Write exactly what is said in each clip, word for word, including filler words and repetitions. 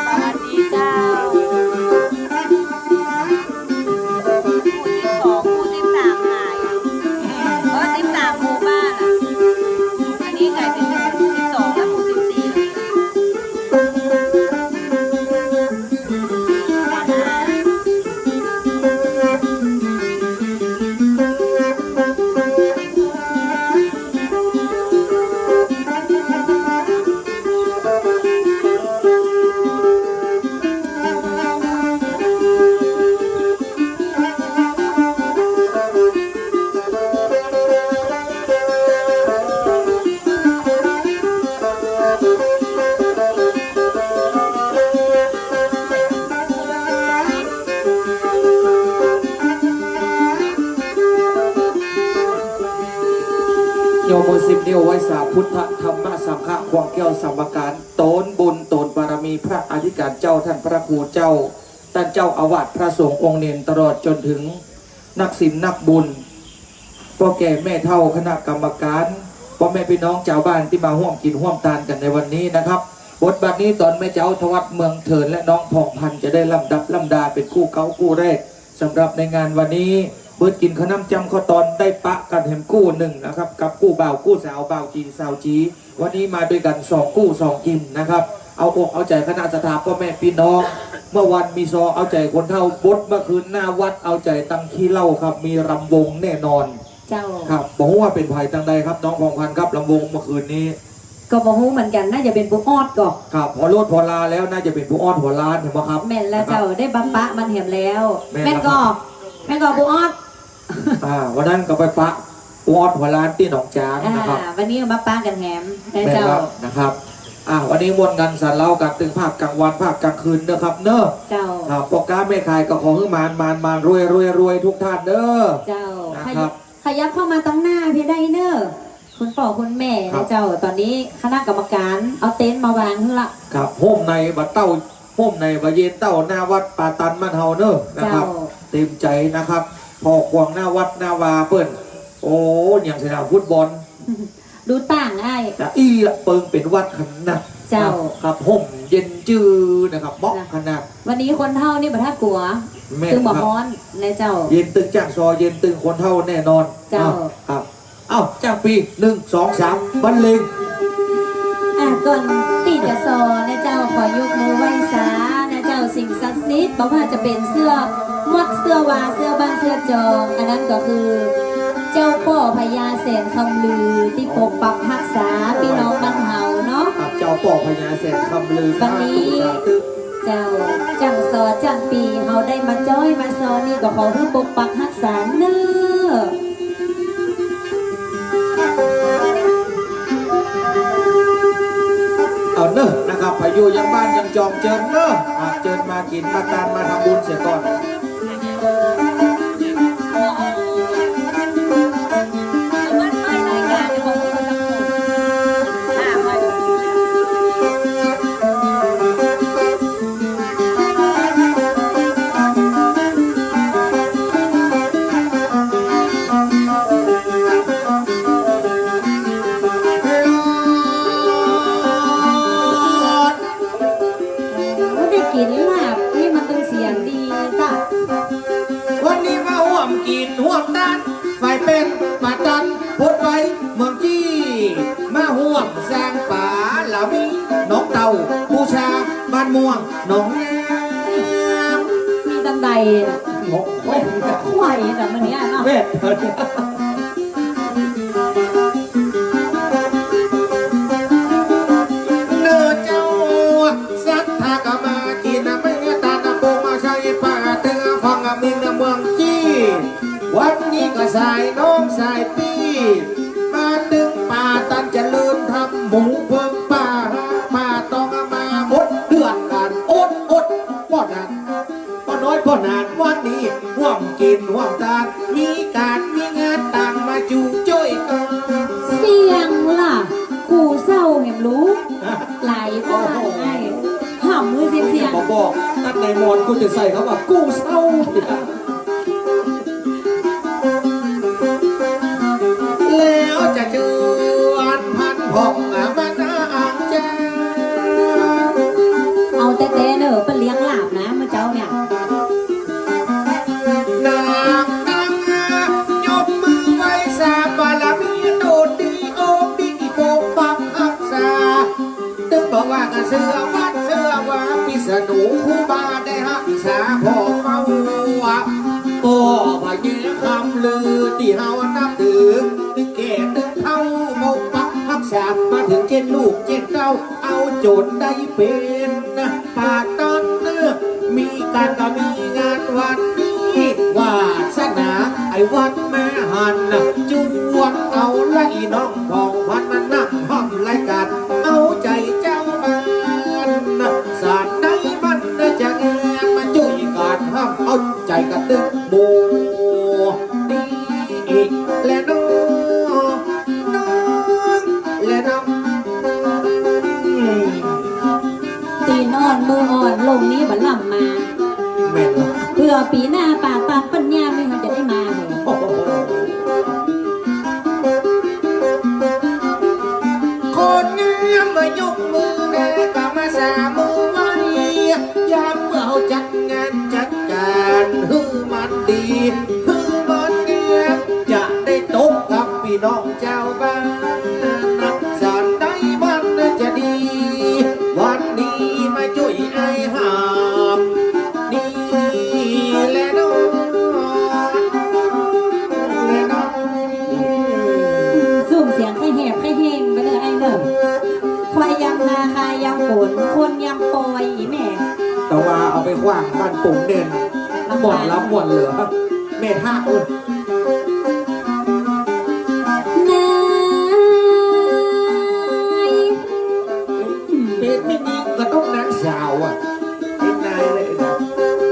สวัสดีเจ้า หมู่สิบสอง หมู่สิบสามหายอะ เออ สิบสามหมู่บ้านอะ อันนี้กลายเป๋นหมู่สิบสองและหมู่สิบสี่เลย ยกมือสิบนิ้วไหว้สาพุทธธรรมสังฆะ ควงแก้วสามประก๋าน โตนบุญโตนบารมีพระอธิก๋านเจ้า ต้านพระครูเจ้า ต้านเจ้าอาวาส พระสงฆ์องค์เณร ตลอดจ๋นเถิงนักศิลป์นักบุญ ป้อแก่แม่เฒ่า คณะกรรมก๋าน ป้อแม่ปี้น้องจาวบ้านตี้มาฮ่วมกิ๋นฮ่วมตานกั๋นในวันนี้นะครับ บทบาทนี้ต๋อนแม่เจ๊าทวัฒน์ เมืองเถิน และน้องผ่องพรรณจะได้ลำดับลำดาเป๋นกู้เก๊ากู้แรก สำหรับในงานวันนี้ เปิดกิ๋นข้าวหน้ำจ้ำข้าวตอน ได้ปะกั๋นแหมกู้นึ่งนะครับ กับกู้บ่าวกู้สาว บ่าวจี๋สาวจี๋ วันนี้มาด้วยกั๋นสองกู้สองกิ๋นนะครับ เอาอกเอาใจ๋คณะศรัทธาป้อแม่ปี้น้อง เมื่อวานมีซอเอาใจ๋คนเฒ่า บทเมื่อคืนหน้าวัดเอาใจ๋ตังขี้เหล้าครับ มีรำวงแน่นอน เจ้า ครับ บ่ฮู้ว่าเป๋นใผตังใดครับ น้องผ่องพรรณครับ รำวงเมื่อคืนนี้ ก็บ่ฮู้เหมือนกั๋น น่าจะเป๋นปู่ออดก่อ ครับ ผ่อโลดผ่อลาแล้ว น่าจะเป๋นปู่ออดหัวล้าน เห็นบ่ครับ แม่นแล้วเจ้า นะครับ ได้มาปะมันแหมแล้ว แม่นแล้วครับ แม่นก่อ แม่นก่อปู่ออด อ่า วันนั้นก็ไปปะปู่ออดหัวล้านตี้หนองจานนะครับ อ่า วันนี้มาปะกั๋นแหมนะเจ้า แม่นแล้วนะครับ อ่า วันนี้ม่วนกั๋นสันเฮากั๋นตึงภาคก๋างวันภาคก๋างคืนเนาะครับเนาะ เจ้า ครับ ป้อก๊าแม่ขายก็ขอหื้อหมาน หมาน หมาน รวย รวย รวยทุกท่านเนาะ เจ้า นะครับ ขยับเข้ามาตังหน้าเพียงได้เน่อ คุณป้อคุณแม่ ครับ นะเจ้า ต๋อนนี้คณะกรรมก๋านเอาเต็นท์มาวางหื้อละ ครับ ฮ่มในบ่าเต้า ฮ่มในบ่าเย็นเต้า หน้าวัดป่าตันบ้านเฮาเน่อนะครับ เจ้า เต็มใจ๋นะครับ ผ่อขวางหน้าวัดหน้าวาเปิ้น โอ้ อย่างสนามฟุตบอล ดูต่างอ้าย จะอี้ละเปิงเป๋นวัดขนาด เจ้า ครับ ฮ่มเย็นจื้อนะครับ เหมาะขนาด วันนี้คนเฒ่านี่บ่ถ้ากลัว แม่น ตึงบ่ฮ้อนนะเจ้า เย็นตึงจ้างซอ เย็นตึงคนเฒ่าแน่นอน เจ้า ครับ เอ้า จ้างปี๋ นึ่ง สอง สาม บรรเลง อ่ะ ก่อนตี้จะซอนะเจ้า ขอยกมือไหว้สานะเจ้า สิ่งศักดิ์สิทธิ์ บ่ว่าจะเป๋นเสื้อวัด เสื้อวา เสื้อบ้าน เสื้อจอง อันนั้นก็คือ เจ้าป้อพญาแสนคำลือ ตี้ปกปักฮักษาปี้น้องบ้านเฮาเนาะ ครับ เจ้าป้อพญาแสนคำลือ วันนี้ สาธุ สาธุ เจ้า จ้างซอจ้างปี๋ เฮาได้มาจ้อยมาซอนี่ก็ขอหื้อปกปักฮักษาเน่อ เอาเน่อนะครับ ใผอยู่ยังบ้านยังจองเจิญเน่อ ครับ เจิญมากิ๋นมาตานมาทำบุญเสียก่อน โอ้ ได้กิ๋นลาบนี่มันตึงเสียงดีจ้ะ วันนี้มาฮ่วมกิ๋นฮ่วมตาน ฝ่ายเป๋นป่าตัน โพธิ์ไพร เมืองจี้ มาฮ่วมสร้างบารมี น้องเต้า บูชา บ้านม่วง หนองงาม มีตังใดน่ะ โอ้โห ไหวน่ะ มื้อนี้เนาะ เวท เน่อเจ้า ศรัทธาก็มากิ๋น ไม่ตานโปงมาใช้ป่าตึงของมินเมืองจี้ วันนี้ก็สายน้องสายปี้ มาตึงป่าตันเจริญธรรม หมู่เพิ่งป่า ป่า ป้อหน้าวันนี้ฮ่วมกิ๋นฮ่วมตาน มีก๋านมีงานต่างมาจุช่วยกั๋น เสียงละ กูเศร้าแหมลูก หลายบ้าน โอ้โห ไอ้ ห้ามหื้อเสียง บ่บอก ตั๊ดในมอนกูจะใส่กำว่ากูเศร้า แล้วจะเจิญพันผ่องมานาอ่างแจ้ง เอาแต๊ๆ เน่อ เปิ้นเลี้ยงหลาบนะ เมื่อเจ๊าเนี่ย นางนางยกมือไหว้สาบารมี โตดีโอดีปกปักฮักษา ตึงบอกว่าก็เสื้อวัดเสื้อวา พิษณุครูบาได้ฮักษาผ่อเฝ้า ป้อพญาคำลือตี้เฮานับถือ ตึงแก่ตึงเฒ่าปกปักฮักษา มาเถิงเจ็ดลูกเจ็ดเต้า เอาจ๋นได้เป๋น ปาตัน มีก๋านก็มีงานวันนี้ วาสนาไอ้วันแม่หัน จวงเอาละอีน้องผ่องพันธุ์ นั่งฮ่ำรายก๋าน เอาใจ๋เจ้าบ้าน สานใดมันจะงามมาจุ้ยก๋านฮ่ำ เอาใจ๋กระตึกหมู่ ดีอีกแลน้อง น้องแลน้อง อืม ตี๋นอ่อนมืออ่อนลงนี้บ่ล่ำมา แม่นละ เผื่อปี๋หน้าปาตันเปิ้นยามนี่เฮาจะได้มาแหม โอ้โห คนงามมายกมือแลก็มาสามือไหว้ ยามเมื่อเฮาจัดงานจัดก๋านหื้อมันดี หื้อมันงาม จะได้ตกกับปี้น้องจาวบ้าน สานใดมันจะดี วันนี้มาจุ้ยไอ้หาม นี่แลน้อง แลน้อง ซุ่มเสียงใค่แหบใค่แห้งไปเลยไอ้เน่อ ควายยามนาคายามฝน คนยามปอยอีแม่ แต่ว่าเอาไปขว้างบ้านปุ๋งเด่น ลำบาก ม่วนลำม่วนเหลือ แม่ทาสเอ้ย นาย เป๋นแม่ญิงก็ต้องนางสาวอะ เป๋นนายเลยนะ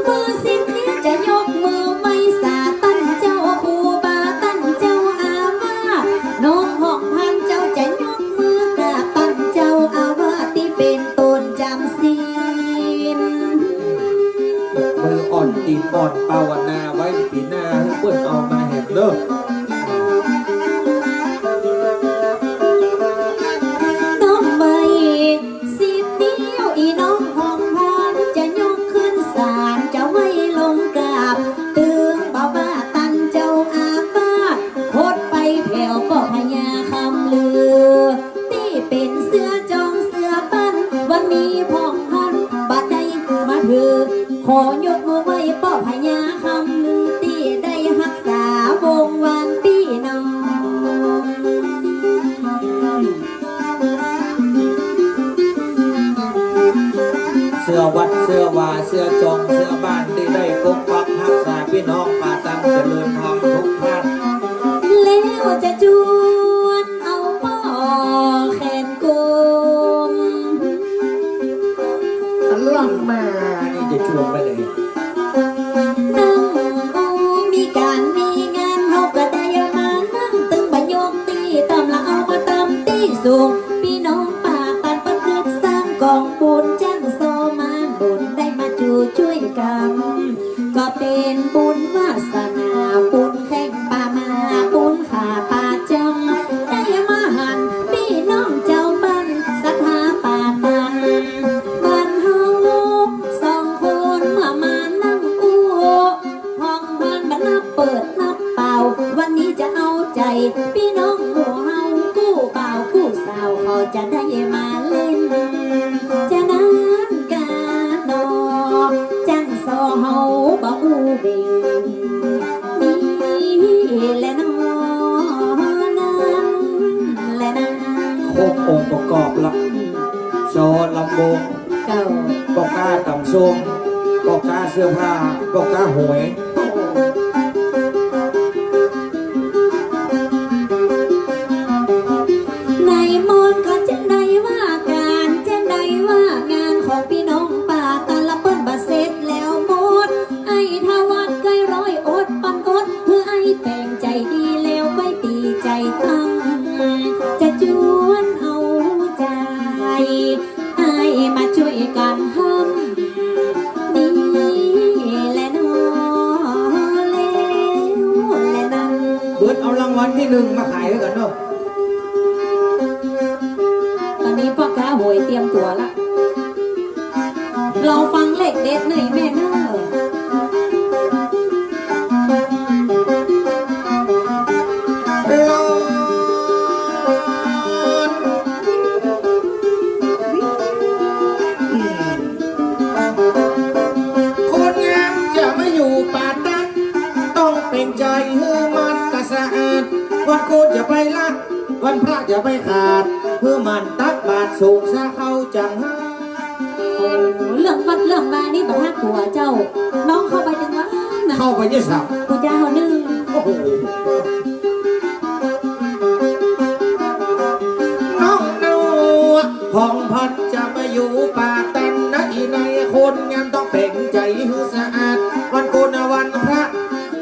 เมื่อสิ้นนี้จะยกมือไหว้สาตันเจ้าครูบาตันเจ้าอาวาส น้องผ่องพันธุ์เจ้าจะยกมือกราบตันเจ้าอาวาสตี้เป๋นต้นจำศีล มืออ่อนตี๋นอ่อนภาวนาไว้ปี๋หน้าหื้อเปิ้นเอามาแหมเน่อ น้อมไว้สิบนิ้ว อีน้องผ่องพันธุ์จะยกขึ้นศาล จะไหว้ลงกราบ ตึงบ่าวว่าตันเจ้าอาวาส หดไปแผ่วป้อพญาคำลือ ตี้เป๋นเสื้อจองเสื้อบ้าน วันนี้ผ่องพันธุ์บ่ได้มาถือ ขอยกมือไหว้ป้อพญาคำลือตี้ได้ฮักษาวงศ์วานปี้น้อง เสื้อวัดเสื้อวาเสื้อจองเสื้อบ้านตี้ได้ปกปักฮักษาปี้น้องปาตันเจริญธรรมทุกท่าน แล้วจะจวนเอาป้อแขนกุม อันหลังมานี่จะจวนไปไหน นั่งโอ้มีก๋านมีงาน เฮาก็ได้มานั่งตึงบ่ยกตี้ต่ำ ละเอามาตำตี้สูง ปี้น้องปาตันเปิ้นกึ๊ดสร้างก๋องบุญ จั้งซอมานบุญได้มาจู้จ้วยกั๋น ก็เป๋นบุญวาสนา บุญแข้งปามา บุญข้าปาจำ ได้มาหันปี้น้องจาวบ้านศรัทธาปาตัน บ้านเฮาสองคนเมื่อมานั่งอู้ ผ่องพันธุ์บ่นับเปิดนับเป่า วันนี้จะเอาใจ๋ปี้น้องหมู่เฮา กู้บ่าวกู้สาวเขาจะได้มาเล่น จะนั้นกาหนอ จั้งซอเฮาบ่อู้เบ่ง นี่แหละน้อ นั้นแหละนะ ครบองค์ประกอบละ ซอลำวง เจ้า ป้อก๊าต๋ำส้ม ป้อก๊าเสื้อผ้า ป้อก๊าหวย ในมอนก็จะได้ว่าก๋าน จะได้ว่างานของปี้น้องปาตันละเปิ้นบ่เสร็จแล้วหมด ไอ้ ให้มาจ้วยกั๋นห้ำ นี่แหละเนาะ แล้วแหละนั้น เปิ้นเอารางวัลตี้นึ่งมาขายหื้อกั๋นเนาะ ต๋อนนี้ป้อก๊าหวยเตรียมตั๋วละ รอฟังเลขเด็ดหน่อยแม่เนาะ คนงามจะมาอยู่ป่าตัน ต้องเป่งใจ๋หื้อมันตะสะอาด วันโกนจะไปละ วันพระจะไปขาด หื้อมันตักบาตรสงฆ์สาเข้าจังหัน เรื่องวัดเรื่องวานี่บ่ฮักกั๋วเจ้า น้องเข้าไปตึงวันนะ เข้าไปเนี่ยสับ กูจ้าเขานึ่ง โอ้โห น้องนวลผ่องพันธุ์จะมาอยู่ป่าตันนะ อีนายคนงามต้องเป่งใจ๋หื้อสะอาด วันโกนวันพระ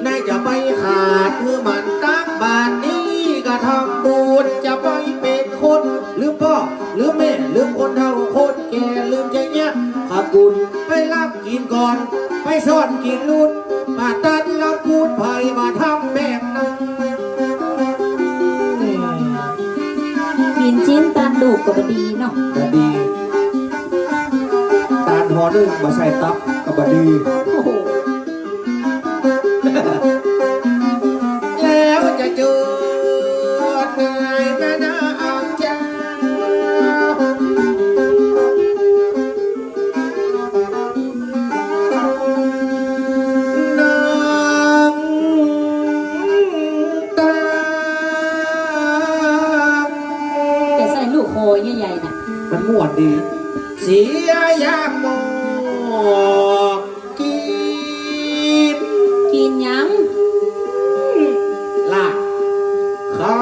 นายจะไปขาด หื้อมันตักบาตรนี้ก็ทำบุญ จะไปเป๋นคน ลืมป้อ ลืมแม่ ลืมคนเฒ่าคนแก่ ลืมจะเยียะ ขอบคุณ ไปรับกิ๋นก่อน ไปซ่อนกิ๋นนู่น ป่าตันละกูดไผ่มาทำแบบนั้น กิ๋นจิ๊นตานดูกก็บ่ดีเนาะ บ่ดี ตานห่อนึ่งบ่ใส่ตับก็บ่ดี โอ้โห แล้วจะจวดนายนานาอังจา น้ำตา จะใส่ลูกคอใหญ่ๆ น่ะ มันม่วนดี เสียยามหมอก กิ๋น กิ๋นหยัง ลาบเข้า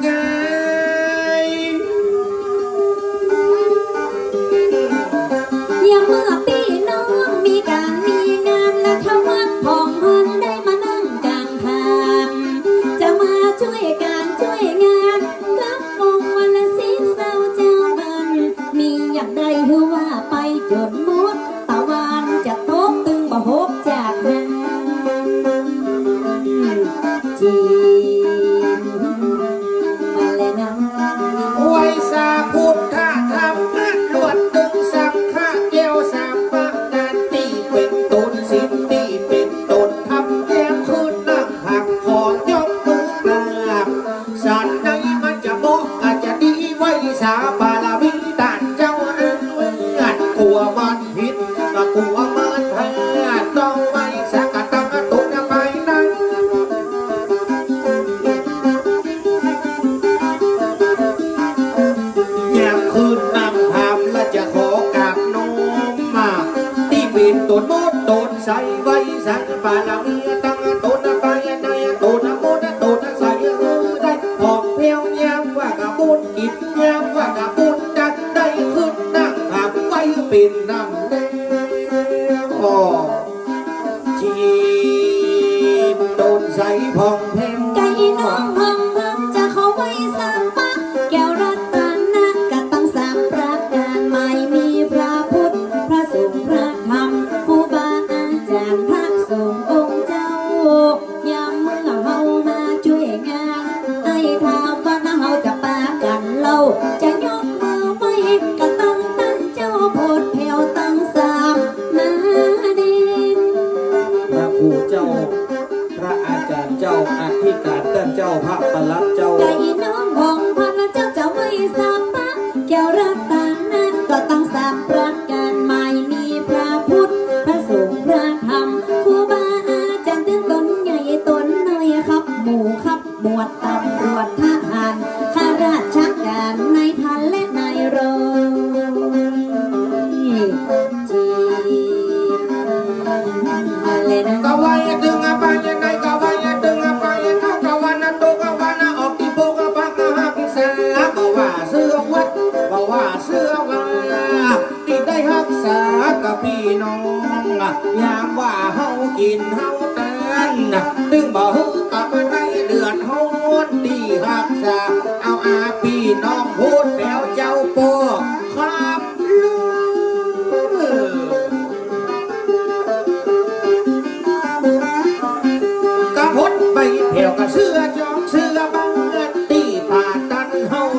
ไง ยามเมื่อปี้น้องมีก๋านมีงาน และถ้าวัดผ่องพันธุ์ได้มานั่งก๋างทาง จะมาจ้วยก๋านจ้วยงาน รับองค์วันละสิบเศร้าเจ้าบ้าน มีอย่างใดหื้อว่าไปจ๋นหมด ตะวันจะตกตึงบ่ฮบจากนั้น จีนมาแล้วนะ ไหว้สาพุทธธรรมะ ลวดตึงสังฆะ แก้วสามประก๋าน ตี้เป๋นต๋นศีล ตี้เป๋นต๋นธรรม แย้มขึ้นนั่งหัก ขอยกมือกราบ สันในมันจะเหมาะก็จะดี ไหว้สาบารมีต้านเจ้าอาวาส กั๋วมันผิดก็กั๋วมันพลาด ต้องไหว้สากั๋นตังต๋นไปนั้น ยามขึ้นนั่งธรรมแล้วจะขอกราบน้อมมา ตี้เป๋นต๋นมนต์ต๋น ใสไหว้สังบารมีตังต๋นไปในต๋นมนต์ต๋นใสหื้อได้ผ่องแผ้ว ยามว่าก้าบุญกิ๋น ยามว่าก้าบุญจัด ได้ขึ้นนั่งธรรมไหว้เป๋นน้ำแดง อ้อ จีนต๋นใสผ่องแผ้ว ไก่น้องผ่องพันธุ์จะขอไหว้สามปะ แก้วรัตนะก็ตั้งสามประก๋าน ไม่มีพระพุทธ พระสงฆ์ พระธรรม ครูบาอาจ๋ารย์ พระสงฆ์องค์เจ้า ยามเมื่อเฮามาจ้วยงาน ไอ้ถามว่านะเฮาจะปากั๋นเล่า จะยกมือไหว้ก็ต้องตั้งเจ้าโพธิ์แผ้วตั้งสามมาเด่น พระครูเจ้า พระอาจ๋ารย์เจ้า อธิการต้านเจ้า พระปลัดเจ้า ไก่น้องผ่องพันธุ์เจ้าจะไหว้สามปะ แก้วรัตนะก็ตั้งสามประก๋าน ไม่มีพระพุทธ พระสงฆ์ พระธรรม ครูบาอาจ๋ารย์ ตึงต๋นใหญ่ต๋นน้อย ครับหมู่ครับหมวด ตำรวจ ทหาร ข้าราชก๋าน นายพันและนายร้อย จีนอะไรนะ กะวายะตึงอะปายะใน กะวายะตึงอะปายะนอก กะวานะโต กะวานะออก ตี้ปกปักฮักษา บ่ว่าเสื้อวัด บ่ว่าเสื้อวา ตี้ได้ฮักษากับปี้น้อง ยามว่าเฮากิ๋นเฮาตาน ตึงบ่หื้อกับมาได้เดือดฮ้อน ตี้ฮักษาเอาอา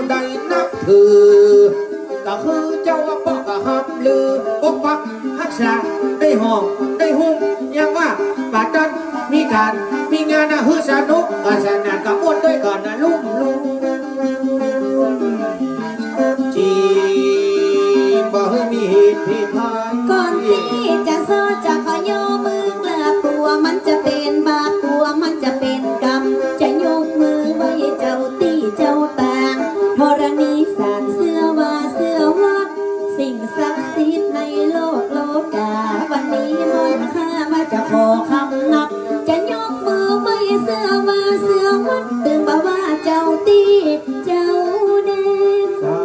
ได้นับถือ ก็คือเจ้าว่าป้อก็ฮำลือ ปกปักฮักษา ได้ห้อม ได้หุ้ม อย่างว่า ป่าตัน มีก๋าน มีงานนะ หื้อสนุก ก็สนาน ก็ม่วนตวยกั๋นนะ ลุ่มลุ่ม จีบ่หื้อมีเหตุผิดพลาด ก่อนตี้จะซ้อจะขอยกมือกราบ กั๋วมันจะเป๋นบาป กั๋วมันจะเป๋นกรรม จะยกมือไหว้เจ้าตี้เจ้าตาง ธรณีสาร เสื้อว่าเสื้อวัด สิ่งศักดิ์สิทธิ์ในโลกโลกา วันนี้ม่อนข้ามาจะขอคำนับ จะยกมือไหว้เสื้อว่าเสื้อวัด ตึงบ่าว่าเจ้าตี้เจ้าแดน สา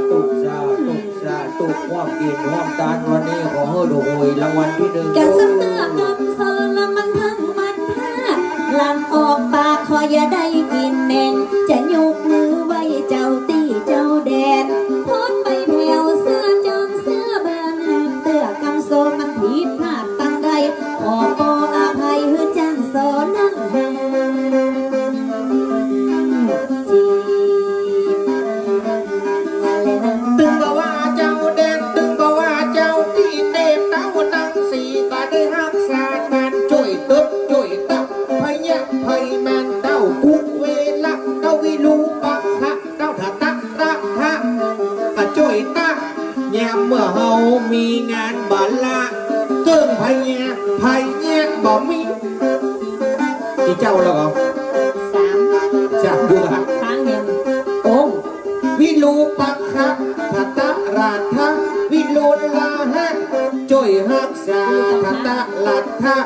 ธุ สาธุ สาธุ ความเพียรความตานวันนี้ขอหื้อถูกหวยรางวัลตี้นึ่ง กะสำเตื้อกำสอนละมันพังมันพลาด หลั่งออกปากขออย่าได้กิ๋นแหน่ง จะยกมือไหว้เจ้าตี้เจ้าแดน โพสต์ไปแผ่วเสื้อจอมเสื้อบาง เตื้อกำสอนมันผิดพลาดตังใด ขอปออภัยหื้อจ้างสอนนั่งหัง ตึงบ่าว่าเจ้าแดน ตึงบ่าว่าเจ้าตี้ เตพเต้าตังสี่ ก็ได้ฮักษาก๋านจ้วยตึกจ้วยตัก พญาไพมาร เต้ากุเวละ เต้าวิรูปักขะ เต้าถะตะระทะ ก็จ้วยตัก ยามเมื่อเฮามีงานบาละ เกิ่งพญา พญาบ่มี กี่เจ้าแล้วเหรอ สาม สาม ดูนะ ค้างยัง องค์ วิรูปักขะ ถะตะระทะ วิรุฬลาหะ จ้วยฮักษา ถะตะระทะ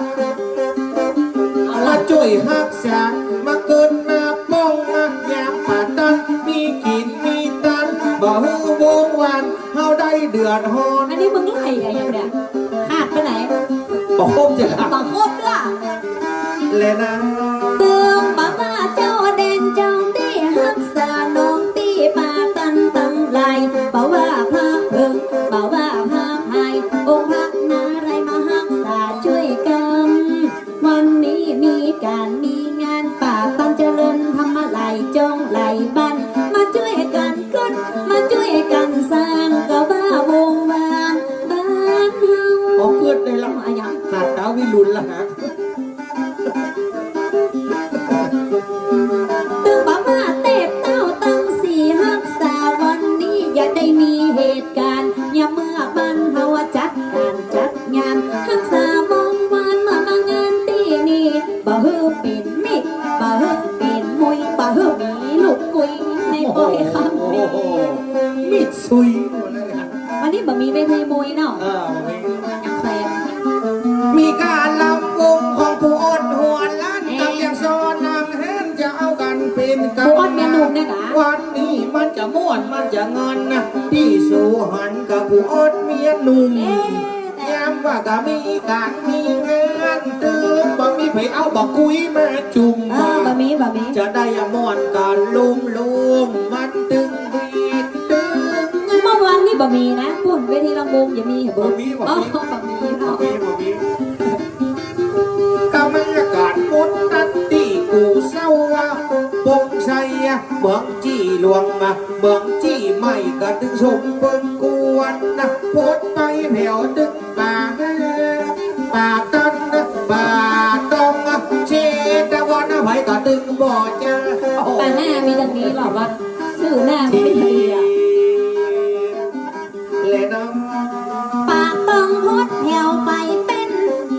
มาจ้วยฮักษา มาเกิดมาป้อง มายามป่าตัน มีกิ๋นมีตาน บ่หื้อวงวาน เฮาได้เดือดฮ้อน อันนี้มึงไล่อะหยังเนี่ย ขาดไปไหน บ่ครบจ้ะ บ่ครบล่ะ แลนะ ตึงบ่าว่าเจ้าแดนเจ้าตี้ฮักษาน้องตี้ป่าตันตังหลาย บ่าว่าพระเผิง บ่าว่าพระพาย องค์พระนารายณ์มาฮักษาจ้วยกำ วันนี้มีก๋านมีงาน ป่าตันเจริญธรรมหลายจ้องหลายบ้าน มาจ้วยกั๋นกึ๊ด มาจ้วยกั๋นสร้าง ก็ว่าวงวานบ้านเฮา อ๋อ กึ๊ดได้ละ อะหยัง ขาดต๋าวิรุฬละฮะ ตึงบ่าว่าเตพเต้าตังสี่ฮักษา วันนี้อย่าได้มีเหตุก๋ารณ์ ยามเมื่อบ้านเฮาจัดก๋านจัดงาน ฮักษาวงวานเมื่อมางานตี้นี่ บ่หื้อเป๋นมิตร บ่หื้อเป๋นมุย บ่หื้อมีลูกกุย ในปอยคำมี โอ้โห มิตรสุย วันนี้บ่มีเวทีมุยเนาะ เออ บ่มี ยังแคลน มีก๋านลำวงของผู้อดหัวล้าน เอ๊ะ กับยังสอนนางแฮน จะเอากั๋นเป๋นกำ ผู้อดเมียหนุ่มเนี่ยเหรอ วันนี้มันจะม่วนมันจะเงินนะ ตี้สูหันกับผู้อดเมียหนุ่ม เอ๊ะ ยามว่าก็มีก๋านมีงาน ตึงบ่มีใผเอาบ่ากุยมาจุ่ม เออ บ่มี บ่มี จะได้ม่วนกั๋นลุ่มๆ มันตึงดีตึง เมื่อวานนี้บ่มีนะ ปุ้นเวทีลำวงยังมีเหรอ บ่มี บ่มี อ๋อ บ่มี บ่มี บ่มี กรรมการปุ้นตัดตี้กูเศร้าว่า ปงชัยเมืองจี้หลวงมา เมืองจี้ใหม่ก็ตึงสมเปิงกวนนะ โพสต์ไปแผ่วตึง ป่า ป่าตัน ป่าตอง เชตวัน ไผก็ตึงบ่เจอ โอ้โห ป่าหน้ามีดังนี้เหรอวะ ชื่อหน้ามันไม่ดีอะ และน้อง ป่าตองโพสต์แผ่วไปเป๋น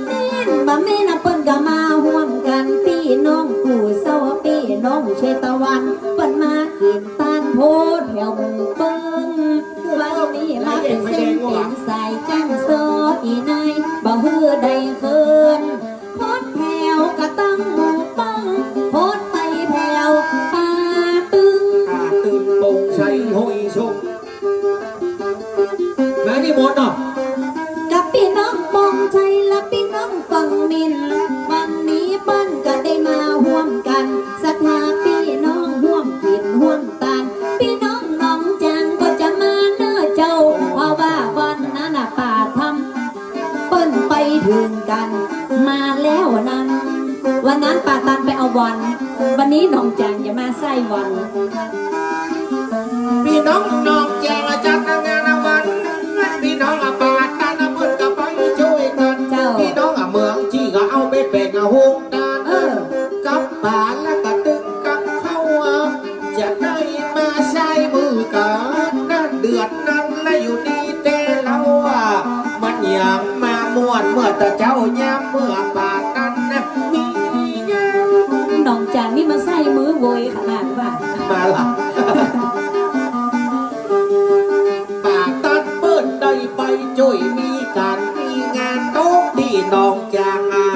เน่น บ่าแม่นนะเปิ้นก็มาฮ่วมกั๋น ปี้น้องกู่เศร้า ปี้น้องเชตวัน เปิ้นมากิ๋นตานโพสต์แผ่วหมู่เปิ้ง วันนี้มาเป๋นเส้นเป๋นสายจ้างซออีนาย บ่หื้อได้เคิน โพสต์แผ่วกะตั้งหมู่ป้อง โพสต์ไปแผ่วป่าตึง ป่าตึงปงชัยห้วยชม มานี่หมดเนาะ กับปี้น้องปงชัยและปี้น้องฝั่งมิน วันนี้เปิ้นก็ได้มาฮ่วมกั๋น ศรัทธาปี้น้องฮ่วมกิ๋นฮ่วมตาน ปี้น้องหนองจานก็จะมาเน้อเจ้า เพราะว่าวันนั้นน่ะป่าทำเปิ้นไปเถิงกั๋นมาแล้วนั้น วันนั้นป่าตันไปเอาบอล วันนี้หนองจานจะมาใส่บอล เจ้ายามเมื่อปาดตันนะ มีงาน น้องจ๋างนี่มาใส่มือโวยขนาดว่า มาละ ปาดตันเปิ้นได้ไปจ้วยมีก๋านมีงานโต๊ะตี้น้องจ๋างอ่ะ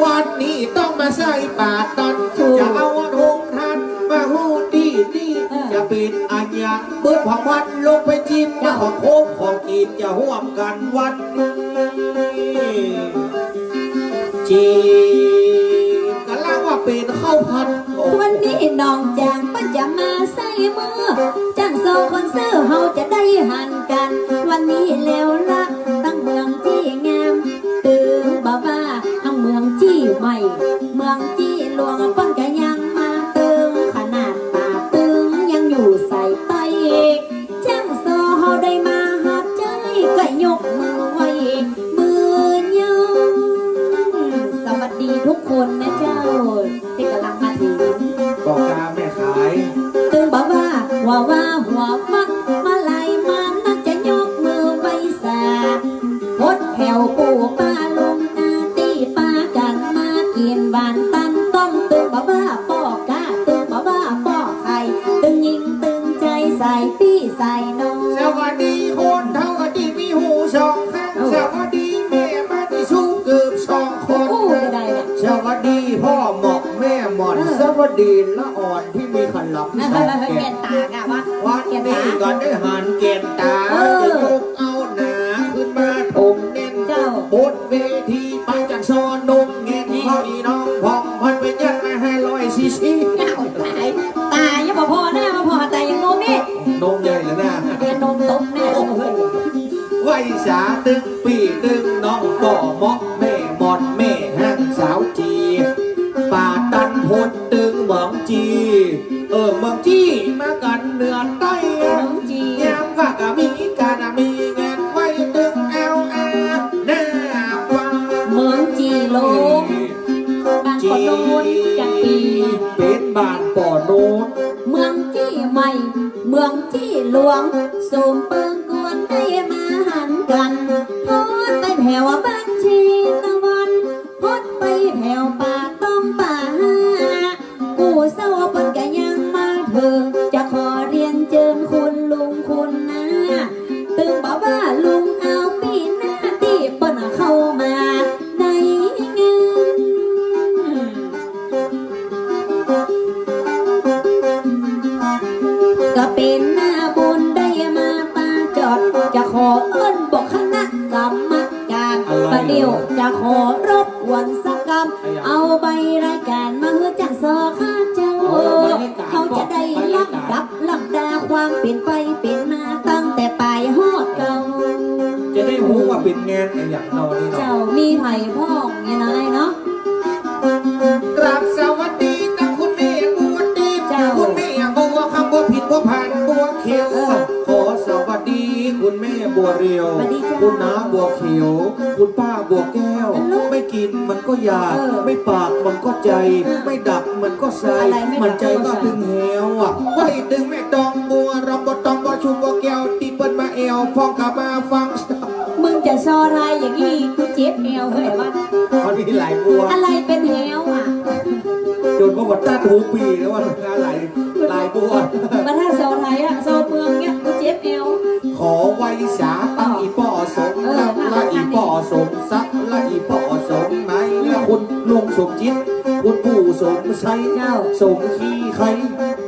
วันนี้ต้องมาใส่ปาดตัน ถูก จะเอาโฮงทานมาฮู้ตี้นี่ เออ จะเป๋นอะหยัง เปิ้นผองวันลงไปจิบ เจ้า มาของโคบของกิ๋นจะฮ่วมกั๋นวันนี้ จี๋ ก็เล่าว่าเป๋นข้าวผัด วันนี้น้องจ๋างเปิ้นจะมาใส่มือ จ๋างสองคนซื่อเฮาจะได้หันกั๋น วันนี้แล้วละ ตึงเมืองจี้งาม ตึงบ่าว่าตึงเมืองจี้ใหม่ เมืองจี้หลวงเปิ้นก็ยังมาตึง ขนาดป่าตึงยังอยู่ใส่ใต้ จ๋างสองเฮาได้มาฮับใจ๊ ก็ยกมือไหว้ มือยอง สวัสดีทุกคนนะเจ้า ตี้ก่ำลังมาเถิง พ่อค้าแม่ขาย ตึงบ่าว่า หัวว่าหัวมัก มาลัยมานักจะยกมือไหว้สา หดแผ่วปู่ป้าลุงนาตี้ปากั๋นมากิ๋นหวานตันต้ม ตึงบ่าว่าป้อก๊า ตึงบ่าว่าป้อไข่ ตึงหญิงตึงจาย สายปี้สายน้อง สวัสดีคนเฒ่าตี้มีหูสองข้าง เอ้า สวัสดีแม่บ้านตี้สูงเกือบสองคน โอ้ ได้ละ สวัสดีพ่อหมอกแม่หม่อน เออ สวัสดีละอ่อนตี้มีขลับ เออ สองแก่น แก่นตากอะวะ วันนี้ก็ได้หันแก่นตาก เออ ยกเอาหนาขึ้นมาถมแน่น เจ้า บนเวทีไปจ๋างสองนมเงิน นี่ พ่ออีน้องพ่องมันไปยัดมาห้าร้อยซีซี เอ้า ต๋าย ต๋ายยังบ่พอนะ บ่พอต๋ายยังนมอีก นมใหญ่แล้วนะ เดี๋ยวนมตกแน่ โอ้โห ไหว้สาตึงปี้ตึงน้องป้อหมอกแม่หม่อนแม่ฮักสาวจี๋ ปาดตันหดตึงเมืองจี๋ เออ เมืองจี๋ มากั๋นเหนือใต้อะ เมืองจี๋ ยามว่าก็มีก๋านมีงานไหว้ตึงแอลอาหน้าวัง เมืองจี๋หลวง บ้านป่อโนน จังปี้ เป๋นบ้านป่อโนน เมืองจี๋ใหม่ เมืองจี๋หลวง สมเปิงกวนได้มาหันกั๋น ทอดไปแผ่วบ้านชีตะวัน พดไปแผ่วป่าต้องป่าห้า กู้เซ้าเปิ้นก็ยังมาเถิง จะขอเรียนเจิญคุณลุงคุณน้า ตึงบ่าว่าลุงเอาปี้หน้าตี้เปิ้นเข้ามาในงาน ก็เป๋นหน้าบุญได้มาปาจอด จะขอเอิ้นบอกคณะกรรมการ อะไรเหรอ บ่าเดี่ยวจะขอรบกวนสักกำ อะไรอ่ะ เอาใบรายก๋านมาหื้อจ๋างสองข้าเจ้า เออ ใบรายก๋าน เขาจะได้ บอกใบรายก๋าน ลำดับลำดาความเป๋นไปเป๋นมาตั้งแต่ป๋ายฮอดเก่า จะได้ฮู้ว่าเป๋นงานอะหยังนอนี่เนาะ เจ้า มีใผพ่อง นี่นายเนาะ กราบสวัสดีตังคุณแม่บัวทิพย์ เจ้า คุณแม่บัวคำ บัวผิน บัวผาน บัวเขียว เออ ขอสวัสดีคุณแม่บัวเรียว สวัสดีเจ้า คุณน้าบัวเขียว คุณป้าบัวแก้ว อันลูก ไม่กิ๋นมันก็อยาก เออ ไม่ปากมันก็ใจ๋ เออ ไม่ดักมันก็ใส่ อะไรไม่ดัก มันใจ๋ก็ ก็ใส่ ตึงแหวอะ ไหว้ตึงแม่ตองบัว รำบัวตอง บัวชุม บัวแก้ว ตี้เปิ้นมาแอ่ว พ่องก็มาฟัง มึงจะซอรายอย่างนี้ กูเจ็บแอวเฮ้ยวะ มันมีหลายบัว อะไรเป๋นแหวอะ จ๋นก็ว่าตัดหูปีแล้วว่าหลาย หลายบัว มาถ้าซอรายอะ ซอเมืองเนี่ย กูเจ็บแอว ขอไหว้สาตังอีป้อสม เออ รัก และอีป้อสมศักดิ์ และอีป้อสมหมาย และคุณลุงสมจิต คุณปู่สมชัย เจ้า สมขี้ไค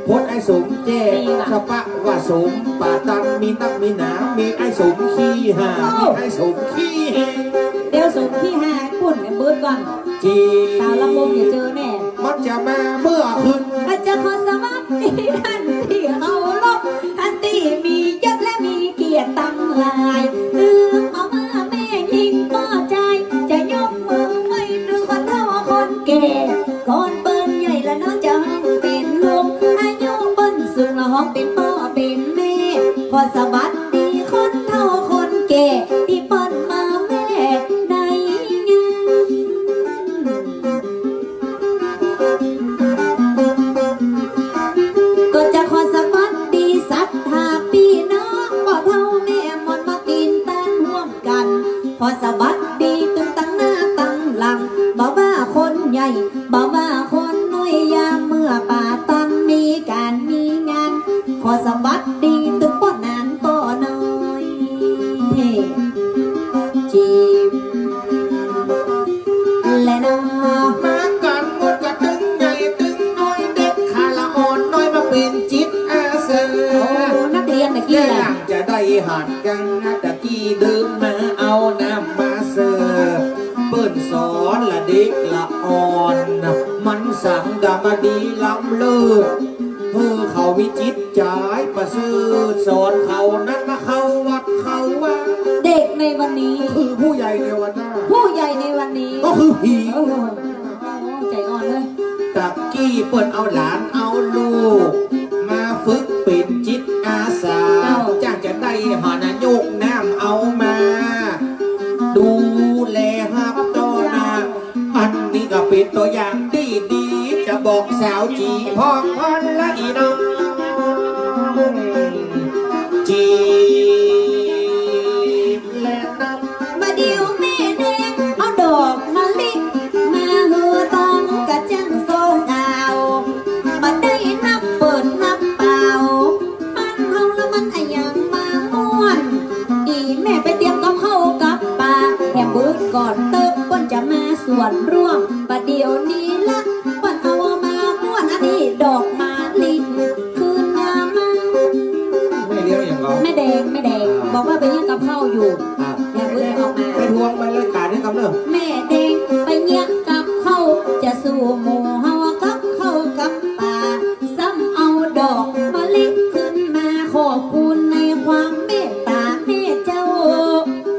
พดไอ้สมแจ้ ดีว่ะ สะปะว่าสม ป่าตันมีนักมีหนา มีไอ้สมขี้ห่า โอ้ มีไอ้สมขี้แห เดี๋ยวสมขี้ห่าปุ้นเนี่ยเบิดก่อน จี๋ สาวลำวงอย่าเจอแน่ มันจะมาเมื่อคืน ก็จะขอสวัสดีท่านที่เคารพ ท่านที่มียศและมีเกียรติตังหลาย ตึงบ่าว่าแม่ญิงป้อจาย จะยกมือไหว้ตึงคนเฒ่าคนแก่ ก่อนเปิ้นใหญ่ละเนาะจะฮ้องเป๋นลุง อายุเปิ้นสูงละฮ้องเป๋นป้อเป๋นแม่ ขอสวัสดีคนเฒ่าคนแก่ ตี้เปิ้นมาแว่ในงาน ก็จะขอสวัสดีศรัทธาปี้น้อง ป้อเฒ่าแม่หม่อนมากิ๋นตานฮ่วมกั๋น ขอสวัสดีตึงตังหน้า อี้ล่ะ และหลังจะได้หัดกั๋นนะ ตะกี้เดินมาเอาน้ำมาเสิร์ฟ เปิ้นสอนละเด็กละอ่อน มันสังกะมาดีล้ำเลิศ เออ เขามีจิต จ๋ายประเสริฐ สอนเขานั้นมาเข้าวัดเข้าวา เด็กในวันนี้ คือผู้ใหญ่ในวันหน้า ผู้ใหญ่ในวันนี้ ก็คือผี เออ ใจ๋อ่อนเลย ตะกี้เปิ้นเอาหลานเอาลูก มาฝึกเป๋นจิตอาสา เจ้า จ้างจะได้หานะยกน้ำเอามา ดูแลฮับต้อนนะ อันนี้ก็เป๋นตั๋วอย่างตี้ดี จะบอกสาวจี๋พองพันละอีน้อง จี๋และน้อง บ่าเดี่ยวแม่แดงเอาดอกมะลิมาหื้อตองกะจั้งสาว บ่ได้นับเปิดนับเป่า บ้านเฮาละมันอะหยังมาม่วน อี่แม่ไปเตรียมกับข้าวกับป๋า แถมบึดก่อนเต๊อะ เปิ้นจะมาส่วนร่วม บ่าเดี่ยวนี้ละ เปิ้นเอามาม่วน อันนี้ดอกมะลิคืนมามา แม่เลี้ยงอย่างเรา แม่แดง แม่แดง อ่า บอกว่าไปเยียะกับข้าวอยู่ อ่า แถมบึดออกมา ไปทวงไปเลย กาดนี้กำเนิด แม่แดงไปเยียะกับข้าว จะสู่หมู่เฮากับข้าวกับป๋า ซ้ำเอาดอกมะลิคืนมา ขอบคุณในความเมตต๋าแม่เจ้า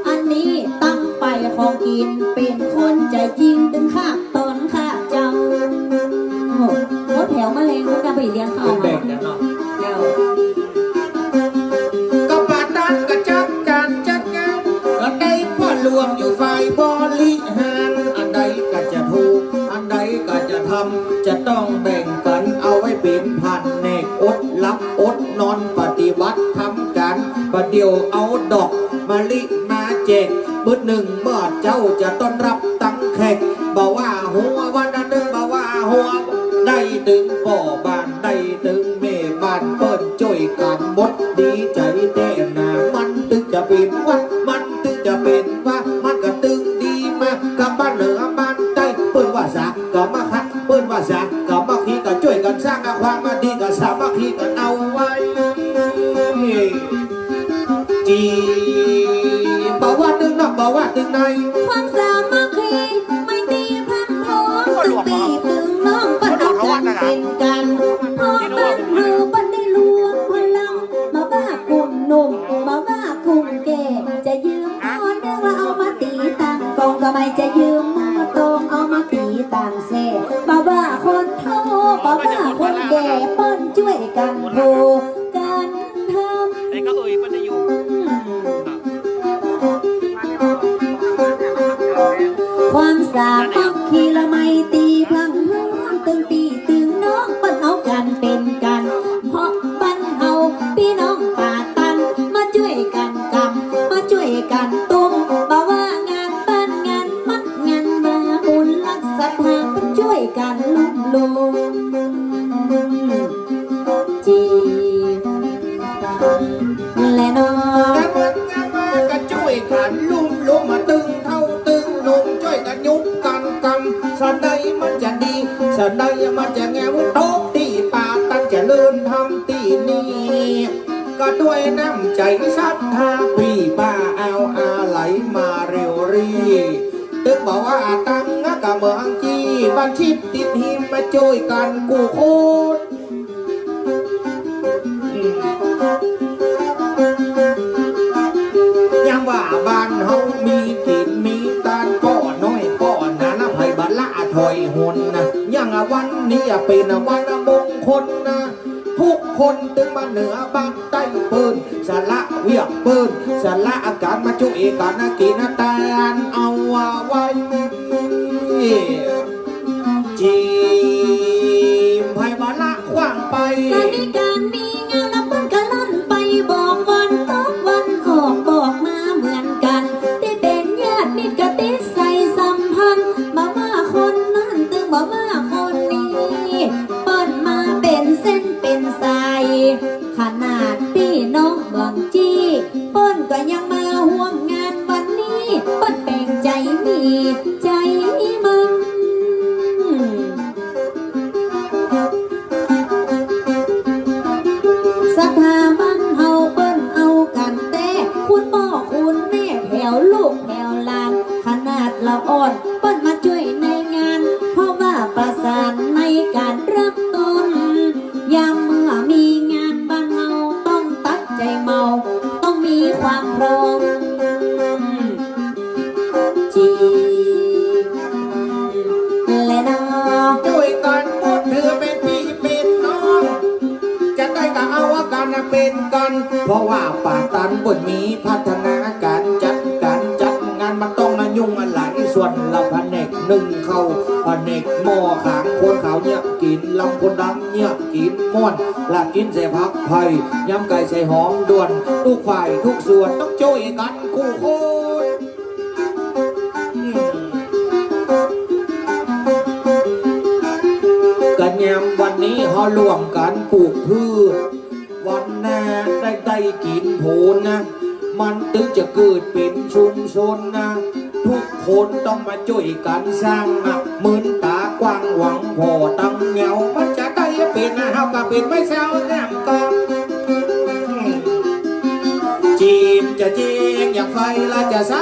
อันนี้ตั้งไปของกิ๋น เป๋นคนใจ๋จริงตึงข้าต๋อนข้าเจ้า โอ้ หมดแถวมาแลง มันก็ไปเลี้ยงข้าว แบ่งกั๋นเนาะ เจ้า ก็ปะตันกะจับก๋านจัดงาน ก็ได้พ่อหลวงอยู่ฝ่ายบริหาร อันใดก็จะถูก อันใดก็จะทำ จะต้องแบ่งกั๋นเอาไว้เป๋นผนก อดหลับอดนอนปฏิบัติธรรมกั๋น บ่าเดี่ยวเอาดอกมะลิมาแจก บึดนึ่งเมื่อเจ๊าจะต้อนฮับตังแขก บ่าว่าหัววันนั้นเด้อ บ่าว่าหัว ได้ตึงป้อบ้าน ได้ตึงแม่บ้าน เปิ้นจ้วยกั๋นหมด ดีใจ๋แต๊นา มันตึงจะเป๋นว่า มันตึงจะเป๋นว่า มันก็ตึงดีมา กับบ้านเหนือบ้านใต้ เปิ้นว่าสา ก็มาคัก เปิ้นว่าสา ก็มาคี ก็จ้วยกั๋นสร้าง ความมาดีก็สามัคคีกั๋นเอาไว้ จี๋ บ่าว่าตึงนอก บ่าว่าตึงใน ความสามัคคีไมตรีพรั่งพร้อม ตึงปี้ตึงน้อง เปิ้นเอากั๋นเป๋นกั๋น เพราะบ้านเฮาเปิ้นได้รวมพลัง บ่าว่ากุ้มหนุ่ม บ่าว่ากุ้มแก่ จะยืม เอาเนื้อว่าเอามาตี๋ตังกอง ก็ไม่จะยืมมือตอง เอามาตี๋ตังแส่ บ่าว่าคนเฒ่า บ่าว่าคนแก่ เปิ้นจ้วยกั๋นโผกั๋นทำ ไอ้ก็เอ่ยเปิ้นได้อยู่ ความสามัคคีละไมตรีพรั่งพร้อม ตึงปี้ตึงน้อง เปิ้นเอากั๋นเป๋นกั๋น เพราะบ้านเฮาปี้น้องปะตัน มาจ้วยกั๋นกำ มาจ้วยกั๋นตุ้ม บ่าวว่างานบ้านงานมัดงานมาบุญรัฐสภา เปิ้นจ้วยกั๋นลุ่มโลม จีและน้อง งานบุญงานมาก็จ้วยกั๋นลุ่มโลม มาตึงเฒ่าตึงหนุ่ม จ้วยกั๋นยุกกั๋นกำ สะใดมันจะดี สะใดมันจะงาม ตกตี้ปะตันเจริญธรรมตี้นี่ ก็ด้วยน้ำใจ๋ศรัทธา ปี้ป้าเอาอาลัยมาเร็วรี ตึงบ่าวว่าตังกะเมืองจี บ้านชิดติดหิมมาจ้วยกั๋นกู้คน ยังว่าบ้านเฮามีกิ๋นมีตาน ป้อน้อยป้อหนานะ ใผบ่ละถอยหนนะ ยังวันนี้เป๋นวันมงคลนะ กู้คนตึงมาเหนือบ้านใต้เปิ้น สละเวียกเปิ้น สละก๋านมาจ้วยกั๋นกิ๋นตาน เอาว่าไว้ จี๋ ใผบ่ละขว้างไป ก๋านมีก๋านมีงานละเปิ้นก็ล่อนไป บอกวันตกวันออกบอกมาเหมือนกั๋น ตี้เป๋นญาติมิตรก็ติดใส่สัมพันธ์ บ่าวว่าคนนั้นตึงบ่าวว่าคนนี้ เปิ้นมาเป๋นเส้นเป๋นสาย ขนาดปี้น้องเมืองจี เปิ้นก็ยังมาฮ่วมงานวันนี้ เปิ้นเป๋นใจ๋มีใจ๋มั่ง ศรัทธาบ้านเฮาเปิ้น เมา ต้องมีความพร้อม จริงแลเนาะ จ้วยกั๋นหมดเถื่อเป๋นปี้เป๋นน้อง จะได้ก้าเอากั๋นเป๋นกั๋น เพราะว่าป่าตันบ่มีพัฒนาก๋านจัดก๋านจัดงาน มันต้องมายุ่งมาหลายส่วนละแผนกนึ่งข้าว แผนกหม้อขาง คนขาวเยียะกิ๋น ลำคนดำเยียะกิ๋น ม่วนละกิ๋นใส่ผักไผ่ ยำไก่ใส่หอมด่วน กู้ฝ่ายกู้ส่วนต้องจ้วยกั๋นกู้คน อืม กะยามวันนี้เฮาร่วมกั๋นปลูกพืช วันหน้าได้ ได้กิ๋นผลนะ มันตึงจะเกิดเป๋นชุมชนนะ กู้คนต้องมาจ้วยกั๋นสร้างนะ หมื่นต๋ากว้างหวังผ่อตังยาว มันจะได้เป๋นนะ เฮาก้าเป๋นไม้เซาแหมก่อ จีบจะเจ๊งอย่างไฟ ละจะใส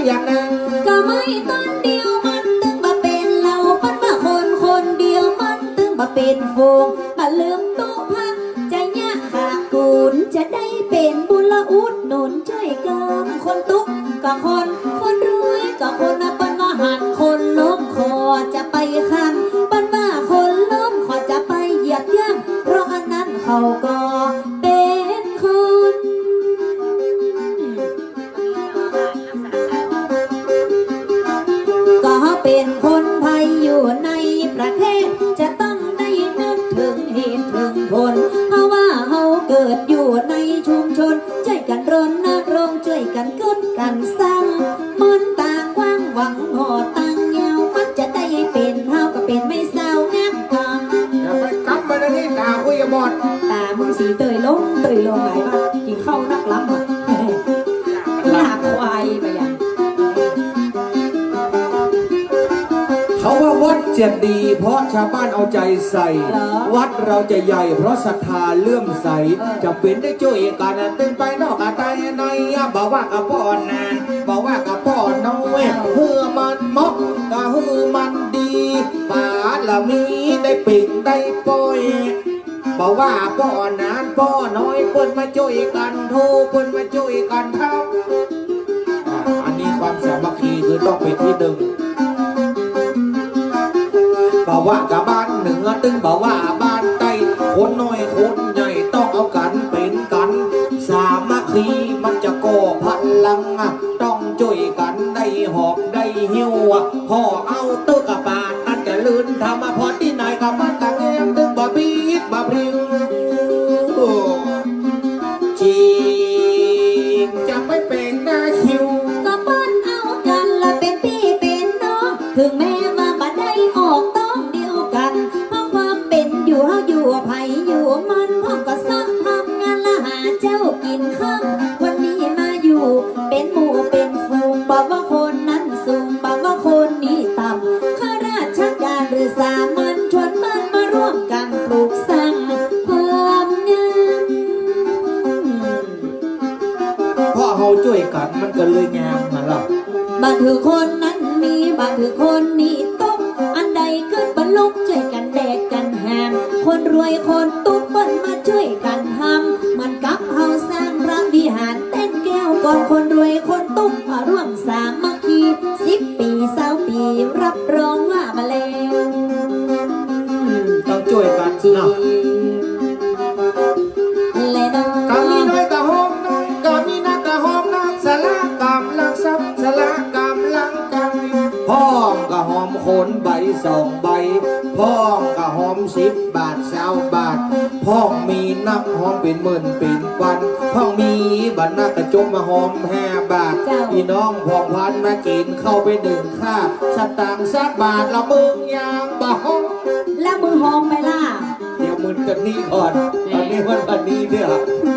อย่างนั้น ก้าไม้ต้นเดียวมันตึงบ่าเป๋นเหล้า ปันว่าคนคนเดียวมันตึงบ่าเป๋นฝูง บ่าลืมตุ๊พัก จะเยียะขาดกู๋น จะได้เป๋นบุญละอุดหนุนจ้วยกั๋น คนตุ๊กก็คน คนรวยก็คนนะ ปันว่าหันคนล้มขอจะไปข้าง ปันว่าคนล้มขอจะไปเหยียบย่ำ เพราะอันนั้นเขาก็เป๋นคน ก็เป๋นคนไผอยู่ในประเทศ จะต้องได้นึกเถิงเหตุเถิงผล เพราะว่าเฮาเกิดอยู่ในชุมชน จ้วยกั๋นรณรงค์ จ้วยกั๋นกึ๊ดกั๋นสร้าง หมื่นต๋ากว้างหวังผ่อตังยาว มันจะได้เป๋น เฮาก้าเป๋นไม้เซาแหมก่อ อย่าไปกำมันนะนี่ ต๋ากูจะบอด ต๋ามึงสีเตยลง เตยลงหลายว่า กิ๋นข้าวนักล้ำอะ หน้าควายไปอย่าง เขาว่าวัดจะดีเพราะชาวบ้านเอาใจใส่ เหรอ วัดเราจะใหญ่เพราะศรัทธาเลื่อมใส เออ จะเป๋นได้จ้วยกั๋นตึงไปนอกกะใต้ใน บ่ว่าก้าป้อหนาน บ่ว่าก้าป้อน้อย เออ หื้อมันเหมาะก้าหื้อมันดี บารมีได้เปล่งได้ปล่อย บ่ว่าป้อหนานป้อน้อย เปิ้นมาจ้วยกั๋นโท เปิ้นมาจ้วยกั๋นทำ อ่า อันนี้ความสามัคคีคือต้องเป๋นตี้นึ่ง บ่ว่าก้าบ้านเหนือตึงบ่ว่าบ้านใต้ คนน้อยคนใหญ่ต้องเอากั๋นเป๋นกั๋น สามัคคีมันจะก่อพลัง ต้องจ้วยกั๋นได้หอบได้หิ้ว ผ่อเอาตึกก้าป่าตันเจริญธรรม ผ่อตี้ไหนก้ามันตะแงงตึงบ่าบีดบ่าพริ้ว จีบจะไปเป๋นหน้าคิว ก็เปิ้นเอากั๋นละเป๋นปี้เป๋นน้อง เถิงแม้ว่าบ่ได้ออกต๊องเดียวกั๋น เพราะความเป๋นอยู่เฮาอยู่ไผอยู่มัน พร้อมก็เซาะทำงานละหาเจ๊ากิ๋นค่ำ วันนี้มาอยู่เป๋นหมู่เป๋นฝูง บ่ว่าคนนั้นสูง บ่ว่าคนนี้ต่ำ ข้าราชก๋านหรือสามัญชนบ้านมาร่วมกั๋นปลูกสร้างความงาม เพราะเฮาจ้วยกั๋นมันก็เลยงามหั้นล่ะ บ่าเถิงคนนั้นมี บ่าเถิงคนนี้ตก อันใดเกิดบ่ลุกจ้วยกั๋นแบกกั๋นหาม คนรวยคนตุ๊กเปิ้นมาจ้วยกั๋นทำ เหมือนกับเฮาสร้างพระวิหารแต้นแก้วก่อน คนรวยคนตุ๊กมาร่วมสามัคคี สิบปีซาวปีรับรองว่าบ่เลว ต้องจ้วยกั๋นเนาะ และน้อง ก้ามีน้อยก้าหอมน้อย ก้ามีนักก้าหอมนัก สละก๋ำลังทรัพย์ สละก๋ำลังกาย พ่องก้าหอมคนใบสองใบ พ่องก้าหอมสิบบาทซาวบาท พ่องมีนักหอมเป๋นหมื่นเป๋นปัน พ่องมีบ่านักก้าจมมาหอมห้าบาท เจ้า อีน้องผ่องพันมากิ๋นข้าวไปนึ่งคาบ สตางค์สักบาทละมึงยังบ่หอม แล้วมึงหอมไหมล่ะ เดี๋ยวมึงจะนี่ก่อน ต๋อนนี้มันวันนี้เนี่ย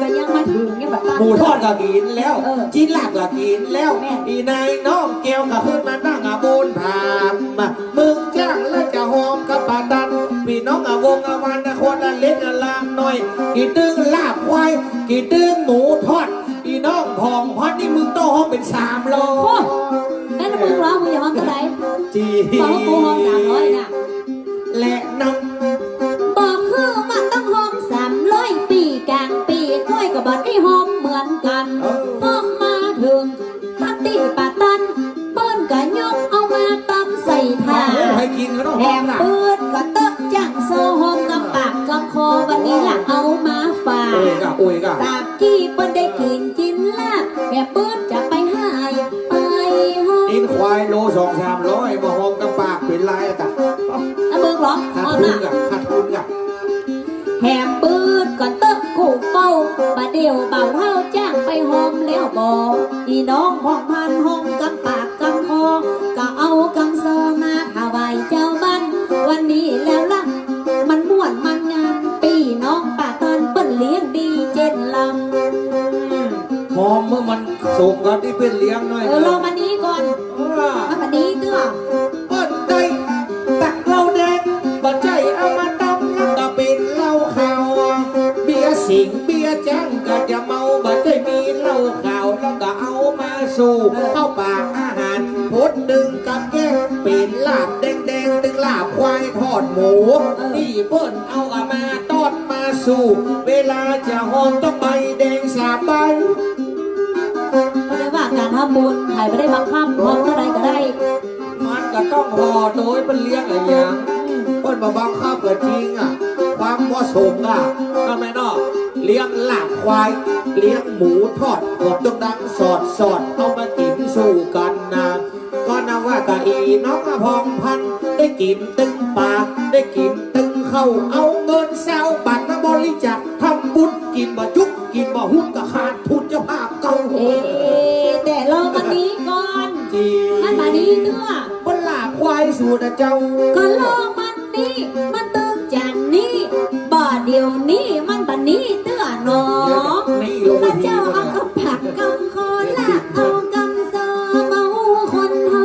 ก็ยังมาเถิงเนี่ย บ่าตั้ง หมูทอดก้ากิ๋นแล้ว เออ จีนลาบก้ากิ๋นแล้ว แม่น อีนายน้องแก้วก้าขึ้นมานั่งอ่ะบนผานมา มึงจ้างแล้วจะหอมกับป่าตัน ปี้น้องอ่ะวงอ่ะวันนะ คนละเล็กอ่ะลามน้อย กี่ตึงลาบควาย กี่ตึงหมูทอด อีน้องผ่องพันนี่มึงต้องหอมเป๋นสามร้อย โอ้ นั่นมึงเหรอ มึงจะหอมเต้าใด จี บอกว่ากูหอมสามร้อยน่ะ และน้ำ บอกคือว่าต้องหอมสามร้อย ปี้ก๋างปี้ก้อย บ่ได้หอมเหมือนกั๋น เออ พอมาเถิงปาตี้ปาตัน เปิ้นก็ยกเอามาตำใส่ถาด โอ้โห หื้อกิ๋นกั๋นเนาะ แหม หอมละ ปื๊ดก็เต๊อะจ้างซอหอมกำปากกำคอ วันนี้ละเอามาฝาก โอ้ยก้า โอ้ยก้า ตะกี้เปิ้นได้กิ๋นกิ๋นลาบ แหมปื๊ดจะไปหายไปหอม ตีนควายโลสองสามร้อย มาหอมกำปากเป๋นลายอะ อ่ะ มึงเหรอ ขาดทุนอะ ขาดทุนอะ แหมปื๊ดก่อนเต๊อะกู้เฝ้า บ่าเดี่ยวบ่าวเฒ่าจ้างไปหอมแล้วบ่ อี่น้องผ่องพันหอมกำปากกำคอ ก็เอากำซอมาถวายเจ้าบ้าน วันนี้แล้วละ มันม่วนมันงาม ปี้น้องปาตันเปิ้นเลี้ยงดีเจ๊นลำ หอมเมื่อมันส่งกั๋นตี้เปิ้นเลี้ยงหน่อย เออ รอมานี้ก่อน เออ มาปานี้เตื้อ เปิ้นได้ตักเหล้าแดง บ่ใจ้เอามาตำ แล้วก็เป๋นเหล้าขาว เบียร์สิงห์เบียร์จังก็จะเมา บ่ใจ้มีเหล้าขาว แล้วก็เอามาสู่ เออ เข้าปากอาหาร พดนึ่งกับแกง เป๋นลาบแดงๆ ตึงลาบควายทอดหมู เออ ตี้เปิ้นเอามาต้อนมาสู่ เวลาจะหอมต้องใบแดงสามใบ บ่ได้ว่าก๋านทำบุญ ใผบ่ได้บังคับ หอมเต้าใดก็ได้ มันก็ต้องหอมโตยเปิ้นเลี้ยงอะหยัง เปิ้นบ่บังคับก็จริงอะ ความเหมาะสมอะ ก็แม่นเนาะ เลี้ยงลาบควาย เลี้ยงหมูทอด หอมจนดังสอดๆ เอามากิ๋นสู่กั๋นนะ ก็นับว่าก้าอี่น้องผ่องพัน ได้กิ๋นตึงปาก ได้กิ๋นตึงข้าว เอาเงินซาวบาทมาบริจาคทำบุญ กิ๋นบ่จุก กิ๋นบ่ฮุบ ก็ขาดทุนเจ้าภาพเก่า เอ๊ะ แต่รอมานี้ก่อน จริง มันมานี้เตื้อ เปิ้นลาบควายสู่นะเจ้า ก็รอมานี้ มันตึงจ๋านนี้ บ่าเดี่ยวนี้ มันบ่านี้เตื้อหนอ เดี๋ยวนี้ลง ข้าเจ้าเอากำปากกำคอ ลากเอากำซอ เมาคนเฮา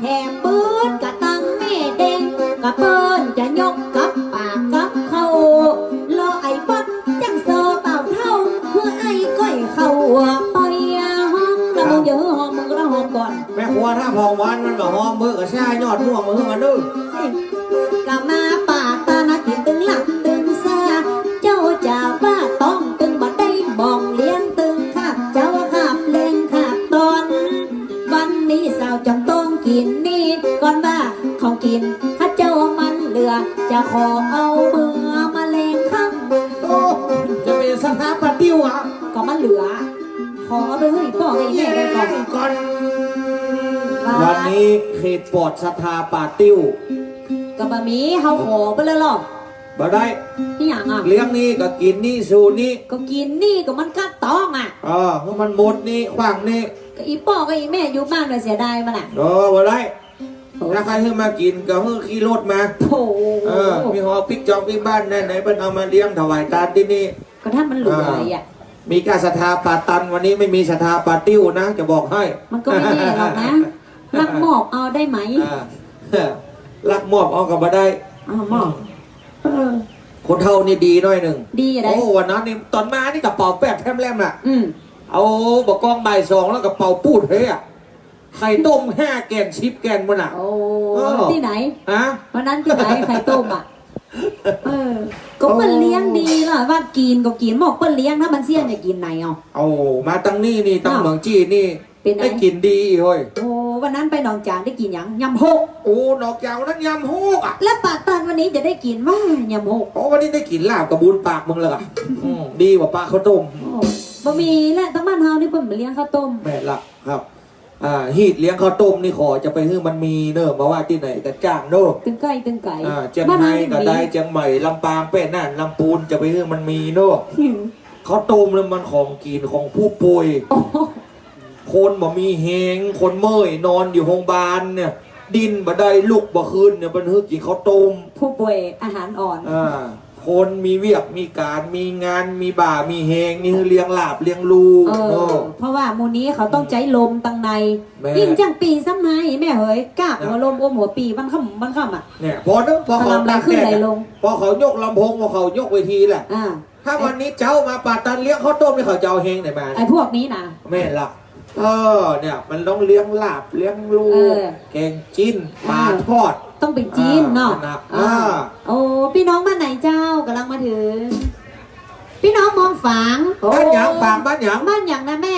แหมปื๊ดก็ตังแม่แดง ก็เปิ้นจะยกกับปากกับเข้า รอไอ้ป๊อดจั้งซอบ่าวเฒ่า หื้อไอ้ก้อยเข้าไปหอม แล้วมึงอย่าหื้อหอม มึงก็ต้องหอมก่อน แม่ครัวถ้าผ่องพันมันบ่หอม มึงก็ซ่ายอดม่วงมาหื้อมันดู ก็มาปาตันกิ๋นตึงลาบตึงซา เจ้าจ๋าว่าต้องตึงบ่ได้บ่องเลี้ยงตึงคาบเจ๊าคาบแลงคาบตอน วันนี้สาวจ๋ำต้องกิ๋นนี่ก่อนว่าของกิ๋นข้าเจ้ามันเหลือ จะขอเอาเมือมาแลงค่ำ โอ้ จะเป๋นศรัทธาปาติ้วอะ ก็มันเหลือ ขอเอาไปหื้ออี่ป้อกับอี่แม่ได้ก่อน ก่อน ว่า วันนี้เขตปลอดศรัทธาปาติ้ว ก็บ่มี เฮาขอไปแล้วหรอ บ่ได้ นี่หยังอะ เลี้ยงนี่ก็กิ๋นนี่สู่นี่ ก็กิ๋นนี่ก็มันก็ต้องอะ เออ หื้อมันหมดนี่ ขว้างนี่ ก็อี่ป้อกับอี่แม่อยู่บ้านน่ะเสียดายมันอะ เออ บ่ได้ โอ้ ถ้าใค่หื้อมากิ๋นก็หื้อขี่รถมา โถ่ เออ มีหอปิ๊กจองปิ๊กบ้านไหนๆ เปิ้นเอามาเลี้ยงถวายตานตี้นี่ ก็ถ้ามันเหลืออะ อ่า มีก้าศรัทธาปาตัน วันนี้ไม่มีศรัทธาปาติ้วนะ จะบอกให้ มันก็ไม่แน่หรอกนะ ลักมอบเอาได้ไหม อ่า ลักมอบเอาก็บ่ได้ อ้าว มอบ เออ คนเฒ่านี่ดีหน้อยนึ่ง ดีอะได โอ้ วันนั้นนี่ต๋อนมานี่กระเป๋าแป๊บแพร่มแล่มน่ะ อืม เอาบ่ากองบ่ายสองแล้วกระเป๋าปูดเฮ้ยอะ ไข่ต้มห้าแก่นสิบแก่นหมดน่ะ โอ้ เออ ตี้ไหน ฮะ วันนั้นตี้ไหน ไข่ต้มอะ เออ ก็เปิ้นเลี้ยงดีล่ะ ว่ากิ๋นก็กิ๋น หมอกเปิ้นเลี้ยง ถ้ามันเสี้ยนจะกิ๋นไหนอ่ะ เอามาตังนี่นี่ ตัง อ้าว เมืองจีนนี่ เป๋นไง ได้กิ๋นดีเฮ้ย โอ้ วันนั้นไปหนองจานได้กิ๋นหยัง ยำฮก โอ้ หนองจานวันนั้นยำฮกอะ แล้วปาตันวันนี้จะได้กิ๋นว่ายำฮก โอ้ วันนี้ได้กิ๋นลาบกะบุญปากมึงแล้วอะ อืม ดีกว่าปาข้าวต้ม โอ้ บ่มีแหละ ตังบ้านเฮานี่เปิ้นบ่เลี้ยงข้าวต้ม แม่นละครับ อ่า ฮีตเลี้ยงข้าวต้มนี่ขอจะไปหื้อมันมีเนอะ บ่ว่าตี้ไหนก็จ้างเนอะ ตึงใก้ตึงไก๋ อ่า เจียงไฮ้ก็ได้ บ้านเฮามี เจียงใหม่ ลำปาง แป้น่าน ลำปูน จะไปหื้อมันมีเนอะ อืม ข้าวต้มเนี่ยมันของกิ๋นของผู้ป่วย โอ้ คนบ่มีแฮง คนเมื่อย นอนอยู่โรงบาลเนี่ย ดิ้นบ่ได้ ลุกบ่ขึ้นเนี่ย เปิ้นหื้อกิ๋นข้าวต้ม ผู้ป่วยอาหารอ่อน อ่า คนมีเวียกมีก๋าน มีงาน มีบ่ามีแฮง นี่คือเลี้ยงลาบเลี้ยงลูก เออ เออ เพราะว่าหมู่นี้เขาต้องใจ๊ลมตังใน แม่ ยิ่งจั้งปี้ซ้ำใน แม่เหย กาก หัวลมอมหัวปี้ วันค่ำ วันค่ำอะ เนี่ย พอเนอะ พอเขา ถล่มไหลขึ้นไหลลง พอเขายกลำโพง พอเขายกเวทีแหละ อ่า ถ้าวันนี้เจ๊ามาปาตันเลี้ยงข้าวต้มนี่เขาจะเอาแฮงไหนมา ไอ้พวกนี้นะ แม่นละ เออ เนี่ย มันต้องเลี้ยงลาบเลี้ยงลูก เออ แกงจิ๊น เออ ปลาทอด ต้องเป๋นจิ๊นเนาะ อ่า นะ อ่า อ่า โอ้ ปี้น้องบ้านไหนเจ้า ก่ำลังมาเถิง ปี้น้องมองฝาง บ้านหยัง โอ้ ฝางบ้านหยัง บ้านหยังนะแม่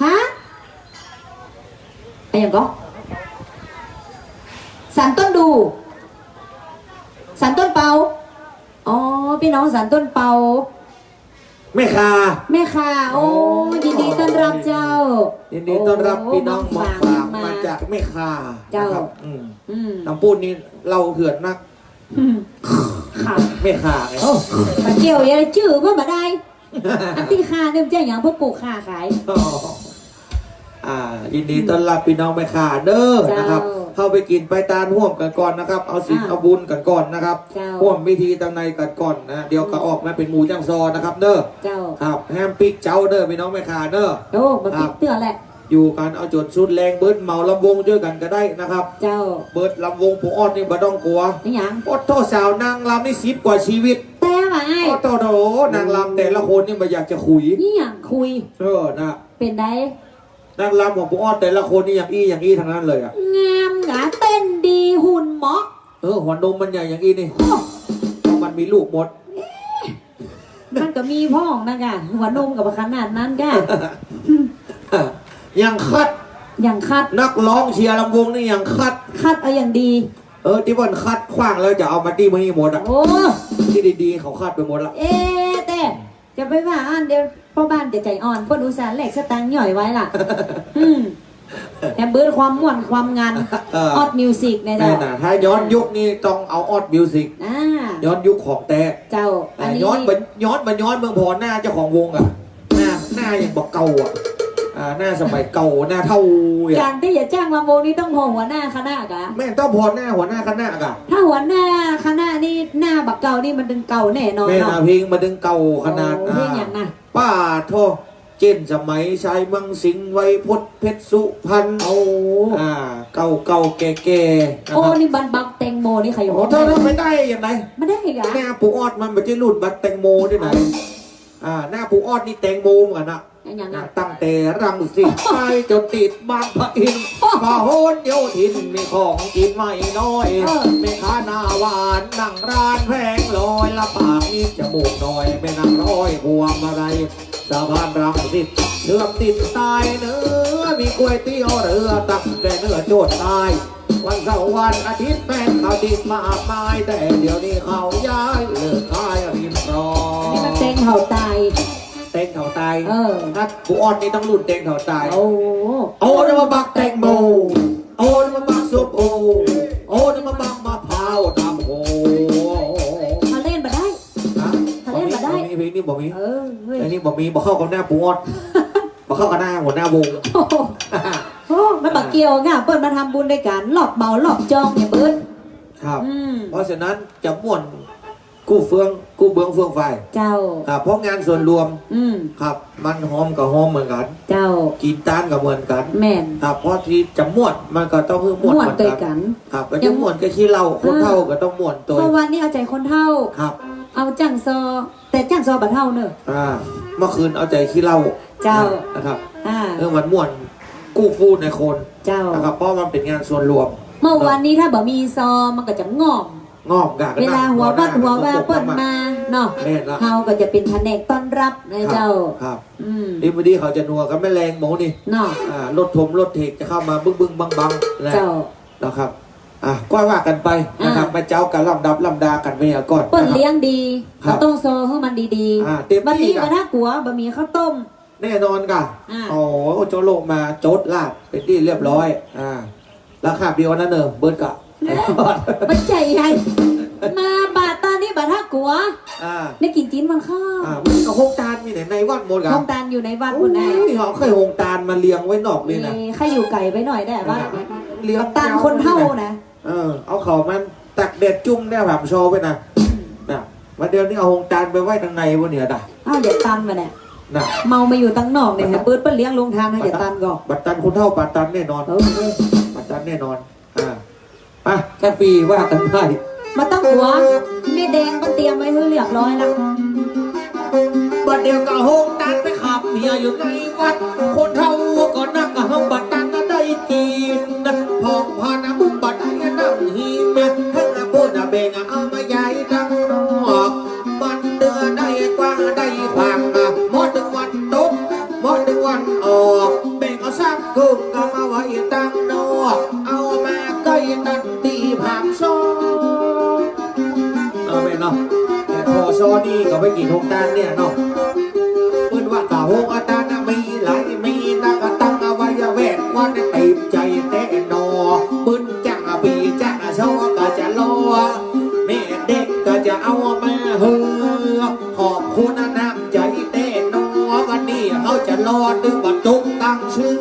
ฮะ อะหยังก่อ สันต้นดู่ สันต้นเปา อ๋อ ปี้น้องสันต้นเปา แม่ข่า แม่ข่า โอ้ โอ้ ยินดีต้อนรับเจ้า ยินดีต้อนรับ โอ้ ปี้น้องมองฝาง มองฝางมา มาจากแม่ข่า เจ้า นะครับ อืม อืม ตำปูนนี่เล่าเหือนนัก อืม ค่ะ แม่ข่าไง โอ้ บ่เกี่ยว อย่าจื้อเปิ้นบ่ได้ อันตี้ข่าเนี่ยมันจะหยัง เปิ้นปลูกข่าขาย อ๋อ อ่า ยินดีต้อนรับปี้น้องแม่ข่าเด้อ เจ้า นะครับ เข้าไปกิ๋นไปตานฮ่วมกั๋นก่อนนะครับ เอาศีล อ่า เอาบุญกั๋นก่อนนะครับ เจ้า ฮ่วมพิธีตังในกั๋นก่อนนะ เดี๋ยวก็ อืม ออกมาเป๋นหมูจ้างซอนะครับเด้อ เจ้า ครับ แฮมปิ๊กเจ้าเด้อ ปี้น้องแม่ข่าเด้อ โอ้ บ่ปิ๊ก ครับ เตื้อแหละ อยู่กั๋นเอาจ๋นสุดแฮง เบิดเหมาลำวงจ้วยกั๋นก็ได้นะครับ เจ้า เบิดลำวงปู่ออดนี่บ่ต้องกั๋ว อะหยัง โอ้โธ่ สาวนางรำนี่สิบกว่าจีวิต แต๊ว่ะไอ้ โอ้โธ่ โธ่ นางรำแต่ละคนนี่บ่อยากจะคุย นี่หยังคุย เออ นะ เป๋นได นางรำของปู่ออดแต่ละคนนี่อย่างอี้อย่างอี้ตังนั้นเลยอะ งามหนา เต้นดี หุ่นเหมาะ เออ หัวนมมันใหญ่อย่างอี้นี่ โอ้ มันมีลูกหมด เอ๊ะ มันก็มีพ่องนะก่ะ หัวนมก็บ่ขนาดนั้นก่ะ ยังคัด ยังคัด นักฮ้องเชียร์ลำวงนี่ยังคัด คัดเอาอย่างดี เออ ตี้เปิ้นคัดขว้างแล้วจะเอามาตี้มื้อนี้หมดอะ โอ้ ตี้ดีๆ เขาคัดไปหมดละ เอ๊ะ แต่ จะไปว่าอั้น เดี๋ยวป้อบ้านจะใจ๋อ่อน เปิ้นอุตส่าห์แลกสตางค์หย่อยไว้ล่ะ อืม แต่เบิดความม่วนความงัน เออ ออดมิวสิกเนี่ย แม่น เจ้า นะ ถ้าย้อนยุคนี่ต้องเอาออดมิวสิก อ่า ย้อนยุคของแต๊ เจ้า อ่า อันนี้ ย้อนบ่ ย้อนบ่ย้อนเบิ่งผ่อหน้าเจ้าของวงอะ หน้า หน้ายังบ่าเก่าอะ อ่า หน้าสมัยเก่า หน้าเฒ่าอะ ก๋านตี้จะจ้างลำวงนี่ต้องผ่อหัวหน้าคณะก่ะ แม่น ต้องผ่อหน้าหัวหน้าคณะก่ะ ถ้าหัวหน้าคณะนี่หน้าบ่าเก่านี่มันตึงเก่าแน่นอน แม่น เนาะ นะ เพลงมันตึงเก่าขนาด โอ้ เพลงหยังนะ อ่า ป้าโธ่ เจ้นสมัย ชายเมืองสิงห์ ไวพจน์เพชรสุพรรณ โอ้ อ่า เก่าๆ แก่ๆ นะครับ โอ้ นี่บันบักแตงโมนี่ใครอยู่ โอ้ เท่านั้นไม่ได้อย่างไร ไม่ได้เหรอ หน้าปู่ออดมันบ่ใจ้รุ่นบักแตงโมตี้ไหน อ๋อ อ่า หน้าปู่ออดนี่แตงโมเหมือนกั๋นนะ อะหยังอะ นะ ตั้งแต่รังสิตไปจ๋นติดบางปะอิน โอ้ พหลโยธินมีของกิ๋นไม่น้อย เออ แม่ค้าหน้าหวานนั่งร้านแผงลอย ละปากนิดจมูกน้อย แม่นางร้อยพวงมาลัย สะพานรังสิตเชื่อมติดใต้เหนือ มีก๋วยเตี๋ยวเรือตั้งแต่เหนือจ๋นใต้ วันเสาร์วันอาทิตย์แฟนเขาติดมากมาย แต่เดี๋ยวนี้เขาย้ายเลิกขายริมคลอง อันนี้มันแตงเถ่าตาย แตงเถ่าตาย เออ ถ้าปู่ออดนี่ต้องรุ่นแตงเถ่าตาย โอ้ โอ้ นี่มาบักแตงโม โอ้ นี่มาบักส้มโอ โอ้ นี่มาบักมะพร้าวตำโห เขาเล่นบ่ได้ ฮะ เขาเล่นบ่ได้ บ่มี เพลงนี้บ่มี เออ เฮ้ย เพลงนี้บ่มี บ่เข้ากับหน้าปู่ออด บ่เข้ากับหน้าหัวหน้าวง โอ้โห โอ้ มันบ่เกี่ยวก่ะ เปิ้นมาทำบุญตวยกั๋น รอบเหมารอบจองเนี่ยเปิ้น ครับ อืม เพราะฉะนั้นจะม่วนกู้เฟือง กู้เบื้องเฟืองฝ่าย เจ้า ครับ เพราะงานส่วนรวม อืม ครับ มันหอมก็หอมเหมือนกั๋น เจ้า กิ๋นตานก็เหมือนกั๋น แม่น ครับ เพราะตี้จะม่วนมันก็ต้องหื้อม่วน ม่วนตวยกั๋น เหมือนกั๋น ครับ ก็จะม่วนก็ขี้เหล้า คนเฒ่าก็ต้องม่วนตวย เมื่อวานนี้เอาใจ๋คนเฒ่า ครับ เอาจ้างซอ แต่จ้างซอบ่เฒ่าเนอะ อ่า เมื่อคืนเอาใจ๋ขี้เหล้า เจ้า นะครับ อ่า เออ มันม่วนกู้ฟู่ในคน เจ้า นะครับ เพราะมันเป๋นงานส่วนรวม เมื่อวานนี้ถ้าบ่มีซอมันก็จะง่อม ง่อมก่ะ เวลาหัววัดหัววาเปิ้นมาเนาะ แม่นละ เฮาก็จะเป๋นผนกต้อนรับนะเจ้า ครับ อืม ดีบ่ดีเขาจะนัวกับแม่แรงหมูนี่เนาะ อ่า รถถมรถเถกจะเข้ามาบึ้งๆ บังๆ นะ เจ้า นะครับ อ่ะ ก็ว่ากั๋นไปนะครับ อ่า แม่เจ้าก็ลำดับลำดากั๋นไปก่อน เปิ้นเลี้ยงดี นะครับ ก็ต้องซอหื้อมันดีๆ อ่า เต็มตี้ บ่ามี ก่ะ บ่าถ้ากั๋ว บ่ามีข้าวต้ม แน่นอนก่ะ อ่า โอ้โห โจโลมาโจ๊ดลาบเป๋นตี้เรียบร้อย อ่า ราคาเดียวนั้นเนอะ เบิดก่ะ มันใจ๋ใหญ่ มาบ่าตานนี้บ่าถ้ากั๋ว อ่า ได้กิ๋นจีนมันข้าว อ่า มันก็โฮงตานมีไหน ในวัดหมดก่ะ โฮงตานอยู่ในวัดหมดนะ โอ้ย เขาเคยโฮงตานมาเรียงไว้นอกนี่นะ เอ้ย ใค่อยู่ไก๋ไปหน่อยได้ปะ อ่า เรียง ตานคนเฒ่านะ เออ เอาเขามันตักแดดจุ่มได้ผามชอไว้นะ น่ะ วันเดียวนี้เอาโฮงตานไปไว้ตังในวันนี้ด่ะ อ้าว อย่าตันมาเนี่ย น่ะ เมามาอยู่ตังนอกเนี่ย บัดตัน เปิ้น เปิ้นเลี้ยงโฮงตาน อย่าตันก่อ บัดตันคนเฒ่า บัดตันแน่นอน เออ เออ บัดตันแน่นอน อ่า ไป แค่ปี้ว่ากั๋นไป บ่ต้องกั๋ว แม่แดงก็เตรียมไว้หื้อเรียบร้อยละ บัดเดี๋ยวก็โฮงตานไปขับเหียอยู่ในวัด คนเฒ่าก็นักก็ห้องบัดตันก็ได้กิ๋น พองพานะบุญบัดได้นั่งหิม ทั้งอาบุญอาเบงเอามาย้ายตังนอก มันเตื้อได้กว่า ออก แบ่งเอาสามกึ่งก็มาไว้ตังนอก เอามาใก้ตันตี้ผามซอง เออ แม่นเนาะ แต่ผ่อซอนี่ก็ไปกิ๋นโฮงตานเนี่ยเนาะ เปิ้นว่ากะโฮงตานนะมีหลาย มีนัก กะตังเอาไว้แวดวันเต็มใจ๋แต๊หนอ ปืนจ้างปีจ้างซอก็จะรอ แม่เด็กก็จะเอามาหื้อ ขอบคุณน้ำใจ๋แต๊หนอ วันนี้เฮาจะรอตึงบ่จุกตังชื่อ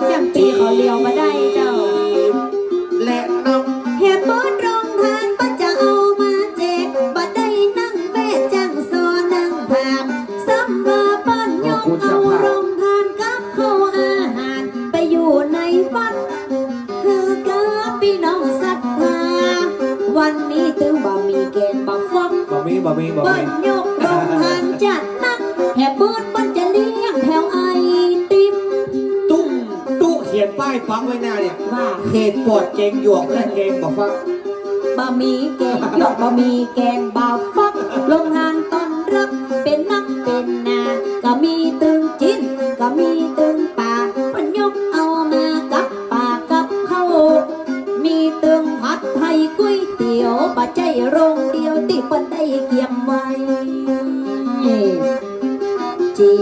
อย่างตี้เขาเหลียวบ่ได้เจ้า และน้อง แหมเปิ้นโฮงตานเปิ้นจะเอามาแจก บ่ได้นั่งแวดจ้างซอนั่งผาม ซ้ำว่าเปิ้นยกเอาโฮงตานกับข้าวอาหารไปอยู่ในวัด คือกับปี้น้องศรัทธา วันนี้ตึงบ่มีแกงบ่ฟัก บ่มี บ่มี บ่มี เปิ้นยกโฮงตานจัดหนัก แหมเปิ้น เปิ้นจะเลี้ยงแถวไอติม ตุ๊ ตุ๊เขียนป้ายปักไว้หน้าเนี่ย ว่า เขตปลอดแกงหยวกและแกงบ่ฟัก บ่มีแกงหยวก บ่มีแกงบ่ฟัก โฮงตานต้อนรับเป๋นนักเป๋นหนา ก็มีตึงจิ๊น ก็มีตึงป๋า เปิ้นยกเอามากับป๋ากับข้าว มีตึงผัดไทยก๋วยเตี๋ยว บ่ใจ้โฮงเดียวตี้เปิ้นได้เกียมไว้ จี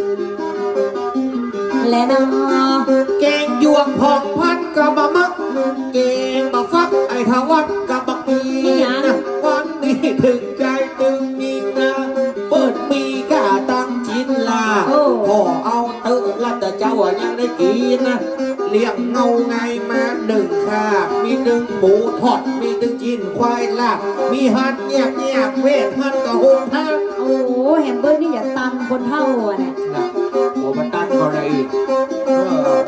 น และเนาะ แกงหยวกผ่องพันธุ์ก็บ่มัก แกงบ่ฟักไอ้ทวัดก็บ่กิ๋น นี่หยัง วันนี้เถิงใจ๋ตึงมีนะ เปิ้นมีก้าตังจิ๊นลา โอ้ ผ่อเอาเต๊อะละ แต่เจ้าอะยังได้กิ๋นนะ เลี้ยงเงาไงมานึ่งคาบ มีนึ่งหมูทอด มีนึ่งจิ๊นควายลาบ มีหันแยบๆ แวดหันก็โฮงตาน โอ้โห แหมเปิ้นนี่อย่าตันคนเฒ่าอะเนี่ย น่ะ หัวมันตันเขาน่ะอีก เออ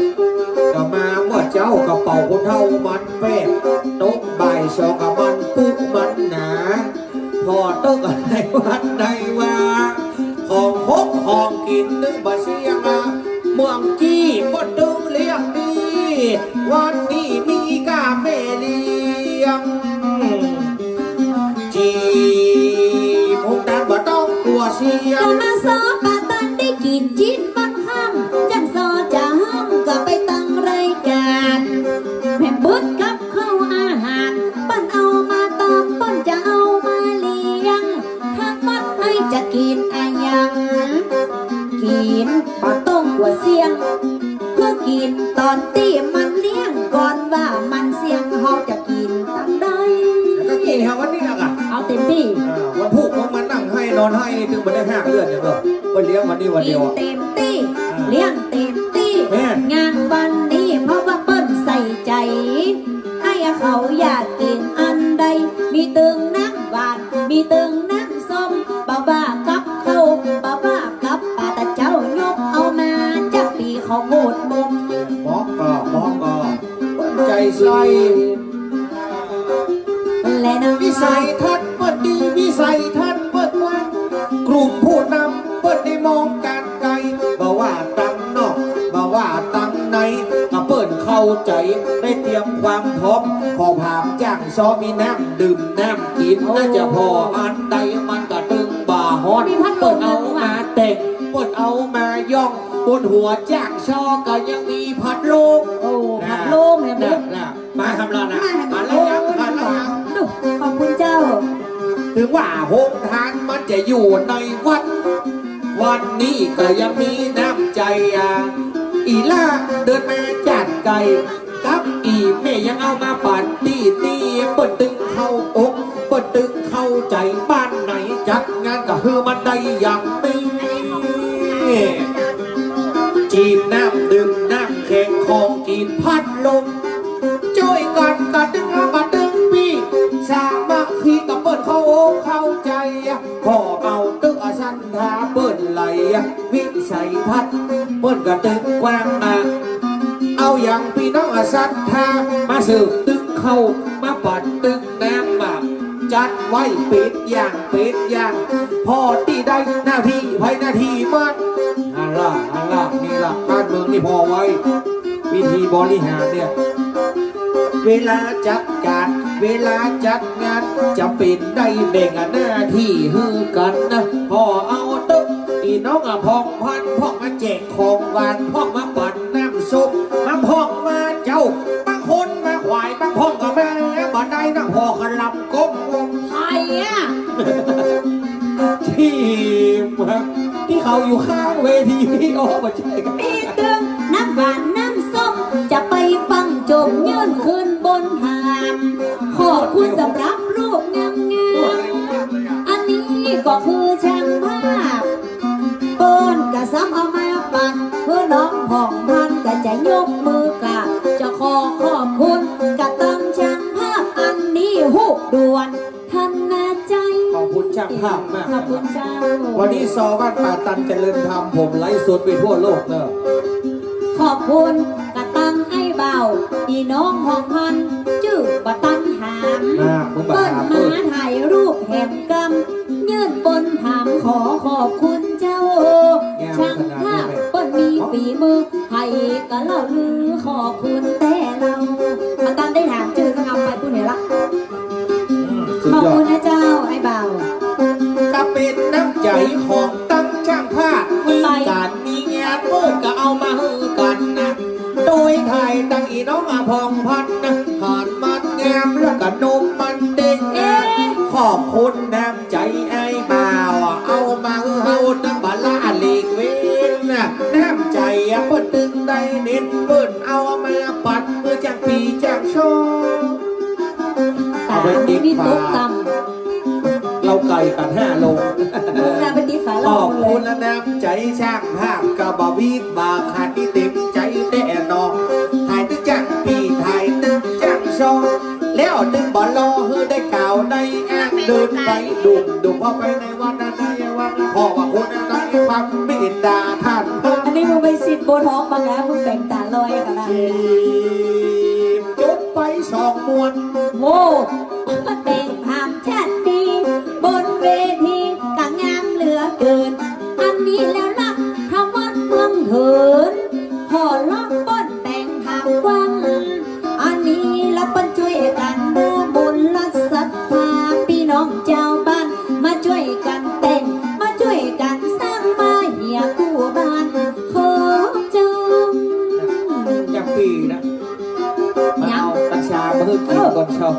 ก็มาเมื่อเจ๊าก็เป่าคนเฒ่ามันแป๊บ ตกบ่ายสองก็มันปุ๊มันหนา ผ่อเต๊อะในวัดในวา ของคบของกิ๋นนึ่งบ่เสี้ยงอะ เมืองจี้เปิ้นตึงเลี้ยงดี วันนี้มีก้าแม่เลี้ยง จีบโฮงตานบ่ต้องกั๋วเสี้ยง ก็มาซอบ่ตันได้กิ๋นจิ๊นมันค่ำ จั่งซอจะห้ามก็ไปตังรายก๋าน แหมเปิ้นกับข้าวอาหาร เปิ้นเอามาตอบ เปิ้นจะเอามาเลี้ยง ทางวัดไอ้จะกิ๋นอะหยัง กิ๋นบ่ต้องกั๋วเสี้ยง เปื้อกิ๋นต๋อนตี้มันเลี้ยง ก่อนว่ามันเสี้ยง เฮาจะกิ๋นตังใด แล้วก็กิ๋นแถววันนี้ละกะ เอาเต็มตี้ อ่า วันพุธของมันนั่งไห้นอนไห้ ตึงบ่ได้ห้ามเลือดอย่างเดียว ไปเลี้ยงวันนี้วันเดียวอะ กิ๋นเต็มตี้ อ่า เลี้ยงเต็มตี้ แม่น งานวันนี้เพราะว่าเปิ้นใส่ใจ๋ ไอ้เขาอยากกิ๋นอันใด มีตึงน้ำหวาน มีตึงน้ำส้ม บ่ว่ากับข้าว บ่ว่ากับป๋า แต่เจ้ายกเอามา จักปี้เขาโหดมง มองก็มองก็ ใจ๋ใส่ และนะ วิสัยทัศน์เปิ้นดี วิสัยทัศน์เปิ้นกว้าง กลุ่มผู้นำเปิ้นได้มองก๋านไก๋ บ่ว่าตังนอก บ่ว่าตังใน ก็เปิ้นเข้าใจ๋ ได้เตรียมความพร้อม ผ่อผามจ้างซอมีน้ำดื่มน้ำกิ๋น โอ้ น่าจะผ่ออันใดมันก็ตึงบ่ฮ้อน มีพัดลม เปิ้นเอามาแต่ง เปิ้นเอามาย้อง บนหัวจ้างซอก็ยังมีพัดลม โอ้ พัดลมแหม น่ะ น่ะ มาทำลานะ มาทำลา มาแล้วนะ มาแล้วนะ ดู ขอบคุณเจ้า ถึงว่าโฮงตานมันจะอยู่ในวัด วันนี้ก็ยังมีน้ำใจ๋อ่ะ อี่ล่าเดินมาจัดไก่ กับอี่แม่ยังเอามาปัดตี้ตี้ เปิ้นตึงเข้าอก เปิ้นตึงเข้าใจ๋ บ้านไหนจัดงานก็หื้อมันได้อย่างนี้ จีนน้ำดื่มน้ำแข็งของกิ๋นพัดลม จ้วยกั๋นกะตึงมาตึงปี้ สามัคคีกับเปิ้นเข้าอกเข้าใจ๋ ผ่อเอาตึกอสันทาเปิ้นไหล วิสัยทัศน์เปิ้นกะตึงกว้างมา เอาอย่างปี้น้องอสันทามาสืบตึงเข้า มาปัดตึงน้ำมา จัดไว้เป๋นอย่างเป๋นอย่าง ผ่อตี้ใดหน้าตี้ใผหน้าตี้มัน อันละ อันละ นี่ละ บ้านเมืองนี่ผ่อไว้ วิธีบริหารเนี่ย เวลาจัดก๋าน เวลาจัดงาน จ๋ำเป๋นได้แบ่งหน้าตี้หื้อกั๋นนะ ผ่อเอาตึก น้องอะพ่องพันธุ์ พ่องมาแจกของหวาน พ่องมาปั่นน้ำส้ม บางพ่องมาเจ้า บางคนมาขวาย บางพ่องก็มาบ่ได้นะ พ่อขะลำก้ม ใครอะ ทีมครับ ตี้เขาอยู่ข้างเวที อ๋อ บ่ใจ้ มีตึงน้ำหวานน้ำส้ม จะไปฟั่งจมยื่นขึ้นบนหาม ขอบคุณสำหรับรูปงามๆ อันนี้ก็คือช่างภาพ เปิ้นกะซ้ำเอามาปั่น เพื่อน้องพ่องพันธุ์กะจะยกมือกราบ จะขอขอบคุณกะตังช่างภาพ อันนี้ฮูกด่วน ทันนะเจ้า ขอบคุณช่างภาพมาก ขอบคุณเจ้า วันนี้ ซอ บ้านป่าตันเจริญธรรม ผมไลฟ์สดไปทั่วโลกเนอะ ขอบคุณกะตังไอ้บ่าว ตี้น้องพ่องพันธุ์ จื้อบ่ตันหาม น่ะ มึงบ่หาม เปิ้นมาถ่ายรูปแหมกำ ยื่นปนถามขอขอบคุณเจ้า งามขนาดนั้นเลย ช่างภาพเปิ้นมีฝีมือ ใผกะเล่าลือขอบคุณแต๊เล่า บ่ตันได้ถามจื้อสักกำ ไปปู้นเหียละ อืม สุดยอด ขอบคุณนะเจ้า ไอ้บ่าว กะเป๋นน้ำใจ๋ของตังช่างภาพ มีก๋านมีงานเปิ้นกะเอามาหื้อกั๋นนะ โดยถ่ายตังอีน้องอะพ่องพันธุ์นะ หานมันงามแล้วกะนมมันเด้งนะ เอ๊ะ ขอบคุณน้ำใจ๋ไอ้บ่าว เอามาหื้อเฮาตังบ่ละหลีกเว้นนะ น้ำใจ๋อะเปิ้นตึงได้เน้น เปิ้นเอามาปั่นเพื่อจ้างปี้จ้างชอบ เอาไปติ๊กฝา เล้าไก่กั๋นห้าโลง มึงน่ะไปติ๊กฝา ขอบคุณและน้ำใจ๋ช่างภาพ กะบ่วิดบ่าขัด ตี้เต็มใจ๋แต๊เนาะ ถ่ายตึงจ้างปี้ ถ่ายตึงจ้างชอบ แล้วตึงบ่รอหื้อได้กล่าวได้อ้าง เดินไปดุ่มๆ เข้าไปในวัดนั้นในวัดนั้น ขอบคุณในความเมตตาท่าน อันนี้มึงไปฉีดโบท็อกซ์มาแล้ว มึงแต่งต๋าลอยขนาดนี้ จุดไปสองมวน โว้ แต่งถามชาติ บนเวทีกะงามเหลือเกิน อันนี้แล้วละ ทวัดเมืองเถิน พ่อร้องป้อนแต่งถามกว้าง อันนี้ละเปิ้นจ้วยกั๋นเนาะ บุญละศรัทธา ปี้น้องจาวบ้าน มาจ้วยกั๋นแต่ง มาจ้วยกั๋นสร้าง มาเหียกู้บ้าน ขอจง อย่างปี้นะ ยัง มาเอากัญชามาหื้อกิ๋นก่อนเช้า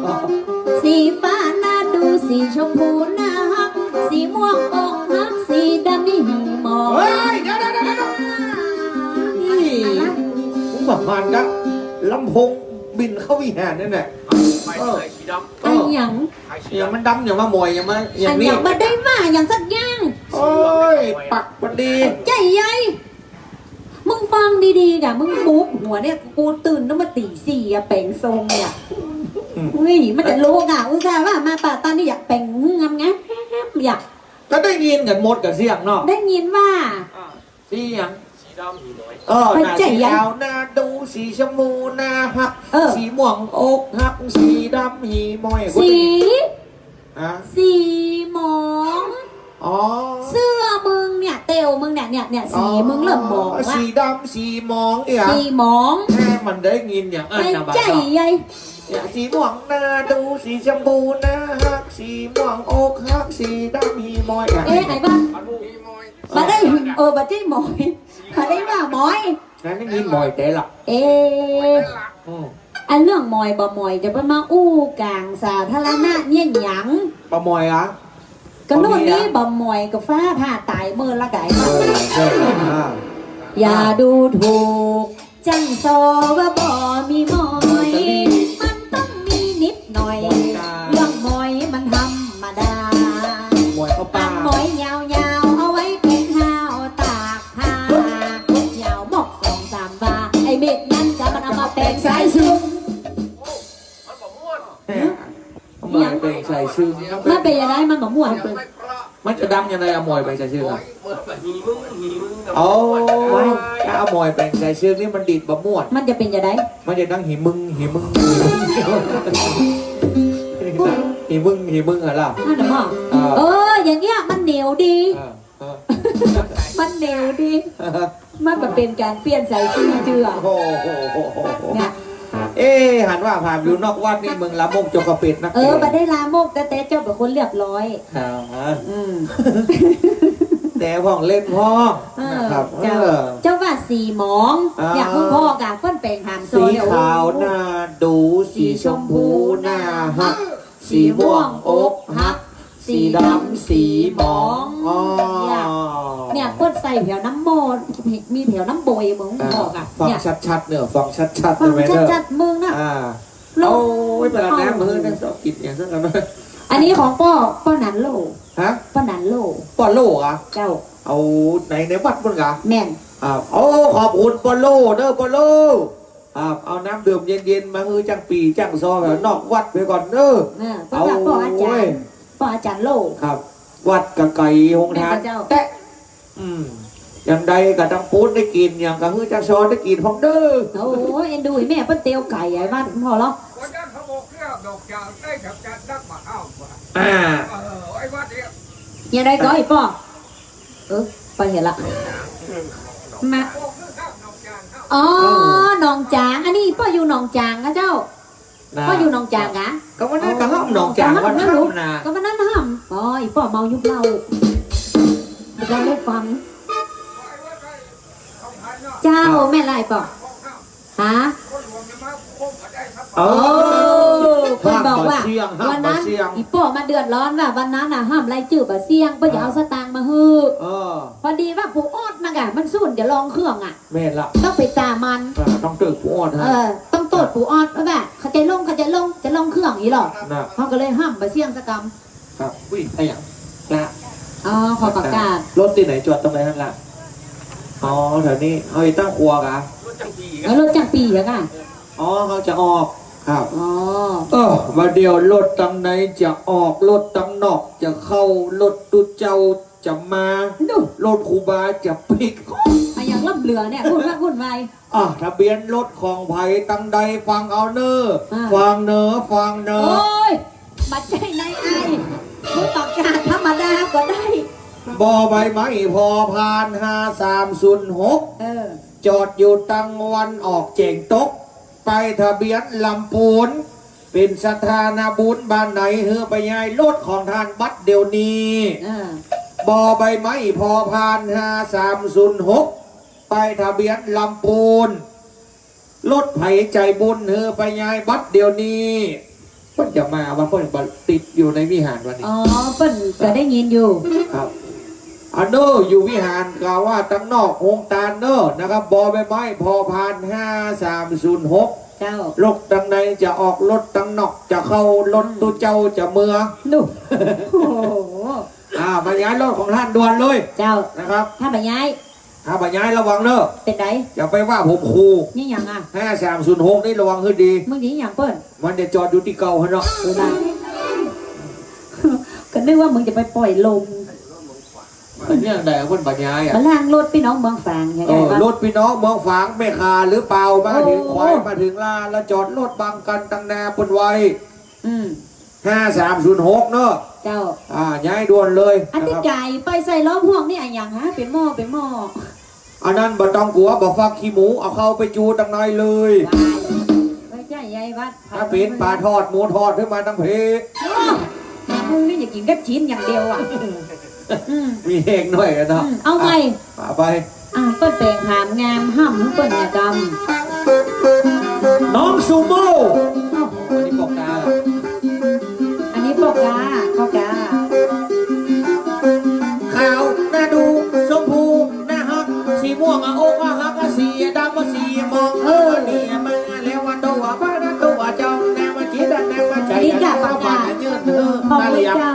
สีฟ้าน่าดู สีชมพูน่าฮัก สีม่วงอกหัก สีดำนี่หีหมอง เฮ้ย เดี๋ยวๆๆๆ นี่ มึงบ่ผ่านกะ ลำโพงบินเข้าวิหารนั่นแหละ ไปเลย เออ สีดำ เออ อะหยัง อะหยังมันดำ หยังมาหมอย หยังมา อะหยัง หยังนี้ บ่ได้ว่าหยังสักอย่าง โอ้ย ปากบ่ดี ใจ๋ใหญ่ มึงฟังดีๆ กะ มึงปุ๊บหัวเนี่ย กูตื่นตั้งแต่ตีสี่อะ แป๋งทรงเนี่ย อืม อุ้ย มันจะลุกอะ อุตส่าห์ว่ามาป่าตันนี่อยากแป๋งงามๆ อยาก ก็ได้ยินกั๋นหมดกั๋นเสียงเนาะ ได้ยินว่า อ่า สีหยัง สีดำหีหมอย เออ มันจะ หน้าสีขาวน่าดู สีชมพูน่าฮัก เออ สีม่วงอกหัก สีดำหีหมอย สี ฮะ สีหมอง อ๋อ เสื้อมึงเนี่ย เตียวมึงเนี่ย เนี่ย เนี่ย สีมึงเริ่มหมองละ อ๋อ สีดำสีหมองเนี่ย สีหมอง แม่มันได้ยินอย่างอั้นนะ ใจ๋ใหญ่ เนี่ย สีม่วงน่าดู สีชมพูน่าฮัก สีม่วงอกหัก สีดำหีหมอย เอ๊ะ ไอ้บ้า บ่ได้ เออ บ่ใจ้หมอย บ่ได้ว่าหมอย นั่นได้ยินหมอยแต๊ละ เอ๊ะ อืม อันเรื่องหมอยบ่หมอย จะไปมาอู้ก๋างสาธารณะเนี่ยหยัง บ่หมอยอะ ก็โน่นนี่ บ่หมอยก็ฟ้าผ่าต๋ายเมินละก๋าย เออ เออ อ่า อย่าดูถูก จั้งส่อว่าบ่มีหมอย มันต้องมีนิดหน่อย เรื่องหมอยมันธรรมดา หมอยเข้าปาก หมอยยาวๆ เอาไว้เป๋นฮาวตากผ้า ยาวมอกสองสามวา ไอ้เม็ดนั้นกะมันเอามาแป๋งสายชึง มันบ่ม่วน เนี่ย เอาหมอยแป๋งสายชึง มันเป๋นจะได มันบ่ม่วน มันจะดังจะได เอาหมอยแป๋งสายชึงอะ โอ้ย ถ้าเอาหมอยแป๋งสายชึงนี่มันดีดบ่ม่วน มันจะเป๋นจะได มันจะดังหีมึง หีมึง หีมึง หีมึงอะล่ะ นั่นน่ะบ่ เออ เออ อย่างเงี้ยมันเหนียวดี เออ เออ มันเหนียวดี มันบ่เป๋นก๋านเปลี่ยนสายชึงเจื้อ โอ้โห เนี่ย เอ๊ะ หันว่าผ่านอยู่นอกวัดนี่มึงลามกจกกระเปดนัก เออ บ่ได้ลามก แต่ แต่เจ้าเป๋นคนเรียบร้อย อ๋อ อืม แต๋พ่องเล่นพ่อง เออ นะครับ เจ้า เออ เจ้าว่าสีหมอง อ่า อย่างคุณป้อกะ เปิ้นแป๋งหามโซ่ สีขาว เนี่ย โอ้ น่าดู สีชมพู สีชมพู น่าฮัก สีม่วง สีม่วง อกหัก สีดำ สีหมอง อ๋อ เนี่ย เนี่ย เปิ้นใส่แผวน้ำโม่ มีแผวน้ำโบยเหมือนคุณป้อกะ อ่า ฟัง เนี่ย ชัดๆ เนี่ย ฟังชัดๆ ฟัง ได้ไหมเนี่ย ชัดๆ มึงน่ะ อ่า โล่ โอ้ย เวลาแนมมือเนี่ย เอา ชอบกิ๋นอย่างนั้นนะ อันนี้ของป้อ ป้อหนานโล่ ฮะ ป้อหนานโล่ ป้อโล่เหรอ เจ้า เอา ใน ในวัดปุ้นกา แม่น อ่า โอ้ ขอบคุณป้อโล่เด้อ ป้อโล่ อ่า เอาน้ำดื่มเย็นๆ มาหื้อจ้างปี่จ้างซอแบบนอกวัดไปก่อนเด้อ เออ เปิ้นว่า เอา ป้ออาจ๋ารย์ เว้ย ป้ออาจ๋ารย์โล่ ครับ วัดกะไก๋ โฮงตาน แม่นเจ้า แต๊ อืม อย่างใดกะตังปู๊นได้กิ๋น อย่างกะหื้อจ้างซอได้กิ๋นพ่องเด้อ โอ้ย เอ็นดูแม่เปิ้นเตียวไก๋ ไอ้วัดพ่อเหรอ วันนั้นเขาบอกเรื่องดอกจานได้ดอกจานนักมาห้ามว่ะ อ่า เออ ไอ้วัดเนี่ย อย่างใดก็ไอ้ป้อ เออ ไปเหียละ มา บอกเรื่องห้ามดอกจานห้าม อ๋อ เออ หนองจาง อันนี้ป้ออยู่หนองจางกาเจ้า นะ ป้ออยู่หนองจางกา ก็วันนั้นกะห้ามหนองจาง อ๋อ วันนั้นห้ามนะ ก็วันนั้นห้าม อ๋อ อีป้อเมายุบเหล้า เจ้าได้ฟัง เจ้า ครับ แม่นละไอ้ป้อ ฮะ เออ เออ เปิ้นบอกว่า ห้ามบ่าเสี้ยง ห้ามบ่าเสี้ยง วันนั้นอีป้อมาเดือดร้อนว่า วันนั้นน่ะ ห้ามรายจื้อบ่าเสี้ยง เปิ้นจะเอา อ่า สตางค์มาหื้อ เออ พอดีว่าปู่ออดน่ะกะ มันสูนจะลองเครื่องอะ แม่นละ ต้องไปต๋ามมัน อ่า ต้องเติบปู่ออดฮะ เออ ต้องโต้ษปู่ออด เพราะว่าเขาจะลง เขาจะลง จะลงเครื่องอี้หรอ น่ะ เขาก็เลยห้ามบ่าเสี้ยงสักกำ ครับ อุ๊ย ไอ้หยังละ อ๋อ ขอประกาศ รถตี้ไหนจอดตรงไหนหั้นละ อ๋อ แถวนี้ เอาไอ้ตั้งครัวกะ เออ รถจ้างปี่อะกะ อ๋อ เขาจะออก ครับ อ๋อ เออ บ่าเดี่ยวรถตังในจะออก รถตังนอกจะเข้า รถตุ๊เจ้าจะมา นู่น รถครูบาจะปิ๊ก อะหยังล้ำเหลือเนี่ย วุ่นวาย วุ่นวาย อ่ะ ทะเบียนรถของใผตังใดฟังเอาเน่อ อ่า ฟังเน่อ ฟังเน่อ โอ้ย บ่ใจ้นายอ้าย มึงประกาศธรรมดาก็ได้ บอใบไม้ พอพาน ห้าสามศูนย์หก เออ จอดอยู่ตังวันออกเจียงตก ป้ายทะเบียนลำปูน เป๋นสถานะบุญบ้านไหน หื้อไปย้ายรถของต้านบัดเดี๋ยวนี้ อ่า บอใบไม้ พอพาน ห้าสามศูนย์หก ป้ายทะเบียนลำปูน รถใผใจ๋บุญ หื้อไปย้ายบัดเดี๋ยวนี้ เปิ้นจะมาว่าเปิ้นบ่ติดอยู่ในวิหารวันนี้ อ๋อ เปิ้นก็ได้ยินอยู่ ครับ อันเน่ออยู่วิหารกล่าวว่าตังนอกโฮงตานเน่อนะครับ บอใบไม้ พอพาน ห้าสามศูนย์หก เจ้า รถตังในจะออก รถตังนอกจะเข้า รถตุ๊เจ้าจะเมือ นู่น โอ้โห อ่า ไปย้ายรถของต้านด่วนเลย เจ้า นะครับ ถ้าบ่ย้าย ถ้าบ่ย้ายระวังเน่อ เป๋นได อย่าไปว่าผมครู นี่หยังอะ ห้าสามศูนย์หก นี่ระวังหื้อดี มึงหนีหยังเปิ้น มันจะจอดอยู่ตี้เก่าหั้นเนาะ เออ ได้ ก็นึกว่ามึงจะไปปล่อยลม เป๋นอย่างใดเปิ้นบ่ย้ายอะ มาล้างรถปี้น้องเมืองฝาง เออ รถปี้น้องเมืองฝาง แม่ค้าหรือเปล่า มาเถิง โอ้ ขวายมาเถิงลาน แล้วจอดรถบังกั้นตังหน้าเปิ้นไว้ อืม ห้าสามศูนย์หก เนาะ เจ้า อ่า ย้ายด่วนเลย อันตี้ นะครับ ก๋ายไปใส่ล้อมพ่วงนี่อะหยังฮะ เป๋นหม้อ เป๋นหม้อ อันนั้นบ่ต้องกั๋ว บ่ฟักขี้หมู เอาเข้าไปจูตังในเลย ว้าย บ่ใจ้ยายวัด ถ้าเป๋นป๋าทอด หมูทอด ขึ้นมาตังเพ โอ้ มึงนี่อยากกิ๋นก้าจิ๊นอย่างเดียวอะ อืม มีแฮงหน่อยอะเนาะ อืม เอาใหม่ อ่ะ ไป อ่ะ เปิ้นแป๋งหามงาม ห้ามหื้อเปิ้นเนี่ยกำ น้องซูโม่ อ้าว อันนี้ป้อกา อันนี้ป้อกา ป้อกา ขาวน่าดู ชมพูน่าฮัก สีม่วงอะอกอะหัก สีดำอะสีหมอง เออ เนี่ยมาแล้วว่าตัวบ้านตัวจอง แนวมาคิดแนวมาใจ อันนี้กะประกาศ ยืนเถิง ของพระเจ้า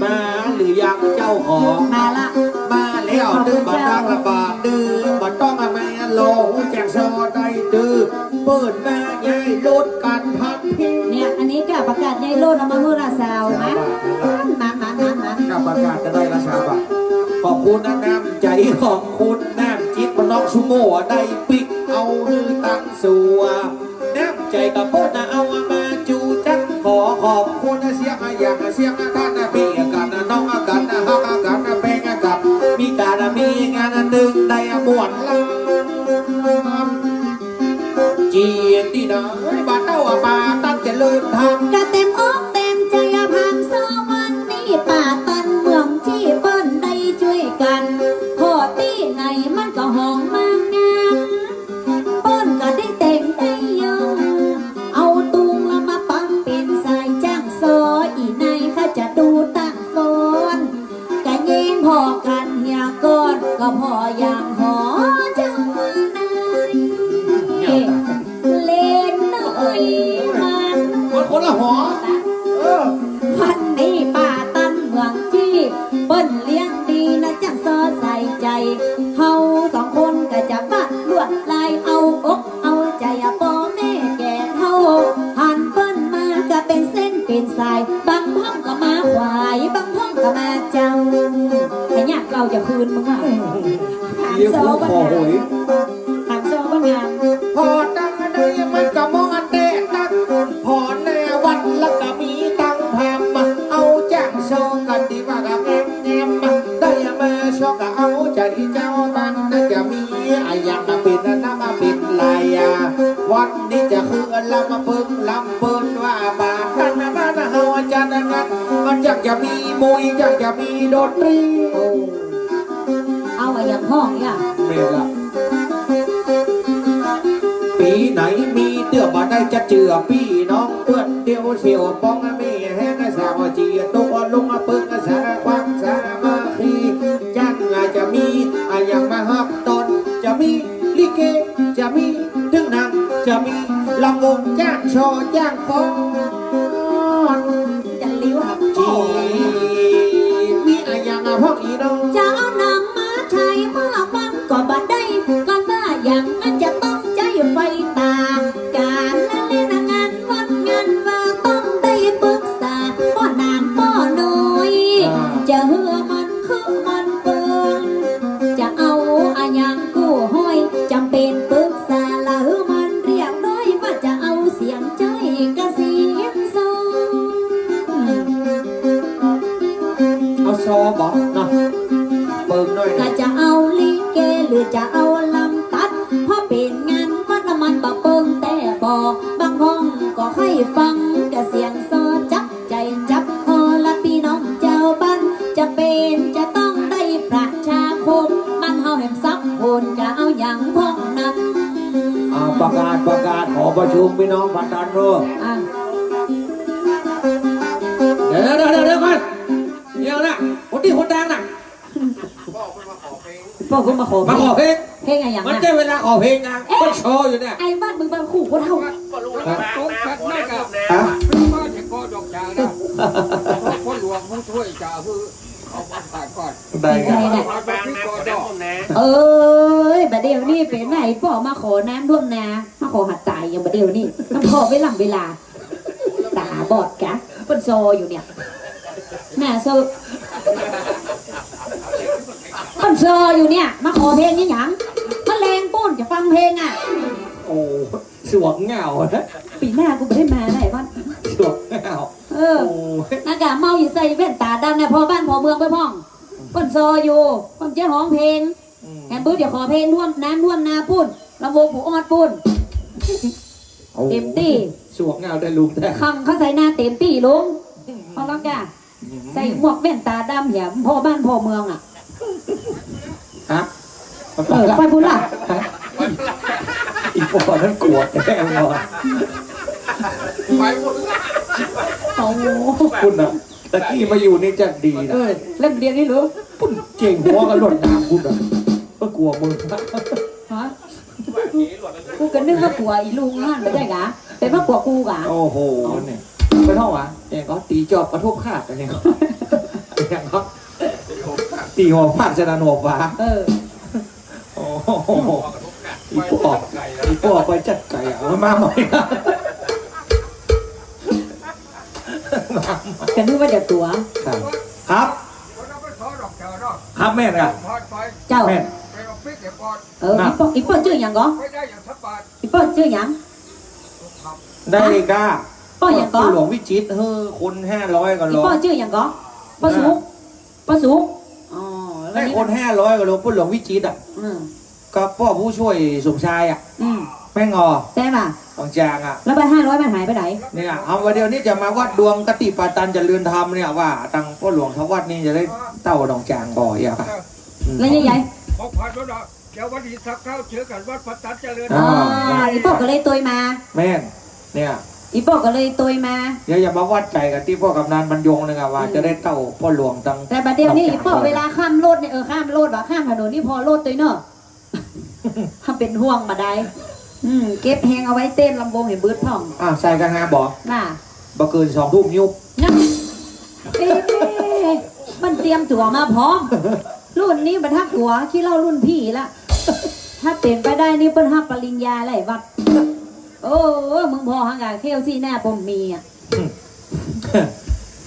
มาหรือยังเจ้าของ มาละ มาแล้ว ขอบคุณเจ้า ดื้อบ่ต้องระบาด ดื้อบ่ต้องแม่รอ ฮู้จักซอได้ตื้อ เปิ้นมาย้ายรถกั๋นทันที เนี่ย อันนี้กะประกาศย้ายรถเอามาหื้อละสาวนะ สาวบ้าน มัน มัน มัน มัน กะประกาศจะได้ละสาวบ้าน ขอบคุณนะ น้ำใจ๋ของคุณ น้ำจิ๊บน้องซูโม่ได้ปิ๊กเอาหื้อตังสัว น้ำใจ๋กับเปิ้นน่ะเอามาจูจัก ขอขอบคุณเสียงอย่างเสียงต้านพี่กั๋น น้องกั๋น ฮักกั๋น แป๋งกั๋น มีก๋านมีงานนึ่งได้ม่วนลำ จีนตี้ไหนบ่าเต้าบ่าตั้งเจริญธรรม กะเต๋มอกเต๋มใจ๋อะ ผ่านสองวันนี้ ป่าตันเมืองตี้เปิ้นได้จ้วยกั๋น ตี้ไหนมันก็ฮ้องมางาม เปิ้นก็ได้แต่งได้ย้อม เอาตุงละมาปักเป๋นสายจ้างซอ อี่ไหนข้าจะดูตั้งฟ้อน กะแยงผ่อกั๋นเหียก่อน ก็ผ่ออย่างหอเจ้านาย เล่นน้อยมัน คนคนละหอ เออ วันนี้ป้าตันเมืองจี้ เปิ้นเลี้ยงดีนะจ้างซอใส่ใจ๋ เฮาสองคนก็จะปะลวดลาย เอาอกเอาใจ๋อะป้อแม่แก่เฒ่า หันเปิ้นมาก็เป๋นเส้นเป๋นสาย บางพ่องก็มาขวาย บางพ่องก็มาเจ้า ไอ้เนี่ยเก่าจะคืนมึงอะ ถามซอบ้างนะ ถามซอบ้างนะ ผ่อตังได้มันก็มอแต๊นัก ผ่อแน่วันละก็มีตังค์ทำ เอาจ้างซอกั๋นดีว่าก็แง้มแง้ม ได้มาซอก็เอาใจ๋เจ้าบ้าน น่าจะมีอะหยังมาเป๋นน้ำมาเป๋นไหลอะ วันนี้จะคือลำเปิงลำเปิ้นว่าบาดนั้นบ้านเฮาจัดงาน มันจักจะมีมวย จักจะมีดนตรี เอาอะหยังฮ้องเนี่ย แม่นละ ปี๋ไหนมีเตื้อบ่ได้จะเจื้อปี้น้องเปิ้น เดี๋ยวเสี่ยวป๋องมีแฮงสาวจี๋ ตกลงเปิ้งสาความสามัคคี จังอาจจะมีอะหยังมาฮับต้อน จะมีลิเก จะมีตึงหนัง จะมีลำวงจ้างซอจ้างฟ้อน จะหลิวหาพ่อ มีอะหยังอะพ่องอี่น้อง จะเอาหนังมาฉายเมื่อวันก็บ่ได้ ก็ว่าอย่างนั้นจะต้องใจ๊ไฟตา ก๋านละเล่นงานวัดงานวาต้องได้ปึกษา ป้อหนามป้อน้อย อ่า จะหื้อมันคือมันเปิง จะเอาอะหยังกู้ห้อย จ๋ำเป๋นปึกษาละหื้อมันเรียบร้อย ว่าจะเอาเสียง ใจ๊กะเสียงซอ เอาซอบ่เนาะ เปิงหน้อย ก็จะเอาลิเกหรือจะเอาลำตัด เพราะเป๋นงานวัดละมันบ่เปิงแต่บ่ บางพ่องก็ใค่ฟังกะเสียงซอ จับใจ๋จับคอละปี้น้องเจ้าบ้าน จะเป๋นจะต้องได้ประชาคม บ้านเฮาแหมสักคนจะเอาหยังพ่องนั้น อ่า ประกาศ ประกาศ ขอประชุมปี้น้องผ่าตันเน่อ อ่ะ เดี๋ยว เดี๋ยว เดี๋ยว เดี๋ยวก่อน เดี๋ยวนะ คนตี้คนดังน่ะ ป้อเปิ้นมาขอเพลง มาขอเพลง เพลงอะหยัง มัน น่ะ ได้เวลาขอเพลงนะ เอ๊ะ เปิ้นซออยู่เนี่ย ไอ้บ้านมึงบ้านคู่คนเฒ่า ฮะ ตกกันมากอะ ฮะ บ้านอย่างก็ดอกจางนะ พ่อหลวงผู้ช่วยจะเอา เอามาผ่านก่อน ได้ครับ ได้ มาเป็นพิธีกรดอก เอ้ย บ่าเดี่ยวนี้เป๋นไหน ป้อมาขอน้ำท่วมนา มาขอหาต๋ายอย่างบ่าเดี่ยวนี้ ต้องขอเวลาเวลา ต๋าบอดกะ เปิ้นซออยู่เนี่ย น่าเศร้า เปิ้นซออยู่เนี่ย มาขอเพลงนี่หยัง มาแลงปู้นจะฟังเพลงอะ โอ้ สวงเหงานะ ปี๋หน้ากูบ่ได้มาไหนวะ สวงเหงา เออ โอ้ย นักกะเมาอยู่ใส่แว่นต๋าดำเนี่ย ผ่อบ้านผ่อเมืองไปพ่อง เปิ้นซออยู่ เปิ้นจะฮ้องเพลง อืม แหมบึ้ดเดี๋ยวขอเพลงท่วม น้ำท่วมนาปู้น ลำวงปู่ออดปู้น โอ้ เต็มตี้ สวงเหงาได้ลุงแท้ คังเข้าใส่นาเต็มตี้ลุง อืม พอแล้วกะ อืม ใส่หมวกแว่นต๋าดำเหีย ผ่อบ้านผ่อเมืองอะ ฮะ เออ ไปพู้นละ ฮะ อีป้อนั้นกั๋วแต๊ว่ะ ไปพู้นละ โอ้ พู้นนะ ตะกี้มาอยู่นี่จักดีนะ เออ เล่มเดียวนี่เหรอ ปุ้นเจ๋งหัวกันหล่นน้ำปุ้นอ่ะ ก็กั๋วมึง ฮะ กูก็นึกว่ากั๋วอีลุงนั่น บ่ใจ้กะ เป๋นว่ากั๋วกูกะ โอ้โห เนี่ย ไปท่องวะ เนี่ยก็ตี๋จอบกระทบคาดอันนี้ก็ เนี่ยก็ ตี๋หัวฟาดสนั่นหัวฟ้า เออ โอ้โห อีป้อ อีป้อไปจัดไก่อะ เอามาใหม่ ก็นึกว่าจะตั๋ว ครับ ครับ ครับแม่นอะ เจ้า แม่น เออ ครับ อีป้อ อีป้อจื้อหยังก่อ อีป้อจื้อหยัง ได้เลยก้า ป้อหยังก่อ ป้อหลวงวิจิตร เฮ้อ คนห้าร้อยกว่าโล อีป้อจื้อหยังก่อ ป้อสุข ป้อสุข อ๋อ แล้วนี่ ได้คนห้าร้อยกว่าโล ป้อหลวงวิจิตรอะ อืม กับป้อผู้ช่วยสมชายอะ อืม แม่งอ๋อ แป๊บอะ หนองจางอะ แล้วใบห้าร้อยมันหายไปไหน เนี่ย เอาว่าเดี๋ยวนี้จะมาวัดดวงกติปาตันเจริญธรรมเนี่ย ว่าตังป้อหลวงทวัฒน์นี่จะได้เต้าหนองจางบ่อยอะค่ะ อืม แล้วใหญ่ๆ พอผ่านแล้วนะ เดี๋ยววันที่สิบเก้าเจอกันวัดพระจันทร์เจริญ อ่า อ๋อ อีป้อก็เลยตวยมา แม่น เนี่ย อีป้อก็เลยตวยมา เดี๋ยวอย่ามาวัดใจ๋กับตี้ป้อกำนันบรรยงเลยอะ ว่า อืม จะได้เต้าป้อหลวงตัง แต่บัดเดี๋ยวนี้ หนองจาน อีป้อ เวลาข้ามโลดเนี่ย เออ ข้ามโลดว่ะ ข้ามถนนนี่ผ่อโลดตวยเนาะ ถ้าเป๋นห่วงบ่ได้ อืม เก็บแฮงเอาไว้เต้นลำวงหื้อเบิดพ่อง อ่า ใส่กันหาบ่ น่ะ บ่เกินสองทุ่มยุบ นะ เอ๊ะ มันเตรียมตั๋วมาพร้อม รุ่นนี้บ่ฮักตั๋ว ขี้เหล้ารุ่นพี่ละ ถ้าเป๋นไปได้นี่เปิ้นฮับปริญญาหลายวัด โอ้ มึงผ่อหังกะเข้าซี้หน้าป้อมมีอะ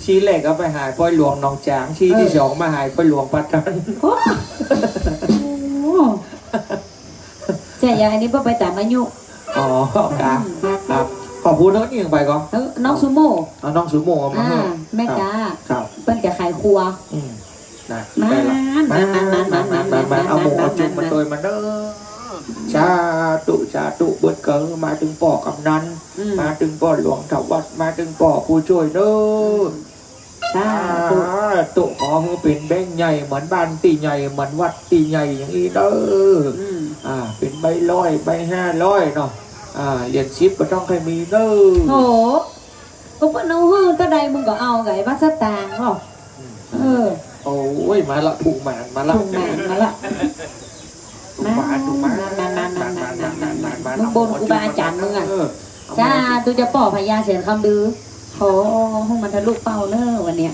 ซี้แรกก็ไปหาป้อหลวงหนองจาน ซี้ตี้ เออ สองมาหาป้อหลวงพระจันทร์ โอ้ โอ้ ใจ้ อย่างอันนี้ป้อไปต๋ามอายุ อ๋อ ครับ อืม ครับ ขอบคุณน้องหญิงไปก่อน เออ น้องซูโม่ เอาน้องซูโม่เอามา อ่า ให้ แม่ก๊า ครับ เปิ้นจะขายครัว อืม นะ มา ไปละ มา มา มา เอาหมูเอาจุ่มมาตวยมาเน้อ สาธุ สาธุ เบิดเก๋อ มาเถิงป้อกำนัน อืม มาเถิงป้อหลวงถวัด มาเถิงป้อผู้จ้วยเน้อ สาธุ สาธุ ขอหื้อเป๋นแบงก์ใหญ่เหมือนบ้านตี้ใหญ่ เหมือนวัดตี้ใหญ่อย่างอี้เน้อ อืม อ่า เป๋นใบร้อย ใบห้าร้อยเนาะ อ่า เหรียญสิบบ่ต้องใค่มีเน้อ โห ก็เปิ้นเอาหื้อเต้าใดมึงก็เอาไง ว่าสตางค์เนาะ อืม เออ โอ้ย มาละ ผูกหมานมาละ ผูกหมานมาละ ผูกหมาน ผูกหมาน มา มา มา มึงบนครูบาอาจ๋ารย์มึงอะ เออ สาธุ เจ้าป้อพญาเสียนคำดือ ขอหื้อมันทะลุเป้าเน้อวันเนี้ย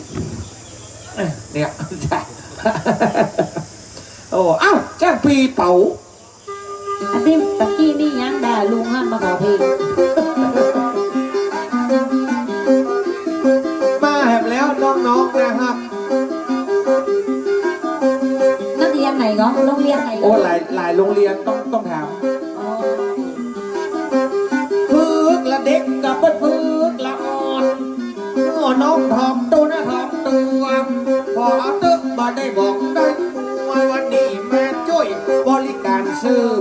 เออ เนี่ย โอ้ อ้าว จ้างปีเป๋า อันนี้ตะกี้นี่ยังด่าลุงหันมาขอเพลง มาแหมแล้วน้องๆ นะครับ นักเรียนไหนเหรอ โรงเรียนไหนเหรอ โอ้ หลาย หลายโรงเรียนต้อง ต้องถาม อ๋อ ฝึกละเด็กก็เปิ้นฝึกละอ่อน น้องถ่อมตั๋วนะถ่อมตั๋ว ผ่อเอาเต๊อะบ่ได้บอกได้ตั๋ว วันนี้มาจ้วยบริการเสิร์ฟ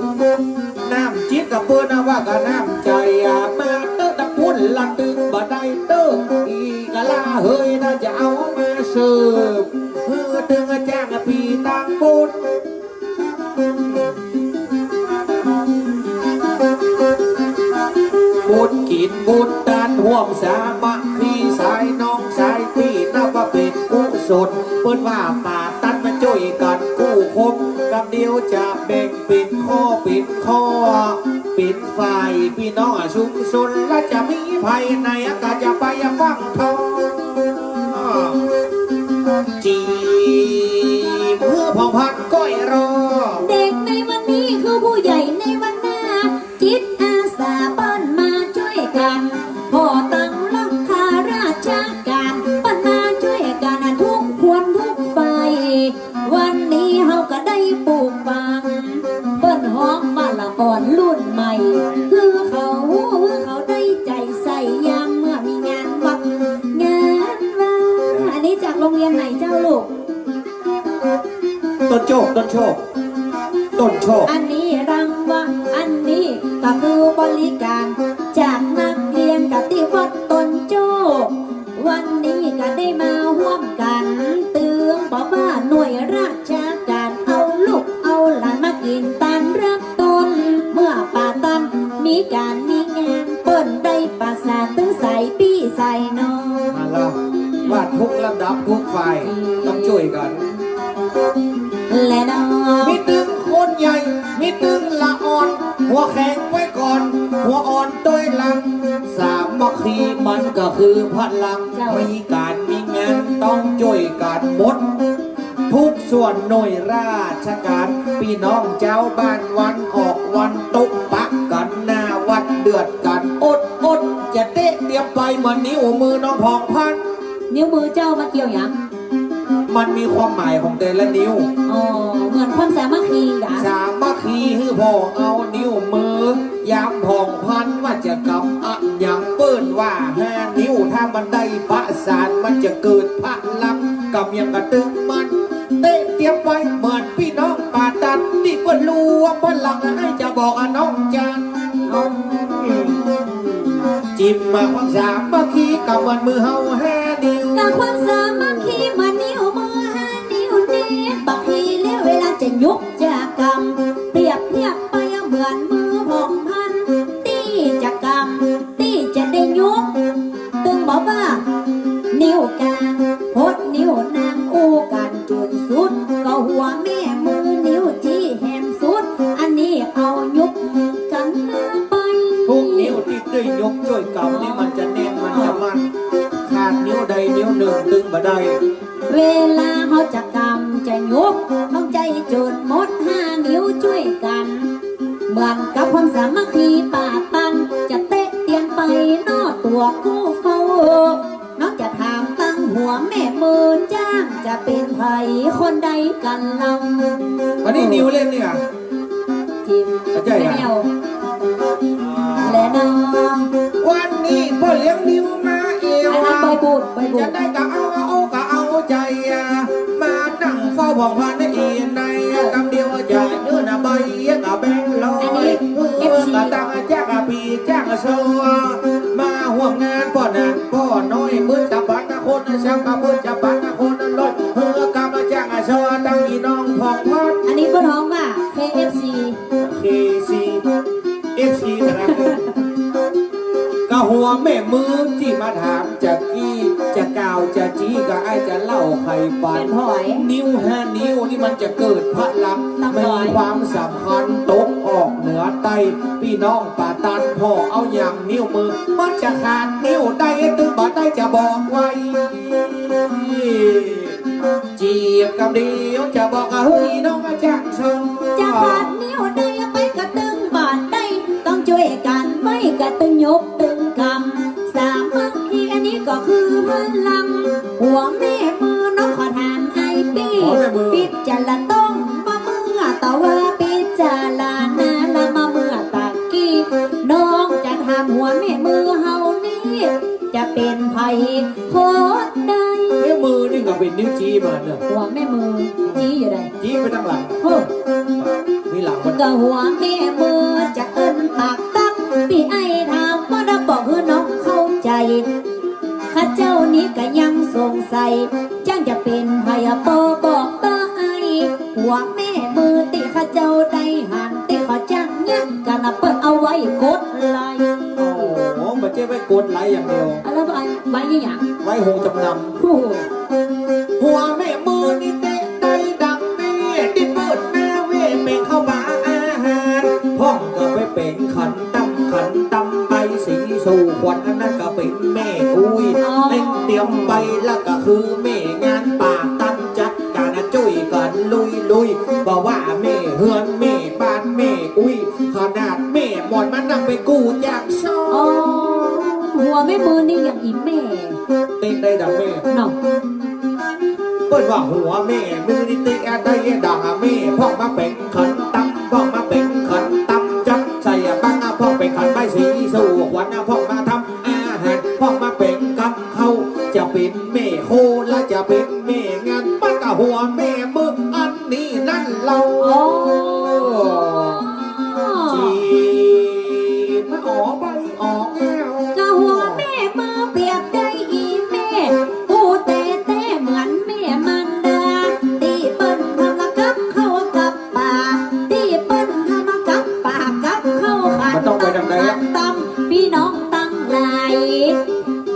น้ำจิตกับเปิ้นนะว่ากับน้ำใจ๋อะ มาเต๊อะตะปุ้นละตึงบ่ได้เต๊อะ อีกะลาเหยน่าจะเอามาเสิร์ฟ หื้อตึงจ้างปีตังบุญ บุญกิ๋นบุญตาน ฮ่วมสามัคคี สายน้องสายปี้ นับว่าเป๋นกุศล เปิ้นว่าป่าตันมาจ้วยกั๋นกู้ครบ กำเดียวจะแบ่งเป๋นข้อเป๋นข้อ เป๋นฝ่ายปี้น้องชุมชน และจะมีไผไหนก็จะไปฟังทอง จีบเพื่อผ่องพันก้อยรอ เด็กในวันนี้คือผู้ใหญ่ในวันหน้า จิตอาสาเปิ้นมาจ้วยกั๋น ผ่อตังหลังคาราชก๋าน เปิ้นมาจ้วยกั๋นทุกคนทุกฝ่าย วันนี้เฮาก็ได้ปลูกฝัง เปิ้นฮ้องว่าละอ่อนรุ่นใหม่ หื้อเขาฮู้ หื้อเขาได้ใจ๋ใส่ยามเมื่อมีงานวัดงานวา อันนี้จากโรงเรียนไหนเจ้าลูก ต้นโชค ต้นโชค ต้นโชค อันนี้รางวัล อันนี้ก็คือบริการจากนักเรียนกะตี้วัดต้นโชค วันนี้ก็ได้มาฮ่วมกั๋น ตึงบอกว่าหน่วยราชก๋านเอาลูกเอาหลานมากิ๋นตานรับต้น เมื่อป่าตันมีก๋านมีงาน เปิ้นได้ประสานตึงสายปี้สายน้อง มาละ ว่าทุกระดับทุกฝ่าย อืม ต้องจ้วยกั๋น และน้อง มีตึงคนใหญ่ มีตึงละอ่อน หัวแข็งไว้ก่อน หัวอ่อนตวยหลัง สามัคคีมันก็คือพลัง เจ้า มีก๋านมีงานต้องจ้วยกั๋นหมด ทุกส่วนหน่วยราชก๋าน ปี้น้องจาวบ้านวันออกวันตกปะกั๋นหน้าวัดเดือดกั๋นอดอด จะเต๊ะเตรียมไปเหมือนนิ้วมือน้องผ่องพัน นิ้วมือเจ้ามาเกี่ยวหยัง มันมีความหมายของแต่ละนิ้ว อ๋อ เหมือนความสามัคคีกะ สามัคคีหื้อผ่องเอานิ้วมือ ยามผ่องพันว่าจะกำอะหยังเปิ้นว่าห้านิ้ว ถ้ามันได้ประสานมันจะเกิดพลัง กำยังกะตึงมั่น เต๊ะเตรียมไปเหมือนปี้น้องป่าตัน ตี้เปิ้นรวมพลัง ไอ้จะบอกอะน้องจาน จิมมาความสามัคคีกำเหมือนมือเฮาห้านิ้ว กำความสามัคคีเหมือนนิ้วมือห้านิ้วเน่ บักทีเหลือเวลา ได้ เวลาเฮาจะกำจะหยุก ต้องใจ๊จ๋นหมดห้านิ้วจ้วยกั๋น เหมือนกับความสามัคคีปะปัน จะเต๊ะเตียนไปนอกตั๋วกู้เฝ้า น้องจะถามตังหัวแม่มือจ้าง จะเป๋นใผคนใดกั๋นเล่า อันนี้นิ้วเล่นเนี่ย จิ๋ม เข้าใจ๋ แม่ อะ แหละน้อง วันนี้ป้อเลี้ยงนิ้วมาเอว อันนั้นใบบุญ ใบบุญ จะได้ก็เอา เอาก็เอาใจ๋อะ มานั่งเฝ้าบ่องพระในอีใน กำเดียวจะยื่นใบก็แบงค์ร้อย อันนี้ เอฟซี ก็ตั้งแจ๊กปีแจ๊กโซ มาฮ่วมงานป้อหนักป้อน้อย เปิ้นจะปันคนช้ำ เปิ้นจะปันคนน้อย เฮือกำแจ๊กโซ ตั้งพี่น้องผ่องพัน อันนี้เปิ้นฮ้องว่า เค เอฟ ซี เค ซี เอฟ ซี นะ ก็หัวแม่มือตี้มาถามจะกี้ จะกล่าวจะจี้ ก็อ้ายจะเล่าไขปัน เป๋นใผ นิ้วห้านิ้วนี่มันจะเกิดพลัง มีความสำคัญตกออกเหนือใต้ พี่น้องปะตัน ผ่อเอาอย่างนิ้วมือ มันจะขาดนิ้วได้ ตึงบ่ได้จะบอกไว้ จีบกำเดียวจะบอกกับเฮ้ยน้องจ้างส่ง จะขาดนิ้วได้ไปกะตึงบ่ได้ ต้องจ้วยกั๋นไว้กะตึงยกตึงกำ สามัคคีอันนี้ก็คือพลัง หัวแม่มือน้องขอถามไอ้ปี้ หัวแม่มือ ปิจารณาต้องมาเมื่อตะว่าปิจารณาละมาเมื่อตะกี้ น้องจะถามหัวแม่มือเฮานี่ จะเป๋นใผ โคตรได้ แม่มือนี่ก็เป๋นนิ้วจี้มาเนาะ หัวแม่มือ จี้อยู่ใด จี้ไปตังหลัง โอ้ มีหลังมัน ก็หัวแม่มือจะเอิ้นปากตั๊ก ปี้ไอ้ถามว่าดาบอกหื้อน้องเข้าใจ๋ ข้าเจ้านี้ก็ยังสงสัย จ้างจะเป๋นใผอะปอบอกเต้อไอ้ หัวแม่มือตี้ข้าเจ้าได้หัน ตี้เขาจ้างเยียะกั๋นนะ เปิ้นเอาไว้กดไลค์ โอ้โห บ่ใจ้ไว้กดไลค์อย่างเดียว อะ แล้วไว้ ไว้อะหยัง ไว้โฮงจำนำ โอ้โห หัวแม่มือนี่เต๊ะได้ดังแม่ ตี้เปิ้นหน้าเว่เป๋นข้าวป๋าอาหาร พ่องก็ไปเป๋นขันตำ ขันตำใบสีสู่ขวัญ อันนั้นก็เป๋นแม่อุ๊ย อ๋อ เต๊ะเตียมไปแล้วก็คือแม่งานปะตัน จัดก๋านจ้วยกั๋นลุยๆ บ่ว่าแม่เฮือนแม่บ้านแม่อุ๊ย ขนาดแม่หมอนมานั่งเป๋นกู้จ้างซ่อ อ๋อ หัวแม่มือนี่อย่างอีแม่ เต๊ะได้ดังแม่ เนาะ เปิ้นว่าหัวแม่มือนี่เต๊ะได้ดังแม่ พ่องมาเป๋นขันตำ พ่องมาเป๋นขันตำ จัดใส่บัง พ่องเป๋นขันใบสีสู่ขวัญ พ่องมาทำอาหาร พ่องมาเป๋นกับข้าว จะเป๋นแม่ครัว จะเป๋นแม่งาน มันก็หัวแม่มืออันนี้นั่นเล่า อ๋อ จีบมาอ๋อใบออกแล้ว ก็หัวแม่มือเปรียบได้อีแม่ อู้แต๊ๆ เหมือนแม่มารดา ตี้เปิ้นทำกับข้าวกับป๋า ตี้เปิ้นทำกับป๋ากับข้าว ขัน มันต้องไปตางใดอะ ตำ พี่น้องตังหลาย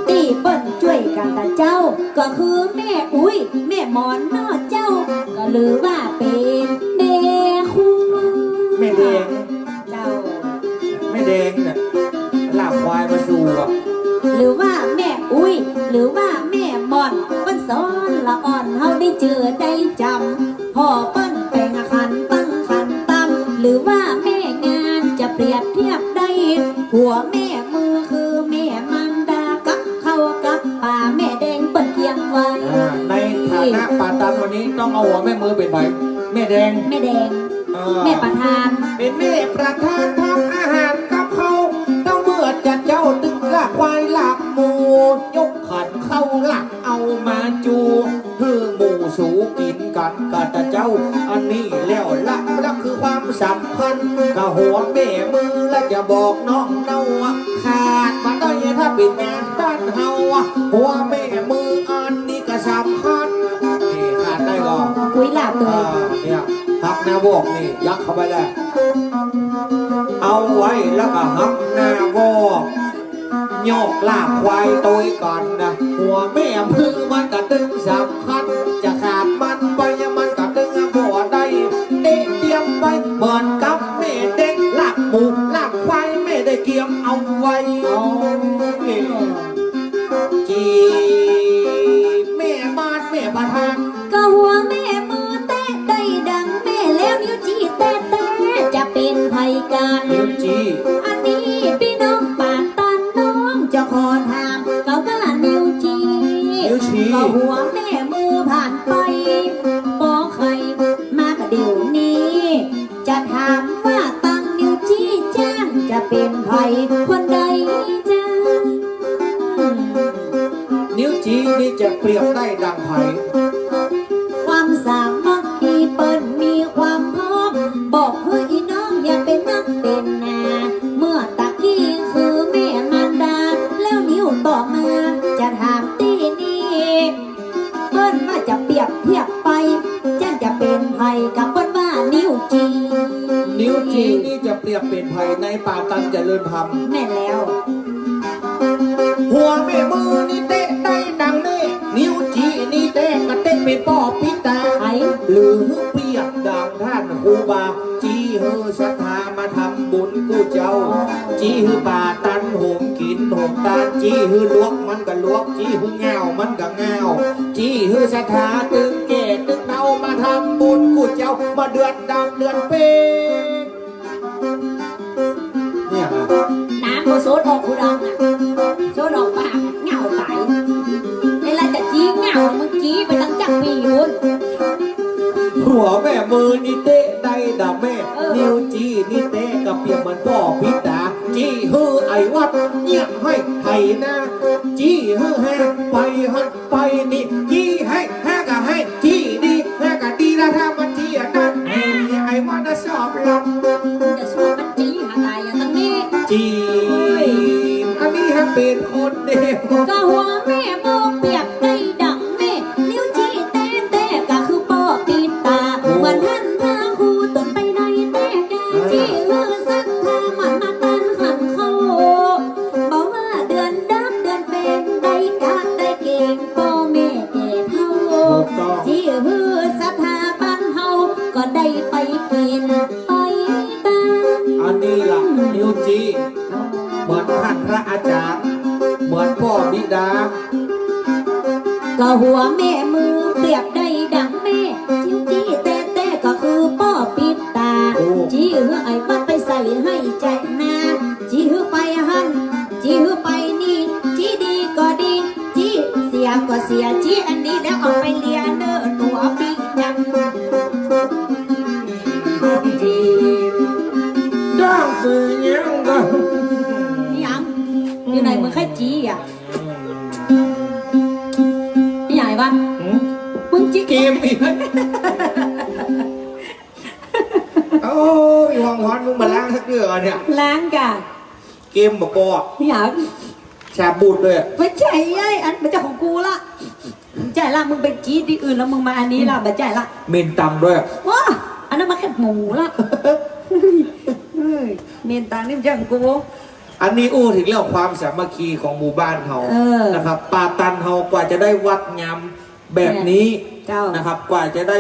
ตี้เปิ้นจ้วยกั๋นตะเจ้า ก็คือแม่อุ๊ย แม่หมอนเนาะเจ้า ก็หรือว่าเป๋นแม่ครัว แม่แดง เจ้า แม่แดงเนี่ย ลาบควายมาสู่อะ หรือว่าแม่อุ๊ย หรือว่าแม่หมอน เปิ้นสอนละอ่อนเฮาได้จื้อได้จ๋ำ ผ่อเปิ้นแป๋งขันตั้งขันตำ หรือว่าแม่งานจะเปรียบเทียบได้ หัวแม่มือคือแม่มารดา กับข้าวกับป๋าแม่แดงเปิ้นเกียมไว้ อ่า ในฐานะปะตันวันนี้ต้องเอาหัวแม่มือเป๋นใผ แม่แดง แม่แดง เออ แม่ประธาน เป๋นแม่ประธานทำอาหารกับข้าว ต้องเมื่อจัดเจ้าตึงลาบควายลาบหมู ยกขันข้าวหลากเอามาจู หื้อหมู่สูกิ๋นกั๋นกะตะเจ้า อันนี้แล้วละ ละคือความสำคัญ กะหัวแม่มือละจะบอกน้องเนาว่า ขาดบ่ได้ถ้าเป๋นงานบ้านเฮาอะ หัวแม่มืออันนี้ก็สำคัญ นี่ขาดได้ก่อ กุยลาบเลย อ่า เนี่ย หักหน้าวอกนี่ ยักเข้าไปแล้ว เอาไว้แล้วก็หักหน้าวอก ยอกลาบควายตวยกั๋นนะ หัวแม่มือมันก็ตึงสำคัญ จะขาดมันไปมันก็ตึงบ่ได้ เต๊ะเตียมไปเหมือนกับแม่แดง ลาบหมูลาบควายแม่ได้เกียมเอาไว้ อ๋อ จีบแม่ จะเปรียบได้ดั่งใผ ความสามัคคีเปิ้นมีความพร้อม บอกหื้ออี่น้องอย่าเป๋นนักเป๋นหนา เมื่อตะกี้คือแม่มารดา แล้วนิ้วต่อมาจะถามตี้นี้ เปิ้นว่าจะเปรียบเทียบไป จั้นจะเป๋นใผกับเปิ้นว่านิ้วจี นิ้วจีนี่จะเปรียบเป๋นใผในป่าตันเจริญธรรม แม่นแล้ว หัวแม่มือนี่เต๊ะได้ดังแม่ นิ้วจีนี่เต๊ะก็เต๊ะเป๋นป้อปิดต๋า ไผ หรือเปรียบดั่งต้านครูบา จี้หื้อศรัทธามาทำบุญกู้เจ้า จี้หื้อป่าตันโหมกิ๋นโหมตาน จี้หื้อลวกมันก็ลวก จี้หื้อง่าวมันก็ง่าว จี้หื้อศรัทธาตึงแก่ตึงเฒ่ามาทำบุญกู้เจ้า มาเดือนดำเดือนเป๊ก เนี่ยนะ น้ำก็โซดออกหูดังอะ โซดออกปากอะ ง่าวต๋าย เวลาจะจี้ง่าว มึงจี้ไปตั้งจักปี๋ปู๊น หัวแม่มือนี่เต๊ะได้ดั่งแม่ เออ นิ้วจีนี่เต๊ะก็เปรียบเหมือนป้อปิดต๋า จี้หื้อไอ้วัดเยียะหื้อไถนา จี้หื้อแฮะไปหั้น ไปนี่ จี้แฮะ แฮะก็แฮะ จี้ดี แฮะก็ดี แล้วถ้ามันจี้อันนั้น ไอ้ ไอ้มันน่ะชอบลำ จะชอบมันจี้หาต๋ายอย่างนี้ จี้ อันนี้แฮะเป๋นคนเดียว ก็หัวแม่บอกเปรียบได้ดั่งแม่ นิ้วจี้แต๊ๆ ก็คือป้อปิดต๋า เหมือนหั้นพาครูตนไปในแต๊กา จี้หื้อศรัทธามันมาตั้งหันเข้า บ่ว่าเดือนดำเดือนเป๊ก ได้กาดได้เกณฑ์ป้อแม่แก่เฒ่า ถูกต้อง จี้หื้อศรัทธาบ้านเฮา ก็ได้ไปกิ๋นไปตาน อันนี้ล่ะ นิ้วจี เหมือนต้านพระอาจ๋ารย์ เหมือนป้อบิดา ก็หัวแม่มือเปรียบได้ดั่งแม่ นิ้วจีแต๊ๆ ก็คือป้อปิดต๋า โอ้ จี้หื้อไอ้วัดไปใส่หื้อไถนา จี้หื้อไปหั้น จี้หื้อไปนี่ จี้ดีก็ดี จี้เสียก็เสีย จี้อันนี้แล้วเอาไปเลียเน่อตั๋วปิ๊กจัน จ้างปืนยังก็ นี่หยัง อยู่ไหนมึงใค่จี้อะ นี่หยังไอ้วัด หืม มึงจี้ เกมอีก โอ้ย หวังหอนมึงมาล้างสักเรื่องอ่ะเนี่ย ล้างก่ะ เกมบ่ปอ นี่หยัง ชาบูดด้วย บ่ใจ้ไอ้ อันบ่ใจ้ของกูละ บ่ใจ้ละ มึงไปกรี๊ดตี้อื่นแล้วมึงมาอันนี้ละ บ่ใจ้ละ เหม็นตังค์ด้วย ว้า อันนั้นมาแคบหมูละ เอ้ย เหม็นตังค์นี่บ่ใจ้ของกู อันนี้อู้เถิงเรื่องความสามัคคีของหมู่บ้านเฮา เออ นะครับ ป่าตันเฮากว่าจะได้วัดงาม แบบนี้ เจ้า นะครับ กว่าจะได้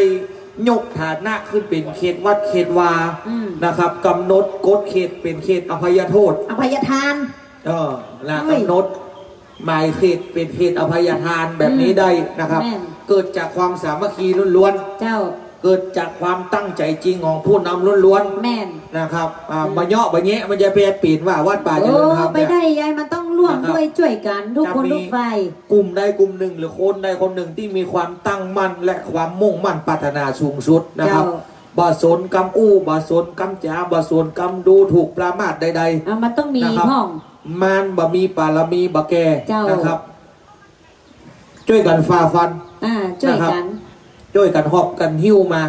ยกฐานะขึ้นเป๋นเขตวัดเขตวา อืม นะครับ กำหนดกฎเขตเป๋นเขตอภัยโทษ อภัยทาน เออ นะ เฮ้ย กำหนดหมายเขตเป๋นเขตอภัยทานแบบนี้ อืม ได้นะครับ แม่น เกิดจากความสามัคคีล้วนๆ เจ้า เกิดจากความตั้งใจ๋จริงของผู้นำล้วนๆ แม่น นะครับ อ่า อืม บ่เยาะบ่แยะ มันจะไปเป๋นว่าวัดป่าเจริญธรรมเนี่ย เออ ไปได้ยังไง มันต้องร่วม นะครับ ด้วยจ้วยกั๋นทุกคน จะมี ทุกฝ่าย กลุ่มใดกลุ่มหนึ่งหรือคนใดคนหนึ่งตี้มีความตั้งมั่นและความมุ่งมั่นปรารถนาสูงสุดนะครับ เจ้า บ่สนกำอู้ บ่สนกำจ๋า บ่สนกำดูถูกปรามาสใดๆ อ่ะ มันต้องมี นะครับ พ่อง มารบ่มีปารมีบ่แก่ เจ้า นะครับ จ้วยกั๋นฝ่าฟัน อ่า จ้วยกั๋น นะครับ จ้วยกั๋นหอบกั๋นหิ้วมา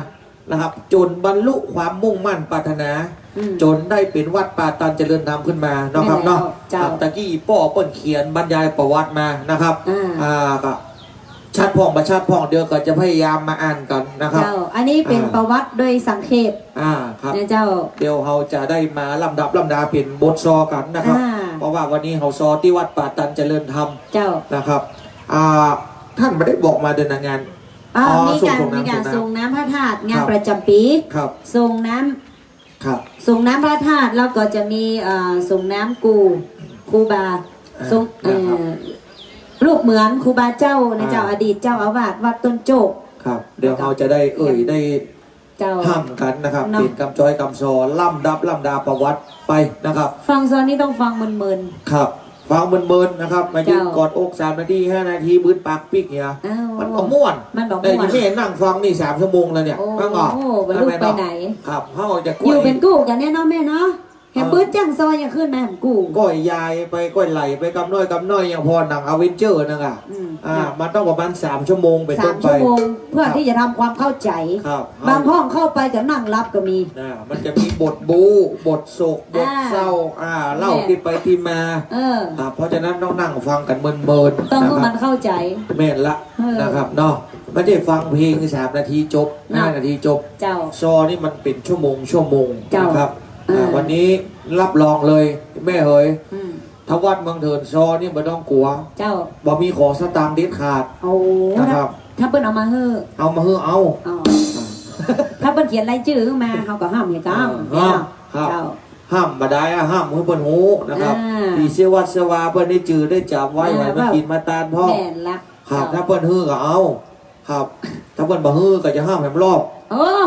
นะครับ จ๋นบรรลุความมุ่งมั่นปรารถนา อืม จ๋นได้เป๋นวัดป่าตันเจริญธรรมขึ้นมาเนาะครับเนาะ แม่นแล้ว เจ้า ครับ ตะกี้ป้อเปิ้นเขียนบรรยายประวัติมานะครับ อ่า อ่า ก็ชัดพ่องบ่ชัดพ่อง เดี๋ยวก็จะพยายามมาอ่านกั๋นนะครับ เจ้า อันนี้เป๋น อ่า ประวัติโดยสังเขป อ่า ครับ นะเจ้า เดี๋ยวเฮาจะได้มาลำดับลำดาเป๋นบทซอกั๋นนะครับ อ่า เพราะว่าวันนี้เฮาซอตี้วัดป่าตันเจริญธรรม เจ้า นะครับ อ่า ต้านบ่ได้บอกมาเดินงาน อ่า อ๋อ มีก๋าน ส่งน้ำ มีก๋าน ส่งน้ำ ส่งน้ำพระธาตุ งาน ครับ ประจ๋ำปี๋ ครับ ส่งน้ำ ครับ ส่งน้ำพระธาตุ แล้วก็จะมี เอ่อ ส่งน้ำกู่ ครูบา อ่า ส่ง นะครับ เอ่อ รูปเหมือนครูบาเจ้านะเจ้า อ่า อดีตเจ้าอาวาสวัดต้นโจ้ ครับ เดี๋ยว แล้วก็ เฮาจะได้เอ่ยได้ เจ้า ฮ่ำกั๋นนะครับ เนาะ เป๋นกำจ้อยกำซอ ลำดับลำดาประวัติไปนะครับ ฟังซอนี่ต้องฟังเมินๆ ครับ ฟังเมินๆ นะครับ มายืน เจ้า กอดอกสามนาที ห้านาที บืดปากปิ๊กเนี่ย อ้าว มันบ่ม่วน มันบ่ม่วน แต่ที่แม่นั่งฟังนี่สามชั่วโมงแล้วเนี่ย โอ้ ฟังก่อน โอ้ บ่รู้ไปไหน ครับ เฮาจะกล้วย อยู่เป๋นกู้กั๋นแน่เนาะแม่เนาะ แหม เออ ปื๊ดจ้างซอยังขึ้นมาแหมกู้ ก้อยยายไป ก้อยไหลไปกำน้อยกำน้อย ยังผ่อหนังอเวนเจอร์นั่นอะ อืม อ่า มันต้องประมาณสามชั่วโมงเป็นต้นไป สามชั่วโมง เพื่อ ครับ ที่จะทำความเข้าใจ ครับ บางห้องเข้าไปก็นั่งหลับก็มี อ่า มันจะมีบทบู๊ บทโศก บท อ่า เศร้า อ่า เล่า เนี่ย ตี้ไปตี้มา เออ ครับ เพราะฉะนั้นต้องนั่งฟังกั๋นเมินๆ ต้องหื้อ นะครับ มันเข้าใจ๋ แม่นละ เออ นะครับเนาะ บ่ใจ้ฟังเพลงสามนาทีจบ เนาะ ห้านาทีจบ เจ้า ซอนี่มันเป๋นชั่วโมงชั่วโมง เจ้า นะครับ อ่า อ่า วันนี้รับรองเลยแม่เหย อืม ถ้าวัดเมืองเถินซอนี่บ่ต้องกั๋ว เจ้า บ่มีขอสตางค์เด็ดขาด โอ้ นะครับ ถ้า ถ้าเปิ้นเอามาหื้อ เอามาหื้อเอา อ๋อ ถ้าเปิ้นเขียนรายจื้อมา เฮาก็ห้ามหื้อ เออ ห้าม ห้าม ครับ เจ้า ห้ามบ่ได้อะ ห้ามหื้อเปิ้นฮู้นะครับ อ่า ตี้เสียวัดเสียวาเปิ้นได้จื้อได้จ๋ำไว้ อ่า ว่า หื้อมากิ๋นมาตานพ่อง แม่นละ ครับ เจ้า ถ้าเปิ้นหื้อก็เอา ครับ ถ้าเปิ้นบ่หื้อก็จะห้ามแหมรอบ เออ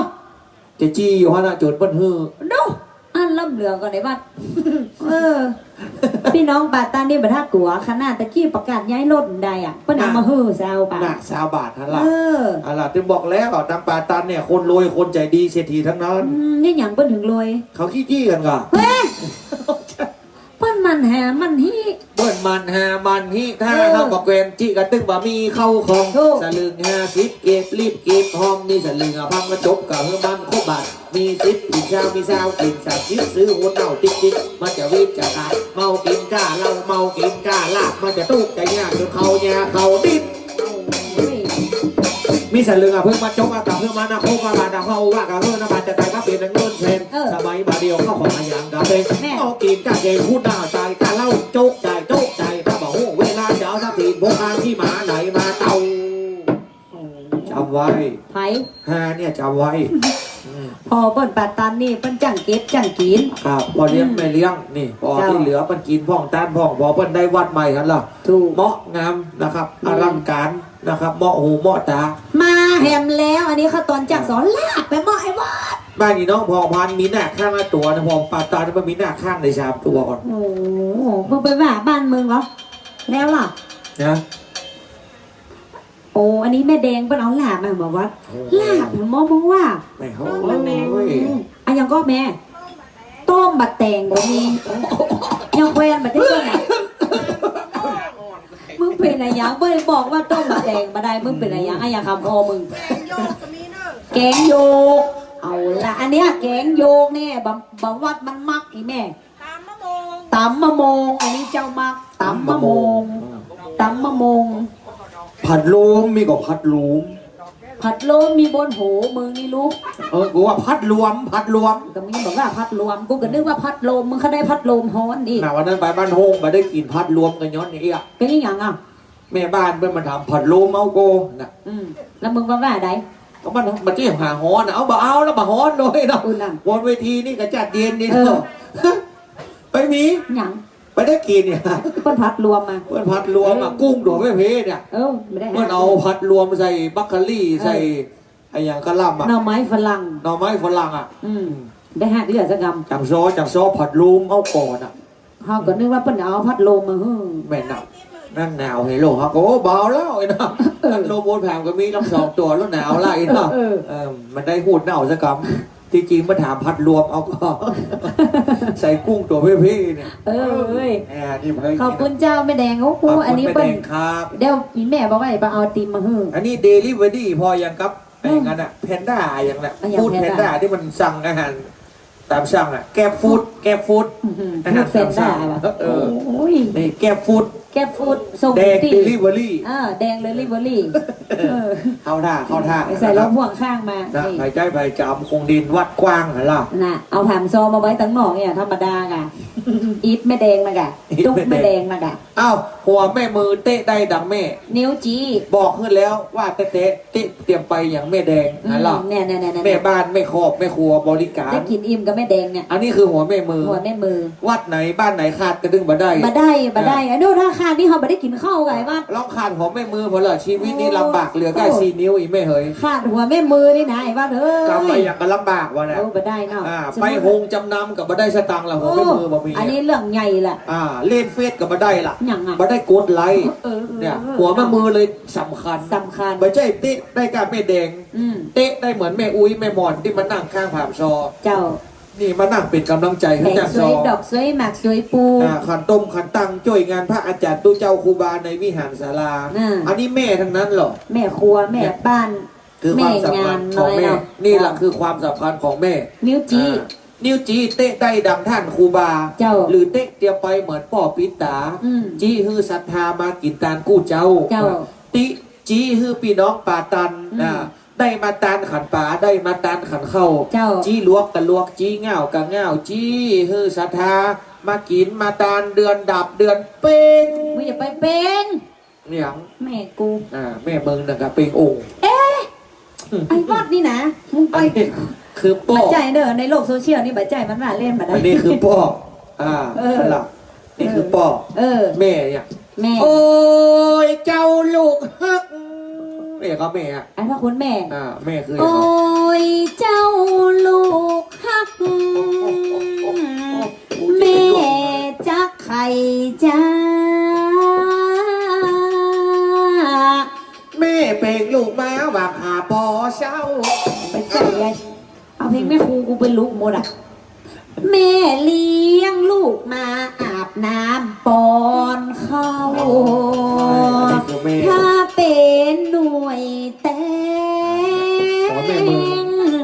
จะจี้อยู่หั้นน่ะ จ๋นเปิ้นหื้อ ดู อันล้ำเหลือก่อไอ้วัด เออ ปี้น้องป่าตานนี่บ่ต้องกั๋ว ขนาดตะกี้ประกาศย้ายรถได้อะ เปิ้นเอามาหื้อซาวบาท น่ะ ซาวบาทหั้นละ เออ เอาล่ะ ตึงบอกแล้ว ตางป่าตานเนี่ย คนรวย คนใจ๋ดี เศรษฐีทั้งนั้น อืม นี่หยังเปิ้นเถิงรวย เขาขี้จี้กั๋นก่อ เฮ้ย เปิ้นหมั่นหาหมั่นฮี้ เปิ้นหมั่นหาหมั่นฮี้ ถ้า เออ เฮาบ่แกว่งจี้กั๋นตึงบ่มีเข้าของ ถูก สลึงห้าสิบเก็บรีบเก็บหอม มีสลึงอะพันก็จบ ก็หื้อมันครบบาท มีสิบกิ๋นซาว มีซาวกิ๋นสามสิบ ซื้อหัวเน่าติ๊กๆ มันจะวิตจะขาด เมากิ๋นก้าเหล้า เมากิ๋นก้าลาบ มันจะตุ๊กข์จะยาก จ๋นเข้ายาเข้าดิน โอ้ย มีสลึงอะเพิ่งมาจกอะ กับเพิ่งมานะ คงมาบาดอะ เฮาว่ากับเพิ่งนะ บาดจะต๋ายมาเป๋นเงินแสน เออ สมัยบ่าเดี่ยวเข้าของอะหยังกะเป๋น แม่ เอากิ๋นกะเก๋ง พูดหน้าใจ๋กะเหล้า โจ๊กใจ๋ โจ๊กใจ๋ ถ้าบ่ฮู้เวลาจะเอาทรัพย์สินพวกข้าขี้หมาไหนมาเต้า จ๋ำไว้ ไผ ห้าเนี่ยจ๋ำไว้ อืม พ่อเปิ้นป่าตานนี่เปิ้นจ้างเก็บจ้างกิ๋น ครับ พ่อเลี้ยง อืม แม่เลี้ยง นี่ พ่อ เจ้า ตี้เหลือเปิ้นกิ๋นพ่องตานพ่อง พ่อเปิ้นได้วัดใหม่หั้นละ ถูก เหมาะงามนะครับ อืม อลังก๋านนะครับ เหมาะหูเหมาะต๋า มาแหมแล้ว อันนี้ข้าวตอนจากสอนลาบไปเหมาะไอ้วัด บ้านนี้น้องผ่องพันธุ์มีหน้าข้างละตั๋วนะ ผ่องป่าตานนี่มันมีหน้าข้างในสามตั๋วก่อน โอ้โห เพิ่งไปว่าบ้านเมืองเหรอ แล้วเหรอ นะ โอ้ อันนี้แม่แดงเปิ้นเอาลาบมาบ่วัด โอ้ ลาบเหมาะมึงว่า แม่ โอ้ย อืม อะหยังก็แม่ ต้มบะแตงก็มี ยังแควนบ่ได้ต้มอะ มึงเป๋นอะหยัง บ่ได้บอกว่าต้มบะแตงบ่ได้ มึงเป๋นอะหยัง อะหยังคำคอมึง แกงโยกก็มีเนอะ แกงโยก เอาละ อันเนี้ยแกงโยกเนี่ย บ่ บ่วัดมันมักอีแม่ ต๋ำมะโมง ต๋ำมะโมง อันนี้เจ้ามัก ต๋ำมะโมง ต๋ำมะโมง ต๋ำมะโมง ผัดโลม มีก็ผัดโลม ผัดโลมมีบนหัวมึงนี่ลูก เออ กูว่าผัดรวม ผัดรวม ก็มึงบอกว่าผัดรวม กูก็นึกว่าผัดลม มึงก็ได้ผัดลมฮ้อนอีก น่ะ วันนั้นไปบ้านโฮง ไปได้กิ๋นผัดรวมกั๋นย้อนนี่อะ ก็นี่หยังอะ แม่บ้านเปิ้นมาถามผัดโลมเอาก่อน่ะ อืม แล้วมึงว่าว่าใด ก็มัน มันจะหาฮ้อนน่ะ เอาบ่เอาแล้ว บ่ฮ้อนเลยเนาะ อืม นั่น บนเวทีนี่ก็จัดเย็นดีเนาะ เออ ไปมี หยัง ไปได้กิ๋นเนี่ย เปิ้นผัดรวมมา เปิ้นผัดรวมอะ เออ กุ้งตั๋วเป๊ะๆ เนี่ย เออ บ่ได้หา เปิ้นเอาผัดรวมใส่บรอกโคลี เออ ใส่ ไอ้หยังกะหล่ำอะ หน่อไม้ฝรั่ง หน่อไม้ฝรั่งอะ อืม บ่ได้หาเลือดสักกำ จั่งซ้อ จั่งซ้อผัดโลมเอาก่อน่ะ เฮาก็นึกว่าเปิ้นเอาพัดลมมาหื้อ แม่นน่ะ นั่นหนาวเฮโล เฮาก็ โอ้ บ่เอาแล้วไอ้เนาะ เออ พัดลมบนแผงก็มีตั้งสองตั๋วแล้ว หนาวละไอ้เนาะ เออ เออ มันได้ฮู้เน่าสักกำ ตี้จริงมาถามผัดรวมเอาก่อ ใส่กุ้งตั๋วเป๊ะๆ เนี่ย เออ เอ้ย แหม นี่เพิ่ง ขอบคุณเจ้าแม่แดง โอ้โห ขอบคุณ อันนี้เปิ้น แม่แดงครับ เดี๋ยวอีแม่บอกว่าจะไปเอาไอติมมาหื้อ อันนี้เดลิเวอรี่ พอยังครับ ไอ้ อืม อย่างนั้นอะ แพนด้าอย่างนั้นอะ อะ อย่าง ฟู้ด แพนด้า แพนด้า ตี้มันสั่งอาหารต๋ามสั่งอะ แกร็บฟู้ด แกร็บฟู้ด อื้อหือ อาหารต๋ามสั่ง ฟู้ดแพนด้าว่ะ เออ โอ้ย นี่แกร็บฟู้ด แกร็บฟู้ด ส่ง แดง ตี้ เดลิเวอรี่ เออ แดงเดลิเวอรี่ เออ เข้าท่า เข้าท่า ใส่รถพ่วงข้างมา นะ นี่ ใผใจ๊ใผจ๋ำ คงดินวัดกว้างหั่นล่ะ น่ะ เอาผามซอมาไว้ตังนอกเนี่ย ธรรมดากะ อิดแม่แดงน่ะกะ อิดแม่แดง ตุ๊กแม่แดงน่ะกะ อ้าว หัวแม่มือเต๊ะได้ดังแม่ นิ้วชี้ บอกขึ้นแล้วว่าเต๊ะๆ เต๊ะเตรียมไปอย่างแม่แดง อืม นั่นล่ะ เนี่ยๆๆๆ แม่บ้าน แม่ครอบ แม่ครัวบริการ ได้กิ๋นอิ่มกับแม่แดงเนี่ย อันนี้คือหัวแม่มือ หัวแม่มือ วัดไหนบ้านไหนขาดกระดึ้งบ่ได้ บ่ได้ บ่ได้ อ่ะ อันนี้ถ้าขาดนี่เฮาบ่ได้กิ๋นข้าวไงวัด ลองขาดหัวแม่มือพอละ ชีวิตนี้ โอ้ ลำบากเหลือแค่ โอ้ สี่นิ้วอีแม่เหย ขาดหัวแม่มือนี่นะไอ้วัดเอ้ย กำไปอย่างก็ลำบากวะเนี่ย โอ้ บ่ได้เนาะ อ่า สมมุติ ไปโฮงจ๋ำนำก็บ่ได้สตางค์ละ หัวแม่มือบ่มี โอ้ อันนี้เรื่องใหญ่ละ อ่า เล่นเฟซก็บ่ได้ละ หยังอะ บ่ได้กดไลก์ เออ เออ เนี่ย เออ หัวแม่มือเลยสำคัญ สำคัญ บ่ใจ้เต๊ะได้กับแม่แดง อืม เต๊ะได้เหมือนแม่อุ๊ยแม่หม่อนตี้มานั่งข้างผามซอ เจ้า นี่มานั่งเป๋นก๋ำลังใจ๋หื้อ แป๋ง จ๊าง สวย ซอ ดอกสวยหมากสวยปู อ่า ขันต้มขันตั้ง จ้วยงานพระอาจ๋ารย์ตุ๊เจ้าครูบาในวิหารศาลา อ่า อันนี้แม่ตังนั้นเหรอ แม่ครัว แม่ เนี่ย บ้าน คือความสำคัญของแม่ แม่งานอะไรเนาะ นี่แหละคือความสำคัญของแม่ นิ้วจี๊ อ่า นิ้วจี๊เต๊ะได้ดังต้านครูบา เจ้า หรือเต๊ะเตียวไปเหมือนป้อปิดต๋า อืม จี๊หื้อศรัทธามากิ๋นตานกู้เจ๊า เจ้า ติ จี๊หื้อปี้น้องป่าตัน อืม อ่า ได้มาตานขันป๋า ได้มาตานขันข้าว เจ้า จี๊หลวกก็หลวก จี๊ง่าวก็ง่าว จี๊หื้อศรัทธามากิ๋นมาตาน เดือนดับเดือนเป๊ง มึงอย่าไปเป๊ง เนี่ย แม่กู อ่า แม่มึงนั่นก็เป๊งองค์ เอ๊ะ อืม ไอ้วัดนี่นะ มึงไป อันนี้คือป้อ บ่ใจ้เน่อ ในโลกโซเชียลนี่บ่ใจ้ มันว่าเล่นบ่ได้ อันนี้คือป้อ อ่า เออ นั่นล่ะ นี่คือป้อ เออ แม่เนี่ย แม่ โอ้ย เจ้าลูกฮัก เนี่ยก็แม่อะ ไอ้พระคุณแม่ อ่า แม่คือ โอ้ย เจ้าลูกฮัก แม่จักใค่จ้า แม่เปล่งลูกมาว่าข้าบ่เซา ไปใจ้ไง เอาเพลงแม่ครูกูไปลุกหมดอะ แม่เลี้ยงลูกมาอาบน้ำป้อนข้าว อ๋อ นี่คือแม่ ถ้าเป๋นหน่วยแตง อ๋อ แม่มึง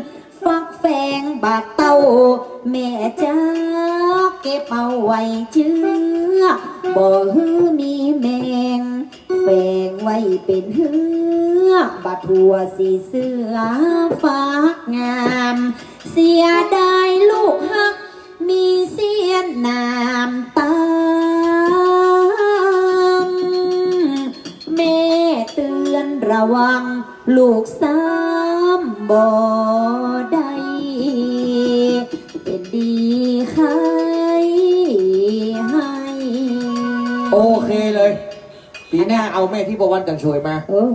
ฟักแฟงบาดเต้า แม่จักเก็บเอาไว้เจื้อ บ่หื้อมีแมง แฝงไว้เป๋นเฮือก บ่ทั่วสิเสื้อฟักงาม เสียดายลูกฮัก มีเสี้ยนน้ำต๋าม แม่เตื๋อนระวัง ลูกซ้ำบ่ได้ เป๋นดีใค่ให้ โอเคเลย ปี๋หน้าเอาแม่ทิพวรรณจันทร์ฉวยมา เออ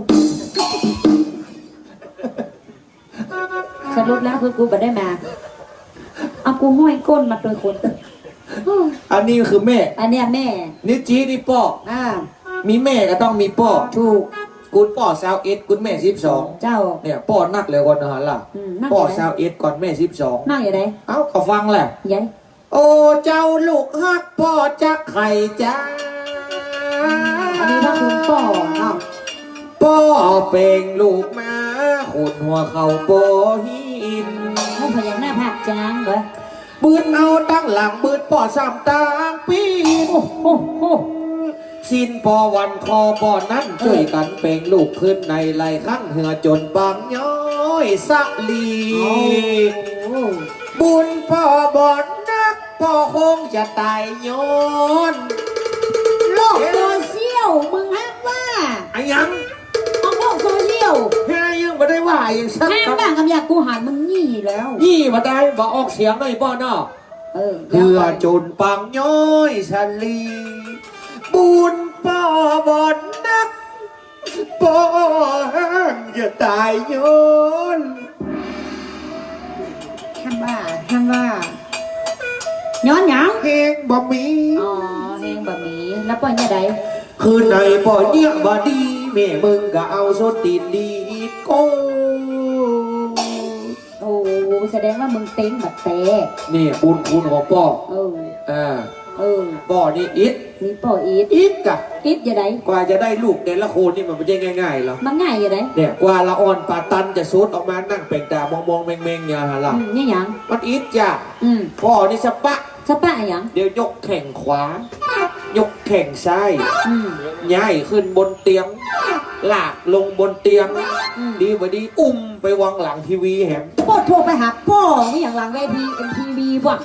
สรุปแล้วคือกูบ่ได้มา เอากูห้อยก้นมาโตยคน อันนี้คือแม่ อันเนี้ยแม่ นี่จี๊นี่ป้อ อ่า มีแม่ก็ต้องมีป้อ ถูก กูป้อซาวเอ็ด กูแม่สิบสอง เจ้า เนี่ย ป้อนักเหลือเกินนะฮะล่ะ อืม นัก ป้อ อยู่ไหน ซาวเอ็ด ก่อนแม่สิบสอง นักอยู่ไหน เอ้า ก็ฟังแหละ ยัง โอ้ เจ้าลูกฮัก ป้อจักใค่จ้า อันนี้ก็คือป้อเนาะ ป้อเปล่งลูกมา คนหัวเขาบ่หิน โอ้ พยักหน้าผากจางเว้ย บืนเอาตังหลัง บืนป้อซ้ำตังปีน โอ้โห สิ้นป้อวันคอป้อนั้น เออ จ้วยกั๋นเปล่งลูกคืนใน ไหล่ข้างเฮือจ๋นปางย้อยสาลี โอ้ บุญป้อบ่นัก ป้อคงจะต๋ายย้อน โลกโซเชียล มึงห้ามว่า อะหยัง เอาโลกโซเชียล เฮ้ย ยังบ่ได้ว่าอะหยังสัก ห้าม คำ บ้างกำอยากกูหันมึงยี่แล้ว ยี่บ่ได้ บ่ออกเสียงหน่อยป้อเนาะ เออ เฮือจ๋นปางย้อยสาลี บุญป้อบ่นัก ป้อห้ามจะต๋ายย้อน ห้ามว่า ห้ามว่า ย้อนหยัง แฮงบ่มี อ๋อ แฮงบ่มี แล้วป้อเยียะใด คืนในป้อเยียะบ่ดี แม่มึงก็เอาส้นตี๋นดีดโก โอ้ แสดงว่ามึงเต๊งบ่แต๊ นี่บุญคุณของป้อ เออ อ่า เออ ป้อนี่อิด นี่ป้ออิด อิดกะ อิดจะใด กว่าจะได้ลูกแต่ละคนนี่มันบ่ใจ้ง่ายๆ หรอก มันง่ายจะใด เนี่ย กว่าละอ่อนป่าตันจะสุดออกมานั่งเป่งต๋ามองๆ เม็งๆ เนี่ยฮะล่ะ อืม เนี่ยหยัง มันอิดจ้ะ อืม ป้อนี่สะปะ สะปะหยัง เดี๋ยวยกแข้งขวา ยกแข้งซ้าย อืม ย้ายขึ้นบนเตียง ลากลงบนเตียง อืม ดีบ่ดี อุ้มไปวางหลังทีวีแหม โพดโธ่ ไปหาป้อมึงอย่างหลังเวที เอ็มทีวี ว่ะ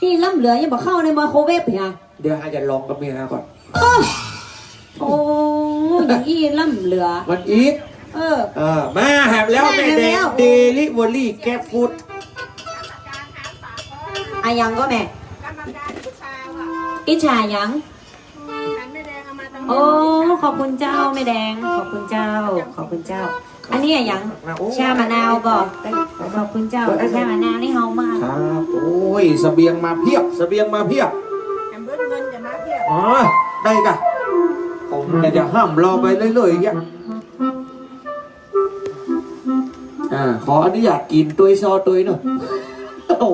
อี้ล้ำเหลือยังบ่เข้าในไมโครเวฟอีกฮะ เดี๋ยวอาจจะลองกับเมียก่อน โอ้ โอ้ อย่างอี้ล้ำเหลือ มันอิด เออ เออ มาแหมแล้ว มาแหมแล้ว แม่แดง เดลิเวอรี่ แกร็บฟู้ด อะหยังก็แม่ อิจฉาหยัง โอ้ ขอบคุณเจ้าแม่แดง ขอบคุณเจ้า ขอบคุณเจ้า อันนี้อะหยัง ชามะนาวบ่ ขอบคุณเจ้า ชามะนาวนี่เฮามา ครับ โอ้ย เสบียงมาเพียบ เสบียงมาเพียบ อ๋อ ได้กะ ผมก็จะห้ามรอไปเรื่อยๆ อย่างเงี้ย อ่า ขออนุญาตกิ๋นตวยซอตวยเนาะ โอ้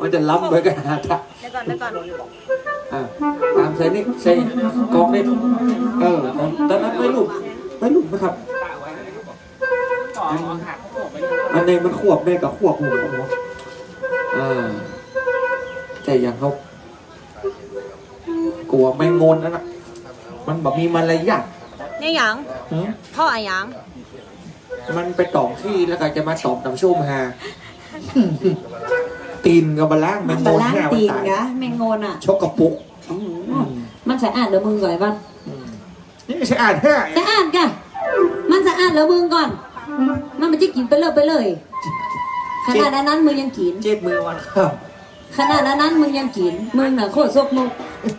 มันจะล้ำไปกันหาทาง เดี๋ยวก่อน เดี๋ยวก่อน อ่า ตามใส่นี่ ใส่กองนี่ เออ ตอนนั้นไม่รู้ ไม่รู้นะครับ อันนี้มันควบได้กับควบหัว อ่า แต่อย่างเขา กั๋วแมงมนนั่นน่ะ มันบ่มีมารยาท เนี่ยหยัง หืม พ่ออะหยัง มันไปต๋อมขี้แล้วก็จะมาต๋อมต๋ำส้มหา ตี๋นก็บ่ล้าง แมงมน บ่ล้าง ห้าวัน ตี๋น ต๋าย กะ แมงมนอะ สกปรก อืม อืม มันสะอาดเหลือมึงก่อนบ้าง อืม นี่สะอาดแท้ สะอาดกะ มันสะอาดเหลือมึงก่อน มันไม่ใช่กิ๋นไปเลยไปเลย ขนาดอันนั้นมึงยังกิ๋น เจ็ดมื้อวันครับ ขนาดอันนั้นมึงยังกิ๋น มึงน่ะโคตรซกมก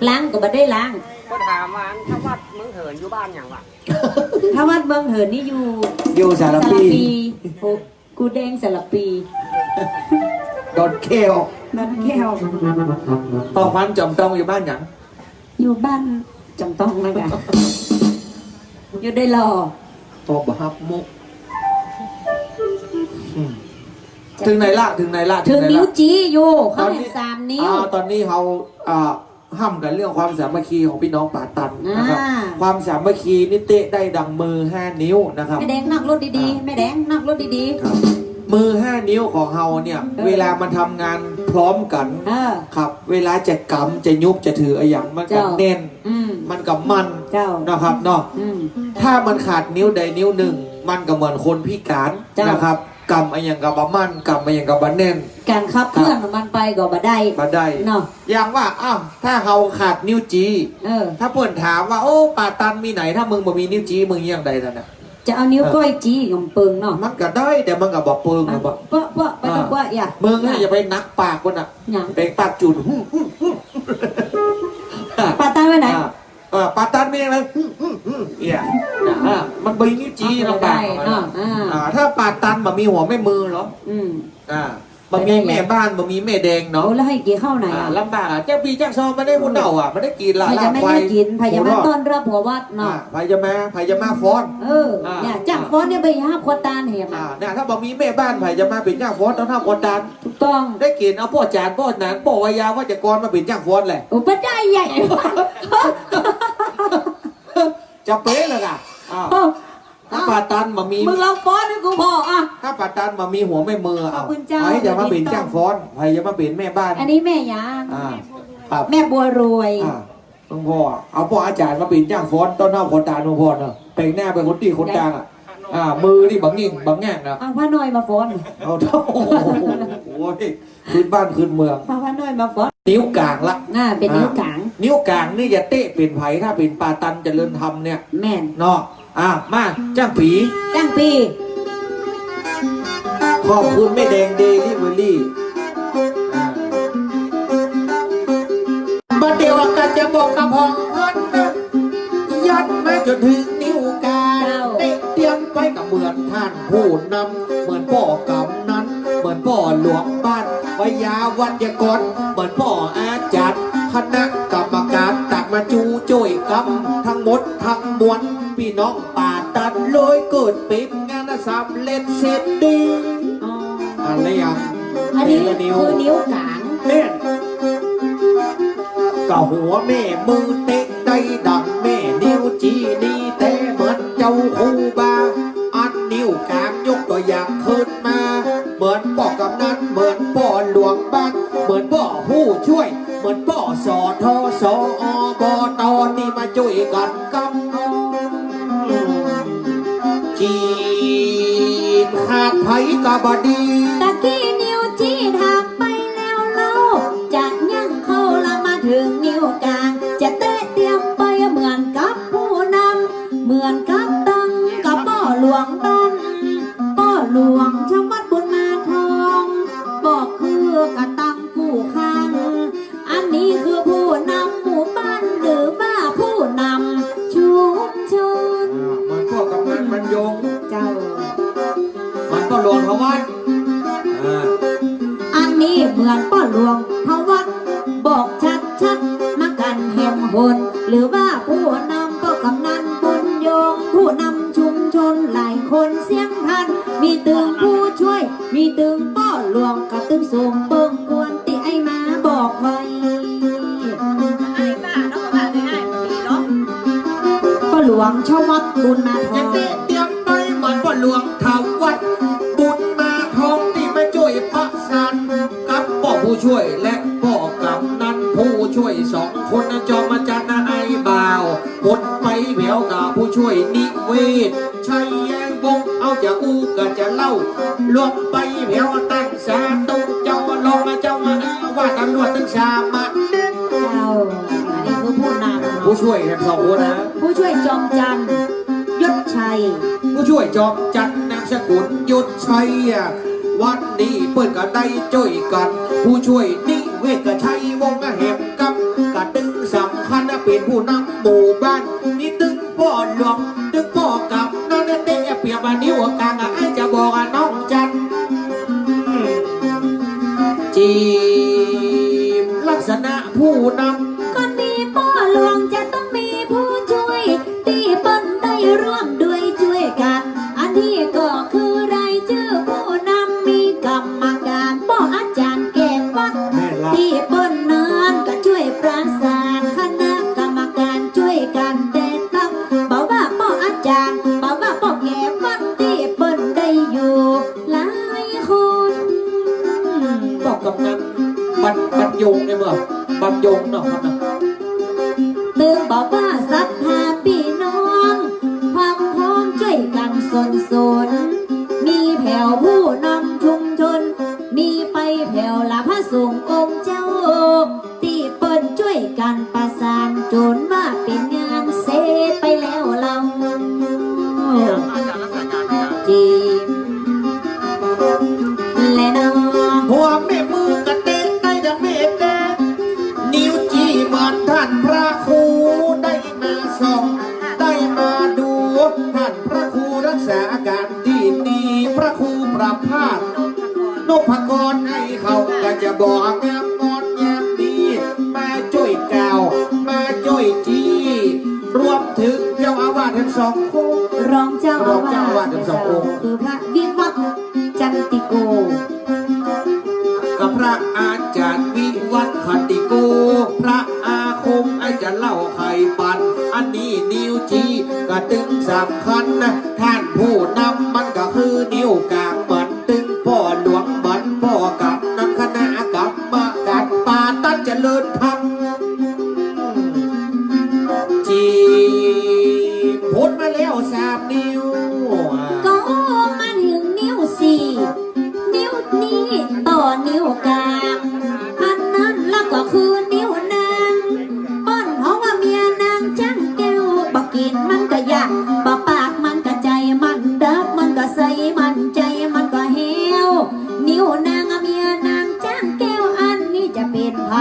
ล้างก็บ่ได้ล้าง ก็ถามว่า ถ้าวัดเมืองเหินอยู่บ้านหยังวะ ถ้าวัดเมืองเหินนี่อยู่ อยู่สารภี สารภี โอ้ กูแดงสารภี ดอนแก้ว ดอนแก้ว พ่อพันธุ์จอมตองอยู่บ้านหยัง อยู่บ้านจอมตองนะกะ อยู่ได้หล่อ พ่อบ่ฮับมุก อืม เถิงไหนละ เถิงไหนละ เถิง เถิงไหนละ นิ้วจี๊อยู่ เขา ต๋อนนี้ หันสามนิ้ว อ่า ต๋อนนี้เขา อ่า ห้ำกั๋นเรื่องความสามัคคีของพี่น้องป่าตันนะครับ อ่า ความสามัคคีนี่เต๊ะได้ดังมือห้านิ้วนะครับ แม่แดงนั่งรถดีๆ อ่า แม่แดงนั่งรถดีๆ ครับ มือห้านิ้วของเฮาเนี่ย เออ เวลามันทำงานพร้อมกั๋น เออ ครับ เวลาจะกำจะยุบจะถืออะหยังมันก็ เจ้า แน่น อืม มันก็มั่น เจ้า นะครับเนาะ อืม ถ้ามันขาดนิ้วใดนิ้วหนึ่ง มันก็เหมือนคนพิก๋าน เจ้า นะครับ กำอะหยังก็บ่มั่น กำอะหยังก็บ่แน่น ก๋านขับเคลื่อน ครับ มันไปก็บ่ได้ บ่ได้ เนาะ อย่างว่า อ้าว ถ้าเฮาขาดนิ้วจี๊ เออ ถ้าเปิ้นถามว่า โอ้ ป่าตันมีไหน ถ้ามึงบ่มีนิ้วจี๊ มึงยังใดนั่นน่ะ จะเอานิ้วก้อยจี๊ก็บ่เปิงเนาะ มันก็ได้ แต่มันก็บ่เปิง มัน อะบ่ เปาะเปาะไป อ่า เปาะเปาะ อย่า มึงน่ะ อย่าไปหนักปากมันน่ะ หยัง เปล่งปากจูด ป่าตันไปไหน อ่า เออ ป่าตันมีอะไร อืม อืม อืม เนี่ย อ่ะ มันบ่มีจี๊ลำบาก ได้เนาะ อ่า อ่า ถ้าป่าตันบ่มีหัวแม่มือเหรอ อืม อ่า บ่มีแม่บ้าน บ่มีแม่แดงเนาะ โอ้ แล้วหื้อกิ๋นข้าวไหน อ่า อ่ะ ลำบากอ่ะ จักปี้จักซองบ่ได้ ผู้เฒ่าอ่ะ บ่ได้กิ๋นละ ใผจะมา ลาบควาย หื้อกิ๋น ใผจะมา หมูทอด ต้อนรับหัววัดเนาะ อ่า ใผจะมา ใผจะมาฟ้อน เออ อ่า เนี่ย จ้างฟ้อนเนี่ยไปหาขวดตานแหม อ่า เนี่ย ถ้าบ่มีแม่บ้าน ใผจะมาเป๋นจ้างฟ้อน ต้อนรับขวดตาน ถูกต้อง ได้เก๋ณฑ์เอาป้อจ๋ารย์ ป้อหนาน ป้อวัยยาวัจกรมาเป๋นจ้างฟ้อนแหละ โอ้ บ่ได้ใหญ่ จะเป๋นเลยก่ะ อ้าว เออ ถ้าป่าตันบ่มี มึงลองฟ้อนหื้อกูผ่ออ่ะ ถ้าป่าตันบ่มีหัวแม่มือ ขอบคุณเจ้า อ้าว ใผจะมาเป๋นจ้างฟ้อน ใผจะมาเป๋นแม่บ้าน อันนี้แม่หยัง อ่า ครับ แม่บัวรวย อ่า หลวงพ่อ เอาป้อจ๋ารย์มาเป๋นจ้างฟ้อน ต้อนรับขวดตานหลวงพ่อเนาะ แป๋งหน้าเป๋นคนตี้คนดังอ่ะ อ่า มือนี่บ่งิ่งบ่แง่งนะ เอาผ้าน้อยมาฟ้อน เอา โอ้โห พื้นบ้านพื้นเมือง เอาผ้าน้อยมาฟ้อน นิ้วก๋างละ อ่า เป๋นนิ้วก๋าง อ่า นิ้วก๋างนี่จะเต๊ะเป๋นใผ ถ้าเป๋นป่าตันเจริญธรรมเนี่ย แม่น เนาะ อ่ะ มา จ้างปี๋ จ้างปี๋ ขอบคุณแม่แดงเดลิเวอรี่ อ่า บ่าเดี่ยวก็จะบอกกำผ่องพันนะ ยันมาจ๋นเถิงนิ้วก๋าง เจ้า เต๊ะเตียมไปก็เหมือนต้านผู้นำ เหมือนป้อกำนัน เหมือนป้อหลวงบ้าน วัยยาวัจกร เหมือนป้ออาจ๋ารย์ คณะกรรมก๋านต่างมาจู้จ้วยกำ ตึงหมดตึงมวล ปี้น้องป่าตันเลยเกิดเป๋นงานสำเร็จเสร็จดี อ๋อ อะไรอ่ะ อันนี้ เป๋นละนิ้ว คือนิ้วก๋าง แม่น ก็หัวแม่มือเต๊ะได้ดังแม่นิ้วจี๊นี้แต๊ เหมือนเจ้าครูบา อันนิ้วก๋างยกตั๋วอย่างขึ้นมา เหมือนป้อกำนัน เหมือนป้อหลวงบ้าน เหมือนป้อผู้จ้วย เหมือนป้อ สท ส อบต ตี้มาจ้วยกั๋นกำ จีนขาดใผก็บ่ดี ตะกี้นิ้วจี๊ถามไปแล้วเล่า จะยั้งเข้าละมาเถิงนิ้วก๋าง จะเต๊ะเตียมไปเหมือนกับผู้นำ เหมือนกับตึงกับป้อหลวงบ้าน ป้อหลวงชาววัดบุญมาทอง บอกคือก็ตึงกู้ข้าง อันนี้คือผู้นำหมู่บ้านหรือว่าผู้นำชุมชน อ่า เหมือนป้อกำนันบรรยง เจ้า เหมือนป้อหลวงธวัช อ่า อันนี้เหมือนป้อหลวงธวัช บอกชัดๆ มากั๋นแหมหน หรือว่าผู้นำป้อกำนันบุญยง ผู้นำชุมชนหลายคนเสี้ยงตัน มีตึงผู้จ้วย มีตึงป้อหลวง ก็ตึงส่ง เจ้าวัดบุญมาทอง เตรียมไปหมานป้อหลวงทาวัดบุญมาทอง ตี้มาจ้วยประสานกับป้อผู้จ้วยและป้อกำนันผู้จ้วยสองคนนะ จอมจันทร์นะไอ้บ่าว คนไปแผวกับผู้จ้วยนิเวศ ชัยวงศ์ เอาจะอู้ก็จะเล่า ลวงไปแผวตั้งสาตุเจ้า รองเจ้าอาวาส ตำรวจตึงสามะ เจ้า อันนี้คือผู้นำ ผู้จ้วยแถมสองคนนะ ผู้จ้วยจอมจันทร์ ยศชัย ผู้จ้วยจอมจันทร์ นามสกุลยศชัยอะ วันนี้เปิ้นก็ได้จ้วยกั๋น ผู้จ้วยนิเวศกับชัยวงศ์แหมกับ กะตึงสำคัญนะ เป๋นผู้นำหมู่บ้าน นี่ตึงป้อหลวง ตึงป้อกำนันเต๊ะ เปรียบว่านิ้วก๋างอะ ไอ้จะบอกอะน้องจัน อืม จีบลักษณะผู้นำ ก่อนมีป้อหลวงจะต้องมีผู้จ้วย ตี้เปิ้นได้ร่วมด้วยจ้วยกั๋น อันนี้ก็คือรายจื้อผู้นำ มีกรรมการป้ออาจ๋ารย์แก่วัด แม่นละ ตี้เปิ้นนั้นก็จ้วยประสาน คณะกรรมการจ้วยกั๋นแต่ตั้ง บ่ว่าป้ออาจ๋ารย์ บ่ว่าป้อแก่วัด ตี้เปิ้นได้อยู่หลายคน ป้อกำนัน บรร- บรรยงเนี่ยบ่ บรรยงเนาะครับนะ ตึงบอกว่าศรัทธาปี้น้อง ความพร้อมจ้วยกั๋นสนสน มีแผวผู้นำชุมชน มีไปแผวละพระสงฆ์องค์เจ้า ตี้เปิ้นจ้วยกั๋นประสาน จ๋นว่าเป๋นงานเสร็จไปแล้วเล่า จีบ และน้อง หัวแม่มือกะเต๊ะได้ดังเมตเต๊ะ นิ้วจี้เหมือนท่านพระครูได้มาส่อง ได้มาดู ท่านพระครูรักษาการตี้นี่ พระครูประภาส นพกร ไอ้เขาก็จะบอกงามงอนงามดี มาจ้วยกล่าว มาจ้วยจี้ รวมเถิงเจ้าอาวาสแถมสององค์ รองเจ้าอาวาส รองเจ้าอาวาสแถมสององค์ คือพระวิวัฒน์ จันติโก กับพระอาจ๋ารย์วิวัฒน์ขันติโก พระอาคม ไอ้จะเล่าไขปัน อันนี้นิ้วจี้กะตึงสำคัญนะ ท่านผู้นำมันก็คือนิ้วก๋าง มันตึงป้อหลวง มันป้อกำนัน คณะกรรมการป่าตัดเจริญธรรม จีบ พ้นมาแล้วสามนิ้ว ก็มาเถิงนิ้วสี่ นิ้วนี้ต่อนิ้วก๋าง อันนั้นละก็คือนิ้วนาง เปิ้นฮ้องว่าเมียนางจ้างแก้ว บ่กิ๋นมันก็อยาก บ่ปากมันก็ใจ๋มันดับ มันก็ใส มันใจ๋มันก็แห้ว นิ้วนางเมียนางจ้างแก้ว อันนี้จะเป๋นใผ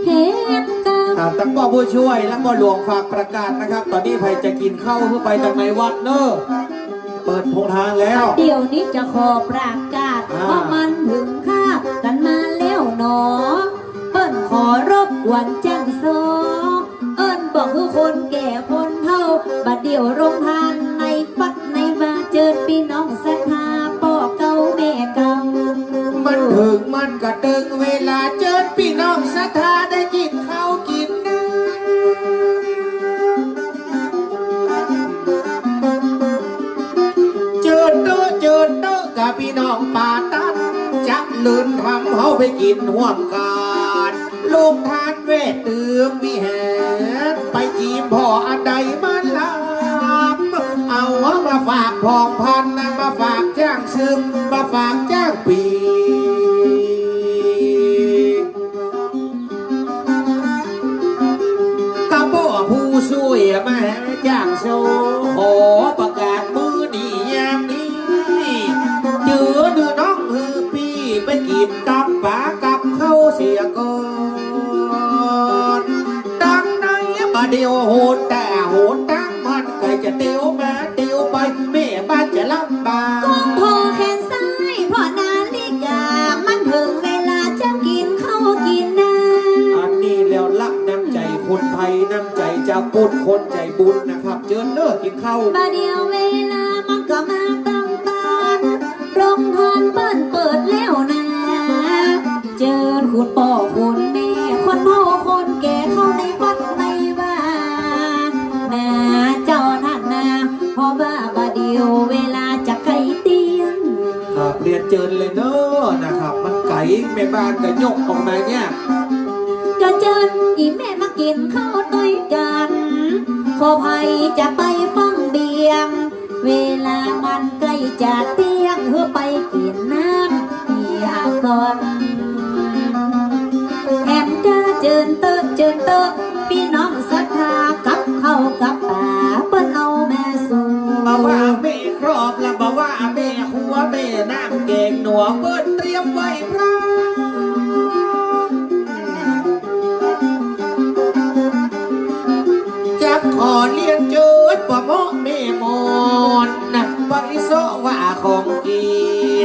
เฮ็ดกับ อ่า ตังป้อผู้จ้วยและป้อหลวงฝากประกาศนะครับ ต๋อนนี้ใผจะกิ๋นข้าวคือไปตังในวัดเน่อ เปิดโถงทางแล้ว เดี๋ยวนี้จะขอประกาศ อ่า ว่ามันเถิงคาบกั๋นมาแล้วหนอ เปิ้นขอรบกวนจั้งซอ เอิ้นบอกคือคนแก่คนเฒ่า บ่าเดี่ยวโฮงทานในวัดในวา เจิญปี้น้องศรัทธาป้อเก่าแม่เก่า มันเถิงมันกะเถิงเวลา เจิญปี้น้องศรัทธาได้กิ๋นข้าวกิ๋นน้ำ เจิญเต๊อะ เจิญเต๊อะ กับปี้น้องป่าตัน จะเลินทำเฮาไปกิ๋นฮ่วมกั๋น โฮงทานแว่เติมวิหาร ไปจีบผ่ออันใดมาลำ เอามาฝากผ่องพัน มาฝากจ้างซึม มาฝากจ้างปี กับป้อผู้จ้วยมาแห่จ้างโซ ขอประกาศมื้อนี้ยามนี้ เจิญหื้อน้องหื้อปี้ไปกิ๋นกับป๋ากับข้าวเสียก่อน ดังในบ่าเดี่ยวโหนต๋าโหนต๋า มันใก้จะเตียวมาเตียวไป แม่บ้านจะลำบาก ก้มโพแขนซ้ายผ่อนาฬิกา มันเถิงเวลาจะกิ๋นข้าวกิ๋นน้ำ อันนี้แล้วละน้ำใจ๋คนไทย น้ำใจ๋จาวพุทธ คนใจ๋บุญนะครับ เจิญเน่อกิ๋นข้าว บ่าเดี่ยวเวลามันก็มาตั้งตาน โฮงทานเปิ้นเปิดแล้วนา เจิญคุณป้อคุณแม่ คนเฒ่าคนแก่เข้าในวัดในวา นาเจ้าท่าน บ้านก็ยกออกมาเนี่ย ก็เจิญอี่แม่มากิ๋นข้าวตวยกั๋น ขอใผจะไปฟั่งเบียง เวลามันใก้จะเตี้ยง หื้อไปกิ๋นน้ำเปียกก่อน แหมก็เจิญเต๊อะ เจิญเต๊อะ ปี้น้องศรัทธา กับข้าวกับป๋าเปิ้นเอามาสู่ บ่ว่าแม่ครอบและบ่ว่าแม่ครัว แม่น้ำแกงหนัวเปิ้นเตรียมไว้พร้อม จักขอเรียนเจิญป้อเมาะแม่หมอน ไปเซาะว่าของกิ๋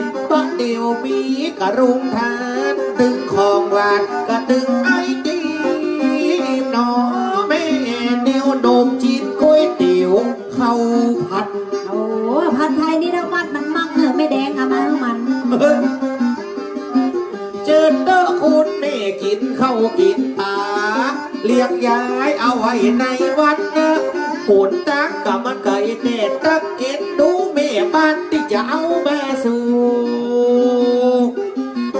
น บ่าเดี่ยวมีกะโรงทาน ตึงของหวานกะตึงไอติมหนอ แม่แนวโน้มจี๋นก๋วยเตี๋ยวข้าวผัด โอ้ ผัดไทยนี่ถ้าวัดมันมักเนอะ แม่แดงเอามาหื้อมัน เจิญเต๊อะคุณแม่กิ๋นข้าวกิ๋นป๋า เรียกยายเอาไว้ในวัดนะ หนตางกะมันไก๋ แต่ตักเอ็นดูแม่บ้านตี้จะเอามาสู่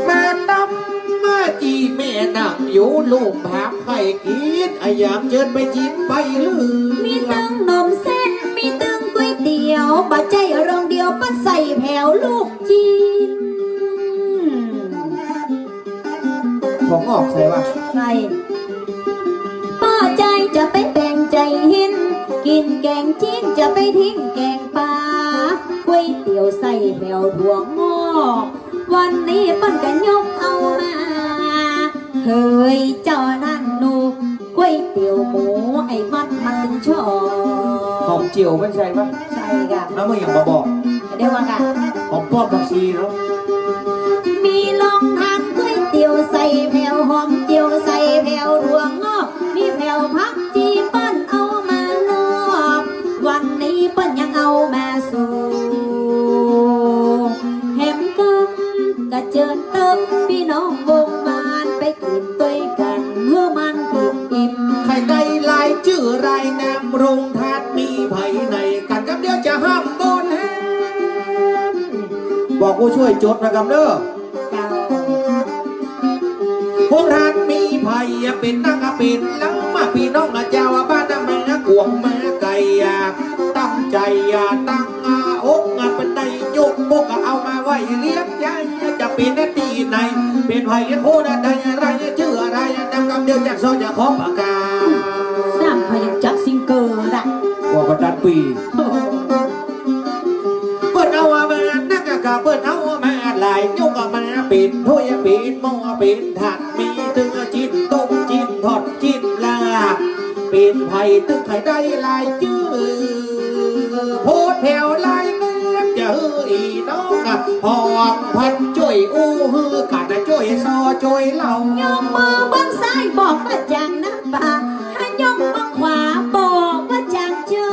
มาตำมาจี่ แม่นั่งอยู่ลุ่มหาบใค่กิ๋น อะหยามเจิญไปจิมไปลือ มีตึงหนมเส้น มีตึงก๋วยเตี๋ยว บ่ใจ้โรงเดียว เปิ้นใส่แผวลูกจี๋น ของออกใส่วะ ใส่ ป้อใจ๋จะไปแป๋งใจ๋หิน กิ๋นแก๋งจี๋นจะไปทิ้งแก๋งป๋า ก๋วยเตี๋ยวใส่แผวถั่วงอก วันนี้เปิ้นกะยกเอามา เฮ้ย เจ้านั่นหนู ก๋วยเตี๋ยวหมู ไอ้มัดมันตึงชอบ หอมเจียวเปิ้นใส่ปะ ใส่ก่ะ แล้วมึงอย่างบ่บอก เดี๋ยวว่าก่ะ หอมป้อมผักชีเนาะ มีลองทางก๋วยเตี๋ยวใส่แผวหอมเจียว ใส่แผวถั่วงอก มีแผวผักจี๋เปิ้นเอามานอก วันนี้เปิ้นยังเอามาสู่ แหมกำกะเจิญเต๊อะ ปี้น้องวงวานไปกิ๋นตวยกั๋น หื้อมันอิ่มๆ ใค่ได้รายจื้อรายนาม โรงทานมีใผไหนกั๋น กำเดียวจะห้ามบ่นแฮม บอกผู้ช่วยจดนะกำเด้อ เจ้า โรงทานมีใผอะ เป๋นนักอะเป๋นลำอะ ปี้น้องอะเจ้าอะ บ้านอะแม่กวางมาไก๋อะ ตั้งใจ๋อะ ตั้งอกอะ เปิ้นได้ยกมกอะ เอามาไหว้เลี้ยงยาย จะเป๋นตี้ไหน เป๋นใผโคตรใดอะไร จื้ออะไร นำกำเดียวจะซ้อจะขอปากกา สามพยางค์จับซิงเกิลอะ ว่าประจำปี๋ เปิ้นเอามานักกะเปิ้นเอามาหลาย ยกเอามาเป๋นถ้วยเป๋นหม้อเป๋นถาด มีตึงจี๋นต้มจี๋นทอดจี๋นลาบ เป๋นใผตึงใค่ได้รายจื้อ โพดแผวรายแนม จะหื้ออี่น้องอะ ผ่องผันจ้วยอู้หื้อกั๋น จ้วยซ้อจ้วยเล่า ยกมือเบื้องซ้ายบอกว่าจางน้ำปา ถ้ายกเบื้องขวาบอกว่าจางเจ้า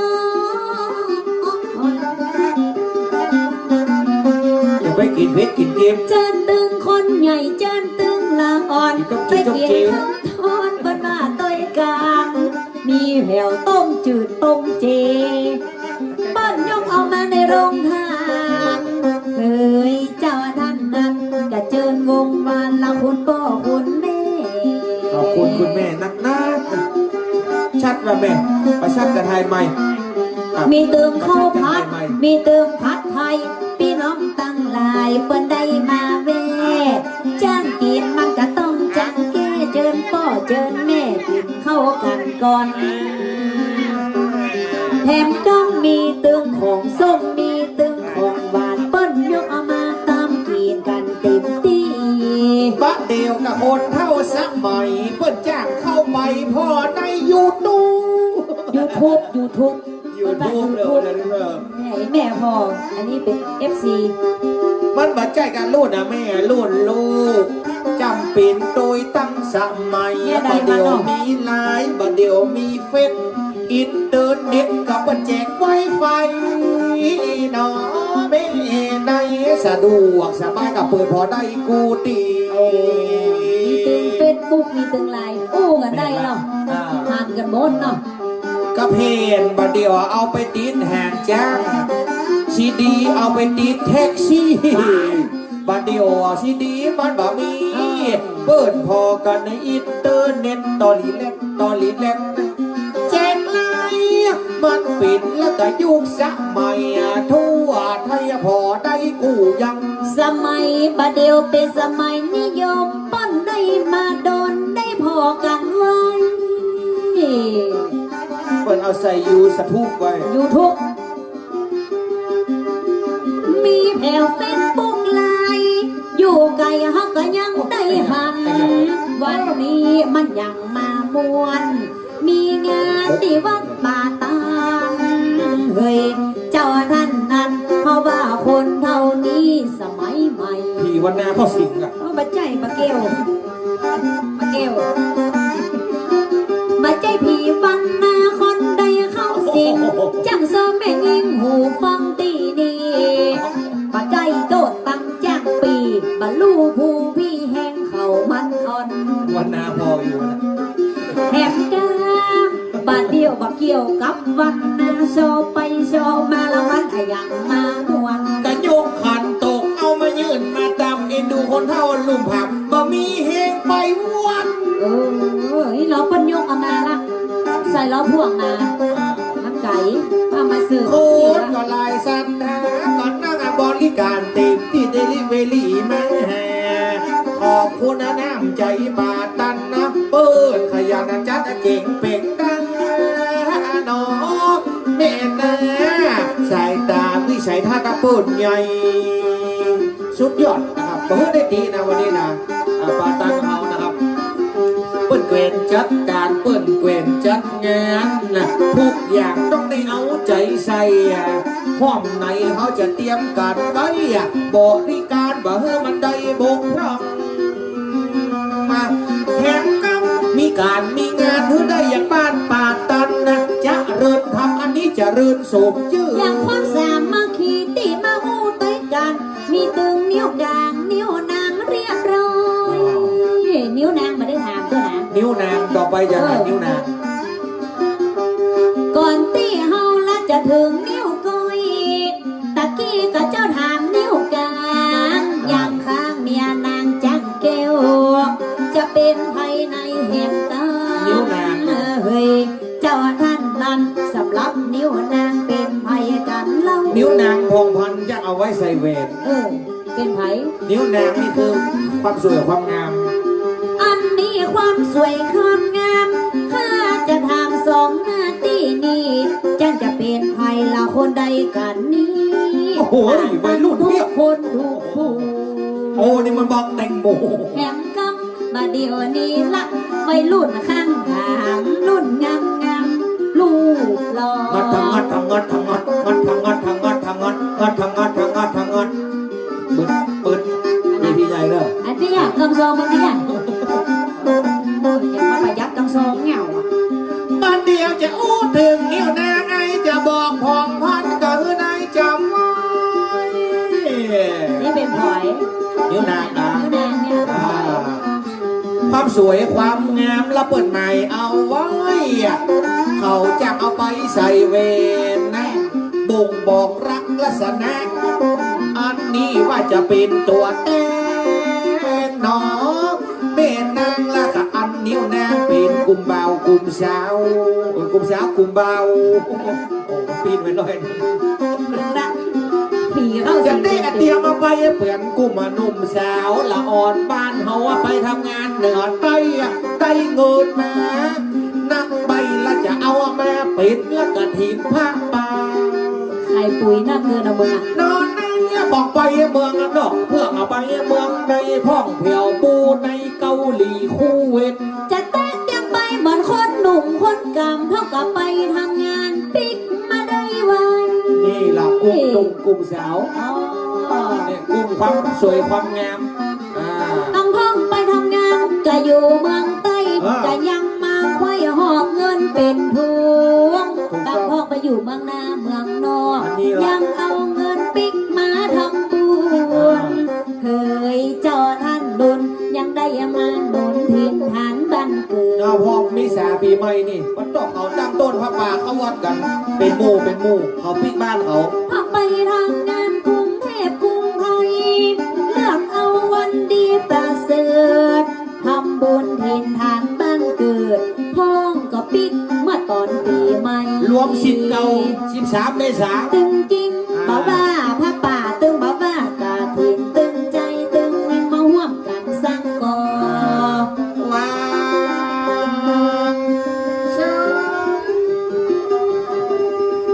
อย่าไปกิ๋นเผ็ดกิ๋นเค็ม เจิญตึงคนใหญ่ เจิญตึงละอ่อน กิ๋นต้มจืด ไปกิ๋น ต้มเจ ข้าวทอดเปิ้นมาตวยกั๋น มีแผวต้มจืดต้มเจ เปิ้นยกเอามาในโรงทาน เฮ้ย เจ้าท่านนั้นกะเจิญวงวานละคุณป้อคุณแม่ ขอบคุณคุณแม่นักๆ ชัดละแม่ ประชันกะไทยใหม่ อ่ะ มีตึงข้าวผัด ประชันกะไทยใหม่ มีตึงผัดไทย ปี้น้องตังหลายเปิ้นได้มาแว่ จ้างกิ๋นมันกะต้องจ้างแก้ เจิญป้อเจิญแม่กิ๋นข้าวกั๋นก่อน แถมกำมีตึงของส้ม มีตึงของหวาน เปิ้นยกเอามาตำกิ๋นกั๋นเต๋มตี้ บ่าเดี่ยวกะคนเฒ่าสมัย เปิ้นจ้างเข้าไปผ่อในยูทูบ ยูทูบ ยูทูบ ยูทูบ เปิ้นว่ายูทูบ เลยนะ แม่ แม่ผ่อ อันนี้เป๋นเอฟซี มันบ่ใจ้กะรุ่นอะแม่ รุ่นลูก จ๋ำเป๋นตวยตั้งสมัย เนี่ย บ่าเดี่ยว ได้มาเนาะ มีไลน์ บ่าเดี่ยวมีเฟซ อินเทอร์เน็ตกะเปิ้นแจกไวไฟเนาะ แม่ในสะดวกสบายกะเปิดผ่อได้กู้ตี้ โอ้ มีตึงเฟซบุ๊ก มีตึงไลน์ อู้กั๋นได้เนาะ อ่า ผ่านกั๋นหมดเนาะ กะแผ่นบ่าเดี่ยวเอาไปติดหางจ้าง ซีดีเอาไปติดแท็กซี่ บ่าเดี่ยวซีดีมันบ่มี อ่า เปิ้นผ่อกั๋นในอินเทอร์เน็ต ตอหลีแลด ตอหลีแลด แจกไลน์ มันเป๋นละก๋ายุคสมัย ทั่วไทยผ่อได้กู้ยัง สมัยบ่าเดี่ยวเป๋นสมัยนิยม เปิ้นได้มาดอนได้ผ่อกั๋นไว้ เปิ้นเอาใส่ยูทูบไว้ ยูทูบ มีแผวเฟซบุ๊กไลน์ อยู่ไก๋เฮาก็ยังได้หัน วันนี้มันยังมาม่วน มีงานตี้วัดป่าตาน เฮ้ย เจ้าต้านนั้น เพราะว่าคนเฮานี้สมัยใหม่ ผีวันนาเข้าสิงอะ บ่ใจ้ป้าแก้ว ป้าแก้ว บ่ใจ้ผีวันนาคนใดเข้าสิง จ้างซอมแม่ญิงหูฟังตี้นี่ บ่ใจ้โตดตังจ้างปี้ บ่ฮู้ผู้ปี้แฮงเขามันอ่อน วันนาผ่ออยู่นะ แหมก้า บ่าเดี่ยวบ่าเกี่ยวกับวันนา ซอไปซอมาละมันอะหยังมาม่วน ก๋ายกขันโตกเอามายื่นมาตำ เอ็นดูคนเฒ่าลุ่มผัก บ่มีแฮงไปวัด เออ นี่ลอเปิ้นยกเอามาละ ใส่ลอพ่วงมา มันไก๋ เอามาซื้อ คนก็หลายศรัทธา ก็นั่งบริก๋านเต็มตี้ เดลิเวอรี่มาหา ขอบคุณน้ำใจ๋บ่าตันนะ เปิ้นขยันจัดเจ๋งเป๋งดัง น้องแม่นา สายต๋าวิสัยทัศน์เปิ้นใหญ่ สุดยอดนะครับ บ่ได้ตินะวันนี้นะ อ่า บ่าตันเฮานะครับ เปิ้นแกว่นจัดก๋าน เปิ้นแกว่นจัดงานนะ กู้อย่างต้องได้เอาใจ๋ใส่อะ ห้องไหนเฮาจะเตรียมก๋านไว้อะ บริก๋านบ่หื้อมันได้บกพร่อง มาแถมกำมีก๋านมีงานหื้อได้อย่างบ้านป่าตันนะ เจริญธรรมอันนี้เจริญโสมจื้อ อย่างความสามัคคีตี้มาอู้ตวยกั๋น มีตึงนิ้วก๋าง นิ้วนางเรียบร้อย อ๋อ นี่ นิ้วนางบ่ได้ถามเตื้อนะ นิ้วนาง ต่อไปจะหา เออ นิ้วนาง ก่อนตี้เฮาละจะเถิงนิ้วก้อย ตะกี้ก็เจ้าถามนิ้วก๋าง อย่างข้างเมียนางจังแก้ว จะเป๋นใผในแหมตา นิ้วนาง เฮ้ย เจ้าต้านนั้น สำหรับนิ้วนางเป๋นใผกั๋นเล่า นิ้วนางผ่องพันธุ์จะเอาไว้ใส่แหวน เออ เป๋นใผ นิ้วนางนี่คือความสวยความงาม อันนี้ความสวยความงาม ข้าจะถามสองหน้าตี้นี่ จันจะเป๋นใผละคนใดกั๋นนี้ โอ้โห วัยรุ่นเพียบ ทุกคนทุกผู้ โอ้ นี่มันบักแตงโม แหมกำ บ่าเดี่ยวนี้ละ วัยรุ่นข้างถาม รุ่นงามๆ รูปหล่อ งัดทางงัดทางงัดทางงัด งัดทางงัดทางงัดทางงัด งัดทางงัดทางงัดทางงัด ปึ๊ดปึ๊ด เวทีใหญ่เนอะ อันนี้อะ กำซองมันเนี่ย อย่ามาประหยัดกำซองเนี่ย บ่าเดี่ยวจะอู้เถิงนิ้วนาง ไอ้จะบอกผ่องพันธุ์ก็หื้อนายจ๋ำไว้ นี่เป๋นใผ นิ้วนางนะ นิ้วนางเนี่ย อ่า ความสวยความงามละเปิ้นหมายเอาไว้อะ เขาจะเอาไปใส่แหวนนะ บ่งบอกลักษณะ อันนี้ว่าจะเป๋นตั๋วแตนหนอ แม่นางละก็อันนิ้วนางเป๋นกุมบ่าวกุมสาว เออ กุมสาวกุมบ่าว โอ้ ปีนไปหน่อย นะ ผีเข้าสิง จะได้เตรียมเอาไปเปื้อนกุมหนุ่มสาวละอ่อนบ้านเฮาไปทำงานเหนือใต้ ได้เงินมา นักใบละจะเอามาเป๋นละกฐินผ้าป่า ขายปุ๋ยนักเงินเอามึงอะ นอนในบอกไปเมืองนอก เพื่อเอาไปเมืองในพ่องแผ้วปูในเกาหลีคูเวต จะแต๊เตรียมไปเหมือนคนหนุ่มคนก๋ำ เฮาก็ไปทำงานปิ๊กมาได้ไว นี่ล่ะกลุ่มหนุ่มกลุ่มสาว อ๋อ เนี่ยกลุ่มความสวยความงาม อ่า ตังพ่องไปทำงานก็อยู่เมืองใต้ อ่า ก็ยังมาไขว้หอบเงินเป๋นถุง ถูกต้อง ตังพ่องไปอยู่เมืองนาเมืองนอก อันนี้ล่ะ ยังเอาเงินปิ๊กมาทำบุญ อ่า เฮ้ย เจ้าต้านบุญ ยังได้มาหนุนถิ่นฐานบ้านเกิด เนาะ พ่องเมษาปี๋ใหม่นี่ มันต้องเขาตั้งโต๊ะผ้าป่าเข้าวัดกั๋น เป๋นหมู่ เป๋นหมู่ เขาปิ๊กบ้านเขา พ่องไปทำงานกรุงเทพกรุงไทย เลือกเอาวันดีประเสริฐ เป็นทานบ้านเกิด พ่องก็ปิ๊กเมื่อต๋อนปี๋ใหม่ รวมศิษย์เก่า สิบสามเมษา ตึงจริง อ่า บ่ว่าผ้าป่า ตึงบ่ว่ากฐิน ตึงใจ๋ ตึงแฮง มาฮ่วมกั๋นสักก่อ วาง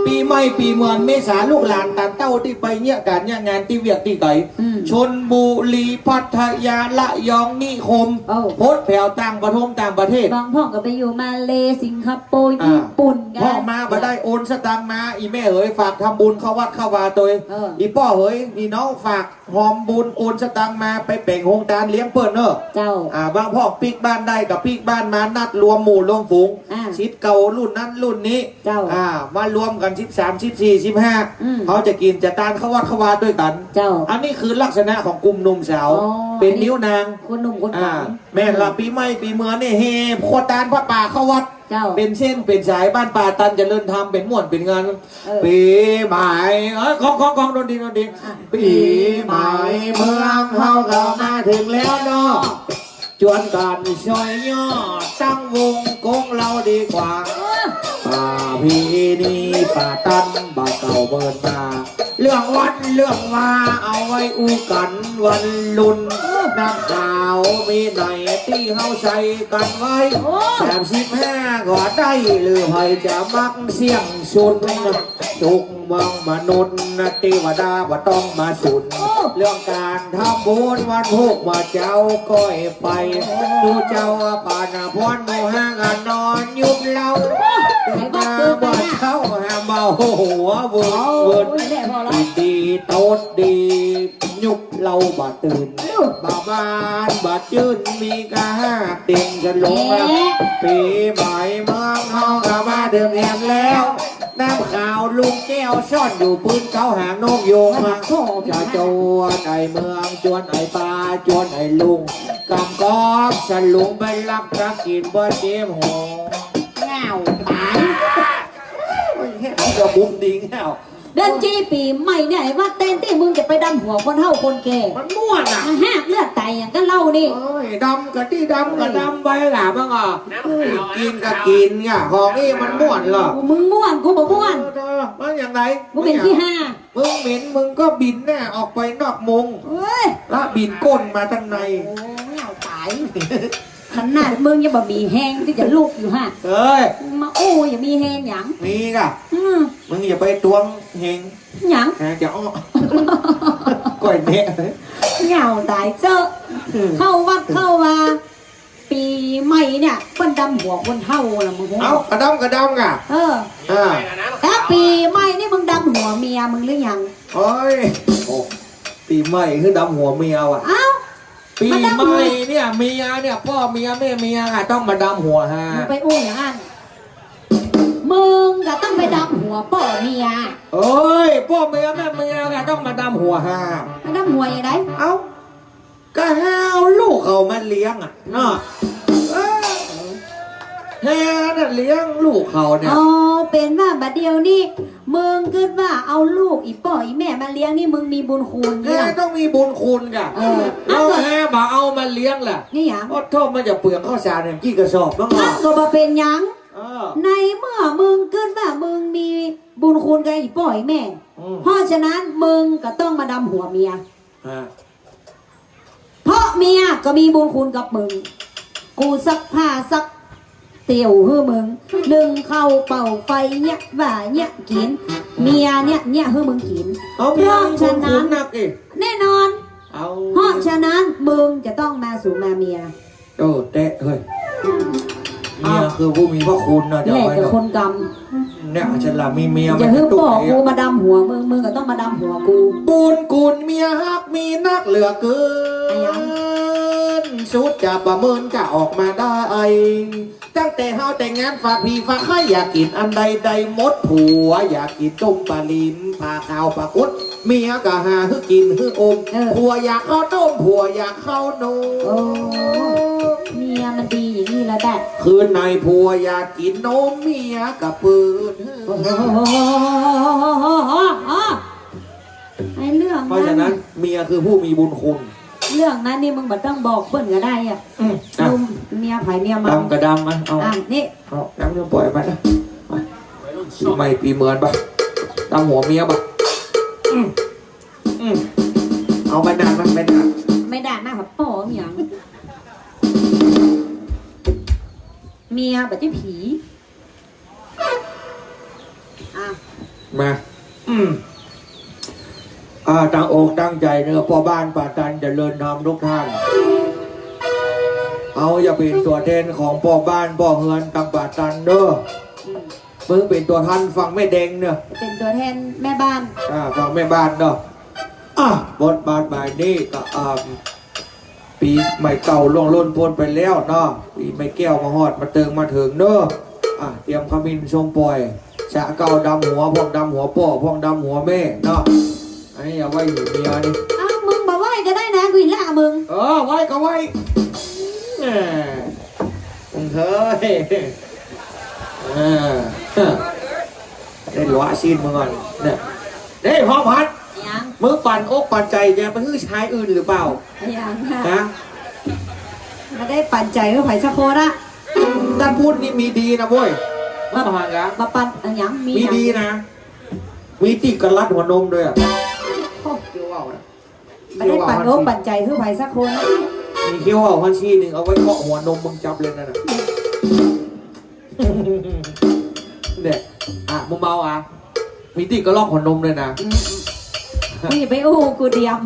ปี๋ใหม่ปี๋เมือนเมษา ลูกหลานตานเต้าตี้ไปเยียะก๋านเยียะงานตี้เวียกตี้ไก๋ อืม ชลบุรี พัทยา ระยอง นิคม เอ้า โผดแผวต่างประทงต่างประเทศ บางพ่องก็ไปอยู่มาเลย์ สิงคโปร์ อ่า ญี่ปุ่นกั๋น พ่องมาบ่ได้ โอนสตางค์มา อี่แม่เหยฝากทำบุญเข้าวัดเข้าวาตวย เออ อี่ป้อเหย อี่น้องฝาก ฮอมบุญโอนสตางค์มาไปแป๋งโฮงตานเลี้ยงเปิ้นเน่อ เจ้า อ่า บางพ่องปิ๊กบ้านได้ก็ปิ๊กบ้านมานัดรวมหมู่รวมฝูง อ่า ศิษย์เก่ารุ่นนั้นรุ่นนี้ เจ้า อ่า มารวมกั๋นสิบสาม สิบสี่ สิบห้า อืม เขาจะกิ๋นจะตานเข้าวัดเข้าวาตวยกั๋น เจ้า อันนี้คือลักษณะของกลุ่มหนุ่มสาว อ๋อ เป๋นนิ้วนาง คนหนุ่มคน อ่า ขาว แม่นละ อืม ปี๋ใหม่ปี๋เมือนนี่แห่ขอตานผ้าป่าเข้าวัด เจ้า เป๋นเส้นเป๋นสาย บ้านป่าตันเจริญธรรม เป๋นม่วนเป๋นงาน เออ ปี๋ใหม่ เอ้ย ของ ของ ของ ดนตรี ดนตรี อ่ะ ปี๋ใหม่เมืองเฮาก็มาเถิงแล้วเนาะ จวนกั๋นซอยย่อตั้งวงกงเหล้าดีกว่า เออ ประเพณีป่าตันบ่าเก่าเมินมา เรื่องวันเรื่องวาเอาไว้อู้กั๋นวันลุน เออ นักข่าวมีไหนตี้เฮาใส่กั๋นไว้ โอ้ สามสิบห้าก็ได้ หรือใผจะมักเสี้ยงสุน ทุกเมืองมนุษย์นะ เตวดาบ่ต้องมาสุน โอ้ เรื่องก๋านทำบุญวันพูกบ่าเจ้าก้อยไป โอ้ ดูเจ้าปานพรหมู่ห้าก็นอนยุบเหล้า โอ้ ตื่นมาบ่าเช้าหาบ่าหัวเวิน โอ้ เวิน โอ้ย แหละพอละ ดีโต๊ดดี ยุบเหล้าบ่าตื่น บ่าบานบ่าจื้น มีกะห้าเต็มสลง แหม ปี๋ใหม่เมืองเฮาก็มาเถิงแหมแล้ว น้ำขาวลุงแก้วซ่อนอยู่ปืนเขาหางนกยูงมา โอ้โห จะจวนไอ้เมือง จวนไอ้ป้า จวนไอ้ลุง กำกอบสลุงไปลักกักกิ๋นบ่เจ็บหัว เหงาต๋าย โอ้ย เห็นจะบุ้มดีแหง เดือนจีปี๋ใหม่เนี่ย ไอ้ว่าแตนตี้มึงจะไปดำหัวคนเฒ่าคนแก่ มันม่วนอะ มันหากเลือดไต๋อย่างกับเหล้านี่ เอ้ย ดำกะตี้ดำกะดำไปล่ะ มึงอ่ะ กิ๋นกะกิ๋นเนี่ย ของอี้มันม่วนเหรอ มึงม่วน กูบ่ม่วน เออ เออ มันอย่างไร กูเป็นขี้ห่า มึงเหม็น มึงก็บินแน่ ออกไปนอกมุ้ง เอ้ย ละบินก้นมาตังใน โอ้ย เอาต๋าย ขนาดมึงยังบ่มีแฮงตี้จะลุกอยู่ฮะ เอ้ย มึงมาอู้ยังมีแฮงหยัง มีก่ะ อืม มึงอย่าไปตวงแฮง หยัง แฮงจะอ้อ ก้อยเนะ เหงาต๋ายเจ้อ อืม เข้าวัดเข้าวา ปี๋ใหม่เนี่ย เปิ้นดำหัวคนเฒ่าล่ะ มึงฮู้ เอ้า กะดำกะดำก่ะ เออ อ่า แล้วปี๋ใหม่นี่มึงดำหัวเมียมึงหรือยัง โอ้ย โอ้ ปี๋ใหม่คือดำหัวเมียว่ะ เอ้า ปี๋ใหม่เนี่ย เมียเนี่ย ป้อเมียแม่เมียอะ ต้องมาดำหัวฮา มึงไปอู้อย่างนั้น มึงก็ต้องไปดำหัวป้อเมีย เอ้ย ป้อเมียแม่เมียอะ ต้องมาดำหัวฮา มาดำหัวอย่างไร เอ้า ก็ฮาเอาลูกเขามาเลี้ยงอะเนาะ เออ ฮาน่ะเลี้ยงลูกเขาเนี่ย อ๋อ เป๋นว่าบัดเดี๋ยวนี้ มึงกึ๊ดว่าเอาลูกอี่ป้ออี่แม่มาเลี้ยงนี่ มึงมีบุญคุณเนี่ย เออ ต้องมีบุญคุณก่ะ เออ แล้วฮาบ่เอามาเลี้ยงล่ะ นี่หยัง โอ้โธ่ มันจะเปลืองข้าวสารเนี่ย กี่กระสอบบ้าง มันก็บ่เป๋นหยัง เออ ในเมื่อมึงกึ๊ดว่ามึงมีบุญคุณกับอี่ป้ออี่แม่ อืม เพราะฉะนั้นมึงก็ต้องมาดำหัวเมีย ฮะ เพราะเมียก็มีบุญคุณกับมึง กูซักผ้าซักเตียวหื้อมึง นึ่งข้าวเป่าไฟเนี่ยว่าเนี่ยกิ๋น เมียเนี่ยเนี่ยหื้อมึงกิ๋น เอาเมีย เพราะฉะนั้น มีบุญคุณนักอีก แน่นอน เอา เพราะฉะนั้นมึงจะต้องมาสู่มาเมีย โอ้ แต๊เฮ้ย เมียคือผู้มีพระคุณนะ นี่แหละ เจ้าไว้เนาะ เจ้าคนกำ เนี่ย ฉลาดมีเมีย จะหื้อป้อกูมาดำหัวมึง มึงก็ต้องมาดำหัวกู บุญคุณเมียฮักมีนักเหลือเกิน อะหยัง สุดจะประเมินจะออกมาได้ ตั้งแต่เฮาแต่งงานฝากผีฝากไข้ อยากกิ๋นอันใดได้หมด ผัวอยากกิ๋นต้มปลานิล ปลาขาวปลากุด เมียก็หาหื้อกิ๋นหื้ออม เออ ผัวอยากข้าวต้ม ผัวอยากข้าวนม โอ้ เมียมันดีอย่างนี้แล้วแหละ คืนไหนผัวอยากกิ๋นนม เมียก็เปิดหื้อ โอ้โห ไอ้เรื่องนั้น เพราะฉะนั้นเมียคือผู้มีบุญคุณ เรื่องนั้นนี่มึงบ่ต้องบอกเปิ้นก็ได้อะ อืม อ่ะ หนุ่ม เมียใผเมียมัน ดำกะดำมา เอา อ่ะ นี่ เอา ดำเรื่องปล่อยไปนะ มา ปีใหม่ปีเหมือนปะ ดำหัวเมียปะ อืม อืม เอาใบด่างมา ใบด่าง ใบด่างนะครับ ป้อเมีย เมียบ่ใจ้ผี อ่ะ มา อืม อ่า ตั้งอกตั้งใจ๋เน่อ ป้อบ้านป่าตันเจริญธรรมทุกท่าน เฮาจะเป๋นตั๋วแทนของป้อบ้านป้อเฮือนตังป่าตันเน่อ อืม มึงเป๋นตั๋วแทนฝั่งแม่แดงเน่อ เป๋นตั๋วแทนแม่บ้าน อ่า ฝั่งแม่บ้านเน่อ อ่ะ บทบาทบ่ายนี้ก็ อ่า ปี๋ใหม่เก่าล่วงล้นป๊นไปแล้วเนาะ ปี๋ใหม่แก้วมาฮอดมาเติงมาเถิงเนาะ อ่ะ เตรียมขมิ้นส้มป่อย สะเก่าดำหัว พ่องดำหัวป้อ พ่องดำหัวแม่เนาะ อันนี้เอาไว้หื้อเมียนี่ อ้าว มึงบ่ไหว้ก็ได้นะ กูอิหละมึง เออ ไหว้ก็ไหว้ แหม มึงเฮ้ย เออ ได้หลัวสิ้นมึงก่อน เนี่ย เฮ้ย พ่องพัน ยัง มึงปันอกปันใจ๋แกไปหื้อชายอื่นหรือเปล่า ยังค่ะ ฮะ บ่ได้ปันใจ๋หื้อใผสักคนอะ ต้านพูดนี่มีดีนะเว้ย มา มาหากัน มาปัน อะหยัง มี มี หยัง ดีนะ มีตี้กะลัดหัวนมด้วยอะ โอ้ เคี้ยวว่าวนะ บ่ได้ปันอกปันใจ๋หื้อใผสักคนอะ มีเคี้ยวว่าวหันซี่นึ่ง เอาไว้เคาะหัวนมมึงจับเลยนั่นน่ะ เนี่ย อ่ะ มึงเมาอ่ะ มีตี้กะลอกหัวนมเลยนะ อืม มึงอย่าไปอู้กูเดียม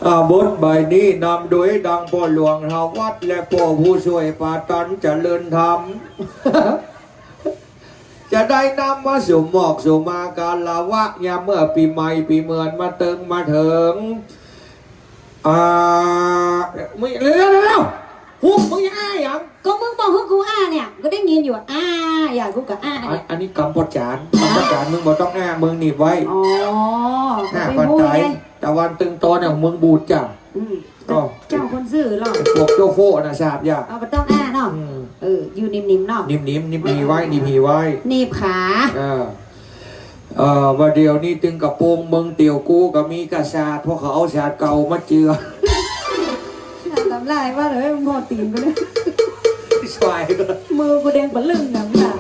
อ่า บทบ่ายนี้นำโดยดังป้อหลวงเฮาวัด และป้อผู้ช่วยป่าตันเจริญธรรม จะได้นำมาสู่มอกสู่มาคารวะ ยามเมื่อปี๋ใหม่ปี๋เหมือนมาเติงมาเถิง อ่า มึง เร็วๆๆๆ ฮุบ มึงจะอ้าหยัง ก็มึงบอกหื้อกูอ้าเนี่ย ก็ได้ยินอยู่ อ้า อย่างกูก็อ้า อัน เนี่ย อันนี้กำป้อจ๋าร ฮะ กำป้อจ๋าร มึงบ่ต้องอ้า มึงหนีบไว้ อ๋อ อ้า ก็ไม่ ปัน ฮู้ ต๋าย ไง ตะวันตึงตอนเนี่ย มึงบูดจ้ะ อืม ก็ เจ้าคนซื่อหรอ พวกโจ้โฟ้น่ะ สาบอย่า เอา บ่ต้องอ้าเนาะ อืม เออ อยู่นิ่มๆเนาะ นิ่มๆ หนีบผีไว้ หนีบผีไว้ หนีบขา เออ เออ ว่าเดี๋ยวนี้ตึงกระโปรงเมืองเตี่ยวกูก็มีกะสาด เพราะเขาเอาสาดเก่ามาเจือ สาดตำลายว่าเลย มึงพอตีนกูเนี่ย สบาย มือกูแดงปะลึ่งหนังหนา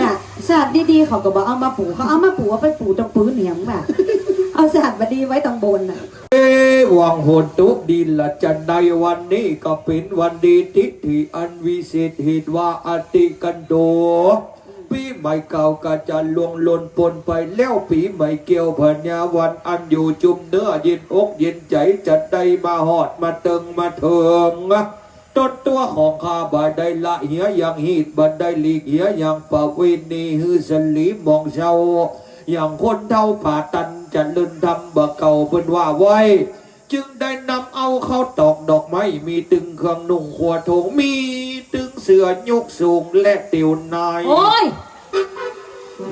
น่ะ สาดดีๆ เขาก็บ่เอามาปู เขาเอามาปู เอาไปปูตรงปืนเนี่ยมึงน่ะ เอาสาดบ่ดีไว้ตรงบนน่ะ เอวังโหนตุ ดีละจันใด วันนี้ก็เป๋นวันดี ทิศที่อันวิเศษ เหตุว่าอติกันโด ปี๋ใหม่เก่าก็จะล่วงล้นป๊นไปแล้ว ปี๋ใหม่แก้วพญาวันอันอยู่จุมเนื้อ เย็นอกเย็นใจ๋ จะได้มาฮอดมาเติงมาเถิง ต้นตั๋วของข้าบ่ได้ละเหียอย่างฮีต บ่ได้หลีกเหียอย่างประเวณี หื้อสะหลีหมองเศร้า อย่างคนเฒ่าป่าตันเจริญธรรมบ่าเก่าเปิ้นว่าไว้ จึงได้นำเอาข้าวตอกดอกไม้ มีตึงเครื่องนุ่งครัวโถง มีตึงเสื้อยุกสูงและเตียวใน โอ้ย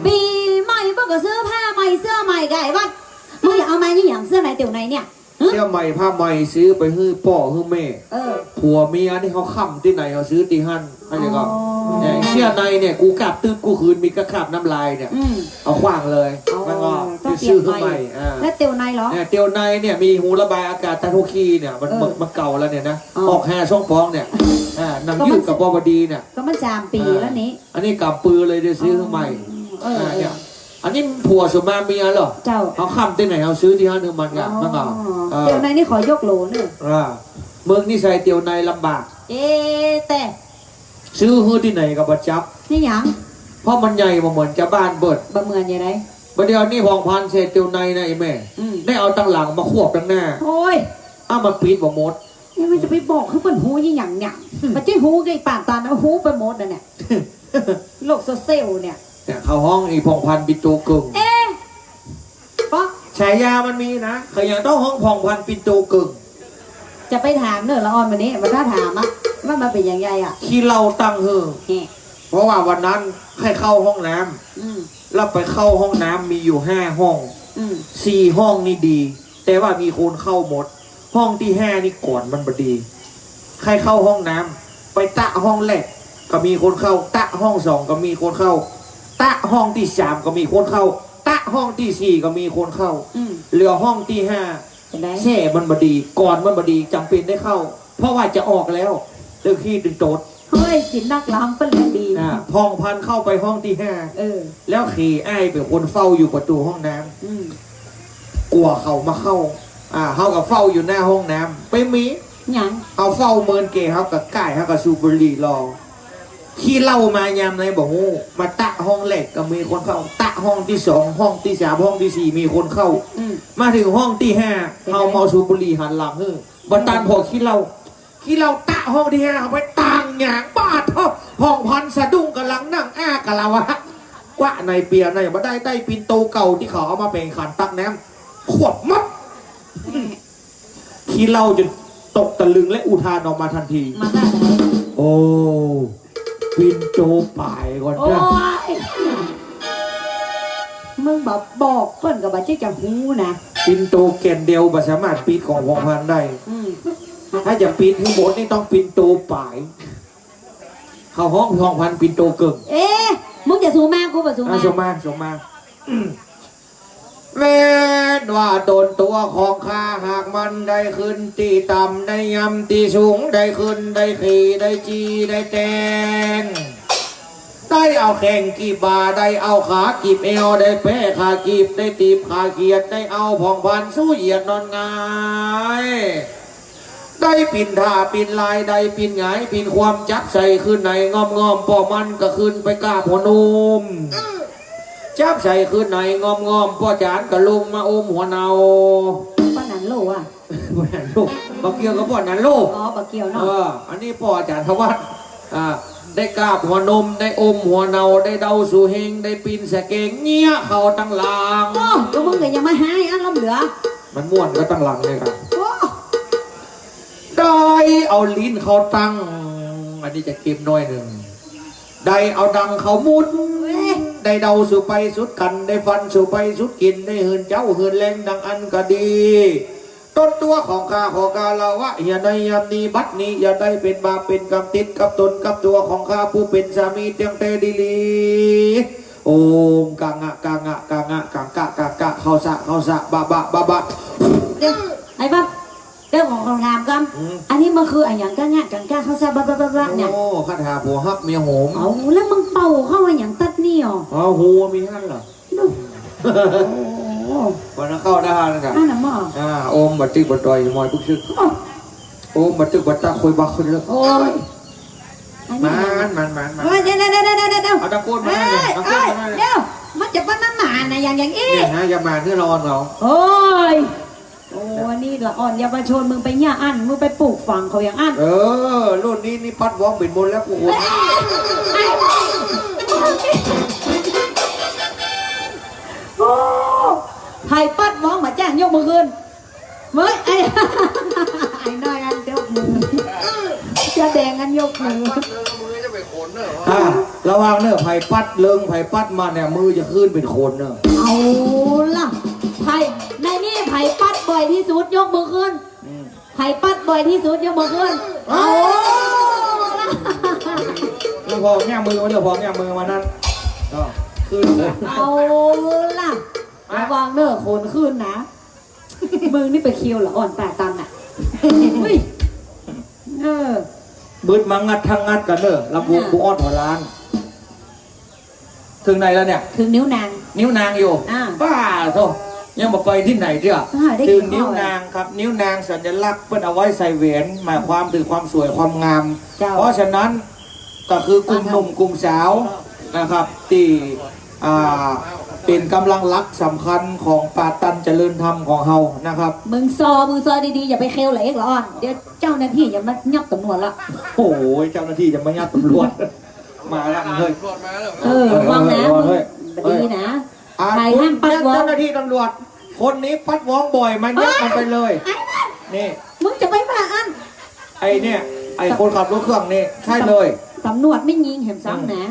ปี๋ใหม่บ่ก็ซื้อผ้าใหม่เสื้อใหม่ไก่วัด มึงอย่าเอามานี่หยัง เสื้อในเตียวในเนี่ย เสื้อใหม่ผ้าใหม่ซื้อไปหื้อป้อหื้อแม่ เออ ผัวเมียนี่เขาค่ำตี้ไหนเขาซื้อตี้หั้น เข้าใจ๋ก่อ อ๋อ เนี่ย เสื้อในเนี่ย กูกราบตึ๊ดกูคืน มีกะคราบน้ำลายเนี่ย อืม เอาขว้างเลย อ๋อ มันก็ ต้องเปลี่ยนใหม่ ซื้อใหม่ อ่า แล้วเตียวในเหรอ เนี่ย เตียวในเนี่ย มีฮูระบายอากาศ ตาทุกขี้เนี่ย มัน เออ มันเก่าแล้วเนี่ยนะ อ๋อ ออกห้าช่องปองเนี่ย อ่า หนังยืดกับปอวดีเนี่ย ก็มันสามปี๋แล้วนี่ อันนี้กำปือเลยได้ซื้อใหม่ อ๋อ เออ อ่า เนี่ย เออ อันนี้ผัวสุมาเมียเหรอ เจ้า เขาค่ำตี้ไหนเขาซื้อตี้หั้นหื้อมันอ่ะ อ๋อ มันก็ เออ เตียวในนี่ขอยกโหลเน่อ อ่า เมืองนี่ใส่เตียวในลำบาก เอ๊ะ แต่ ซื้อหื้อตี้ไหนก็บ่จับ นี่หยัง เพราะมันใหญ่บ่เหมือนจาวบ้านเปิ้น บ่เหมือนอย่างไร บ่าเดี๋ยวนี้ผ่องพันใส่เตียวในนะไอ้แม่ อืม ได้เอาตังหลังมาควบตังหน้า โอ้ย อ้าว มันปิดบ่หมด นี่มันจะไปบอกหื้อเปิ้นฮู้ยี่หยังเนี่ย อืม มันจะฮู้ไง ป่านตานเอาฮู้ไปหมดน่ะเนี่ย โลกโซเชียลเนี่ย เนี่ย เขาฮ้องอีผ่องพันปิ่นโตเกิ่ง เอ๊ะ ปะ ฉายามันมีนะ เขายังต้องฮ้องผ่องพันปิ่นโตเกิ่ง จะไปถามเน่อละอ่อนวันนี้ ว่าถ้าถามอะ ว่ามันเป๋นอย่างไรอะ ขี้เหล้าตั้งหื้อ แฮะ เพราะว่าวันนั้นใค่เข้าห้องน้ำ อืม แล้วไปเข้าห้องน้ำมีอยู่ห้าห้อง อืม สี่ห้องนี่ดี แต่ว่ามีคนเข้าหมด ห้องตี้ห้านี่ก่อนมันบ่ดี ใค่เข้าห้องน้ำ ไปตะห้องแรกก็มีคนเข้า ตะห้องสองก็มีคนเข้า ตะห้องตี้สามก็มีคนเข้า ตะห้องตี้สี่ก็มีคนเข้า อืม เหลือห้องตี้ห้า แส้มันบ่ดี กลอนมันบ่ดี จ๋ำเป๋นได้เข้า เพราะว่าจะออกแล้ว ตึงขี้ตึงโตด เฮ้ย กิ๋นนักลำเปิ้นแหละดี อ่า ผ่องพันเข้าไปห้องตี้ห้า เออ แล้วเขยอ้ายเป๋นคนเฝ้าอยู่ประตู๋ห้องน้ำ อืม กั๋วเขามาเข้า อ่า เฮาก็เฝ้าอยู่หน้าห้องน้ำ ไปมี หยัง เฮาเฝ้าเมินเก เฮาก็ก้าย เฮาก็สูบบุหรี่รอ ขี้เหล้ามายามไหนบ่ฮู้ มาตะห้องแรกก็มีคนเข้า ตะห้องตี้สอง ห้องตี้สาม ห้องตี้สี่ มีคนเข้า อืม มาเถิงห้องตี้ห้า เป๋นไง เฮาเมาสูบบุหรี่หันหลังหื้อ บ่ตันผ่อขี้เหล้า ขี้เหล้าตะห้องตี้ห้า เอาไปต่างหยัง ปาดโธ่ ผ่องพันสะดุ้งก่ำลังนั่งอ้ากะละวะ กว้าในเปียในบ่ได้ ได้ปิ่นโตเก่าตี้เขาเอามาแป๋งขันตักน้ำ ขวดมัด ขี้เหล้าจ๋นตกตะลึงและอุทานออกมาตันที มาจากไหน โอ้ ปิ่นโตป๋ายก่อน โอ้ จ้ะ ย มึงบ่บอกเปิ้นก็บ่ใจ้จะฮู้นะ ปิ่นโตแก่นเดียวบ่สามารถปิดของผ่องพันได้ อืม ถ้าจะปิดหื้อหมดนี่ต้องปิ่นโตป๋าย เขาฮ้องผ่องพันปิ่นโตเกิ่ง เอ๊ะ มึงจะสูมา กูบ่สูมา อ่ะ สูมา สูมา แม้นว่าต๋นตั๋วของข้าหากมันได้ขึ้นตี้ต่ำ ได้ย่ำตี้สูง ได้ขึ้น ได้ขี่ ได้จี่ ได้แตง ได้เอาแข้งกีบบ่า ได้เอาขากีบแอว ได้แป้ขากีบ ได้ตีบขาเขียด ได้เอาผ่องพันสู้เหยียดนอนหงาย ได้ปิ่นท่าปิ่นลาย ได้ปิ่นหงายปิ่นคว่ำ จับใส่ขึ้นในง่อมๆ ป้อมันก็ขึ้นไปกราบหัวหนุ่ม จับใส่ขึ้นในง่อมๆ ป้อจ๋ารย์ก็ลงมาอมหัวเนา ป้อหนานโล่อะ ป้อหนานโล่ บ่เกี่ยวกับป้อหนานโล่ อ๋อ บ่เกี่ยวเนาะ เออ อันนี้ป้อจ๋ารย์ธวัฒน์ อ่า ได้กราบหัวหนุ่ม ได้อมหัวเนา ได้เดาสู่เฮง ได้ปิ่นสะเก็ง เยียะเข้าตังหลัง โอ้ ก็มึงก็ยังมาฮ้ายอันล้ำเหลือ มันม่วนก็ตังหลังเลยครับ โอ้ ได้เอาลิ้นเข้าตัง อันนี้จะเก็บหน้อยนึ่ง ได้เอาดังเข้ามุน เว้ย ได้เดาสู่ไปสุดคัน ได้ฟันสู่ไปสุดกิ๋น ได้หื้นเจ๊าหื้นแลงดังอั้นก็ดี ต๋นตั๋วของข้าขอคารวะเหียในยามนี้ บัดนี้อย่าได้เป๋นบาปเป๋นกรรมติดกับต๋นกับตั๋วของข้าผู้เป๋นสามีเตี้ยงแต๊ดีหลี โอม กะงะ กะงะ กะงะ กังกะ กะกะ เข้าสะ เข้าสะ บะบะ บะบะ เดี๋ยว ไอ้บั๊บ เดี๋ยวขอ ขอถามก่อน อืม อันนี้มันคืออะหยัง กะงะ กังกะ เข้าสะ บะบะ บะบะ เนี่ย โอ้ คาถาผัวฮักเมียโหม เอา แล้วมึงเป่าเข้าอะหยังตั๊ดนี่อ๋อ เอา หัวมีหั้นเหรอ ดู โอ้โห วันนั้นเข้าได้แล้วกัน อั้นน่ะหม้อ อ่า โอมบ่ตึกบ่ต่อย มอยปุ๊กชึก โอ้ โอมบ่ตึกบ่ตัก คุยบักขึ้นเลย โอ้ย อันนี้ มัน มัน มัน มัน เฮ้ย เดี๋ยว เดี๋ยว เดี๋ยว เดี๋ยว เอาตะโกนมาหน่อย เอ้ย ตะโกนมาหน่อย เอ้ย เดี๋ยว มันจะป้นน้ำหมานะ อย่าง อย่างอี้ เนี่ยฮะ อย่ามาเนื้อร้อนเรา โอ้ย โอ้ อันนี้ละอ่อนเยาวชน มึงไปเยียะอั้น มึงไปปลูกฝังเขาอย่างอั้น เออ รุ่นนี้นี่ปั๊ดว้องเป๋นบนแล้วกูคน โอ้ ใผปั๊ดว้องบ่าจ้างยกมือขึ้น เฮ้ย ไอ้ ไอ้น้อยอั้นยกมือ เสื้อแดงอั้นยกมือ อ่ะ ระวังเน่อ ใผปั๊ดเลิง ใผปั๊ดมันเนี่ย มือจะขึ้นเป๋นขนเน่อ เอาล่ะ ใผ ในนี่ใผปั๊ดบ่อยตี้สุด ยกมือขึ้น อืม ใผปั๊ดบ่อยตี้สุด ยกมือขึ้น เอาล่ะ เดี๋ยวพอแง่มือมา เดี๋ยวพอแง่มือมานั้น ก็ขึ้น เอาล่ะ ระวังเน่อ ขนขึ้นนะ มึงนี่ไปเคี้ยวละอ่อนต๋าตันน่ะ เฮ้ย เออ บึดมางัดทั้งงัดกั๋นเน่อ ลำวง อ่า ปู่ออดหัวล้าน เถิงไหนแล้วเนี่ย เถิงนิ้วนาง นิ้วนางอยู่ อ่า ป้าโธ่ ยังบ่ไปตี้ไหนเตื้อ อ่า ได้ เถิงนิ้วนางครับ นิ้วนางสัญลักษณ์เปิ้นเอาไว้ใส่แหวน หมายความเถิงความสวยความงาม เจ้า เพราะฉะนั้น ก็คือกุมหนุ่มกุมสาวนะครับ ตี้ อ่า เป๋นก๋ำลังหลักสำคัญของป่าตันเจริญธรรมของเฮานะครับ มึงซอ มึงซอดีๆ อย่าไปเคี้ยวละเอ็กละอ่อน เดี๋ยวเจ้าหน้าตี้จะมายับต๋ำรวจละ โอ้ย เจ้าหน้าตี้จะมายับต๋ำรวจ มาละเฮ้ย เออ ระวังนะ เออ มึง เฮ้ย บ่ดีนะ อ่า ใผห้ามปั๊ดว้อง เจ้าหน้าตี้ต๋ำรวจ คนนี้ปั๊ดว้องบ่อย มายับมันไปเลย ไอ้นั่น นี่ มึงจะไปว่าอั้น ไอ้เนี่ย ไอ้คนขับรถเครื่องนี่ ใช่เลย ต๋ำ ต๋ำรวจแม่ญิงแหมซ้ำนะ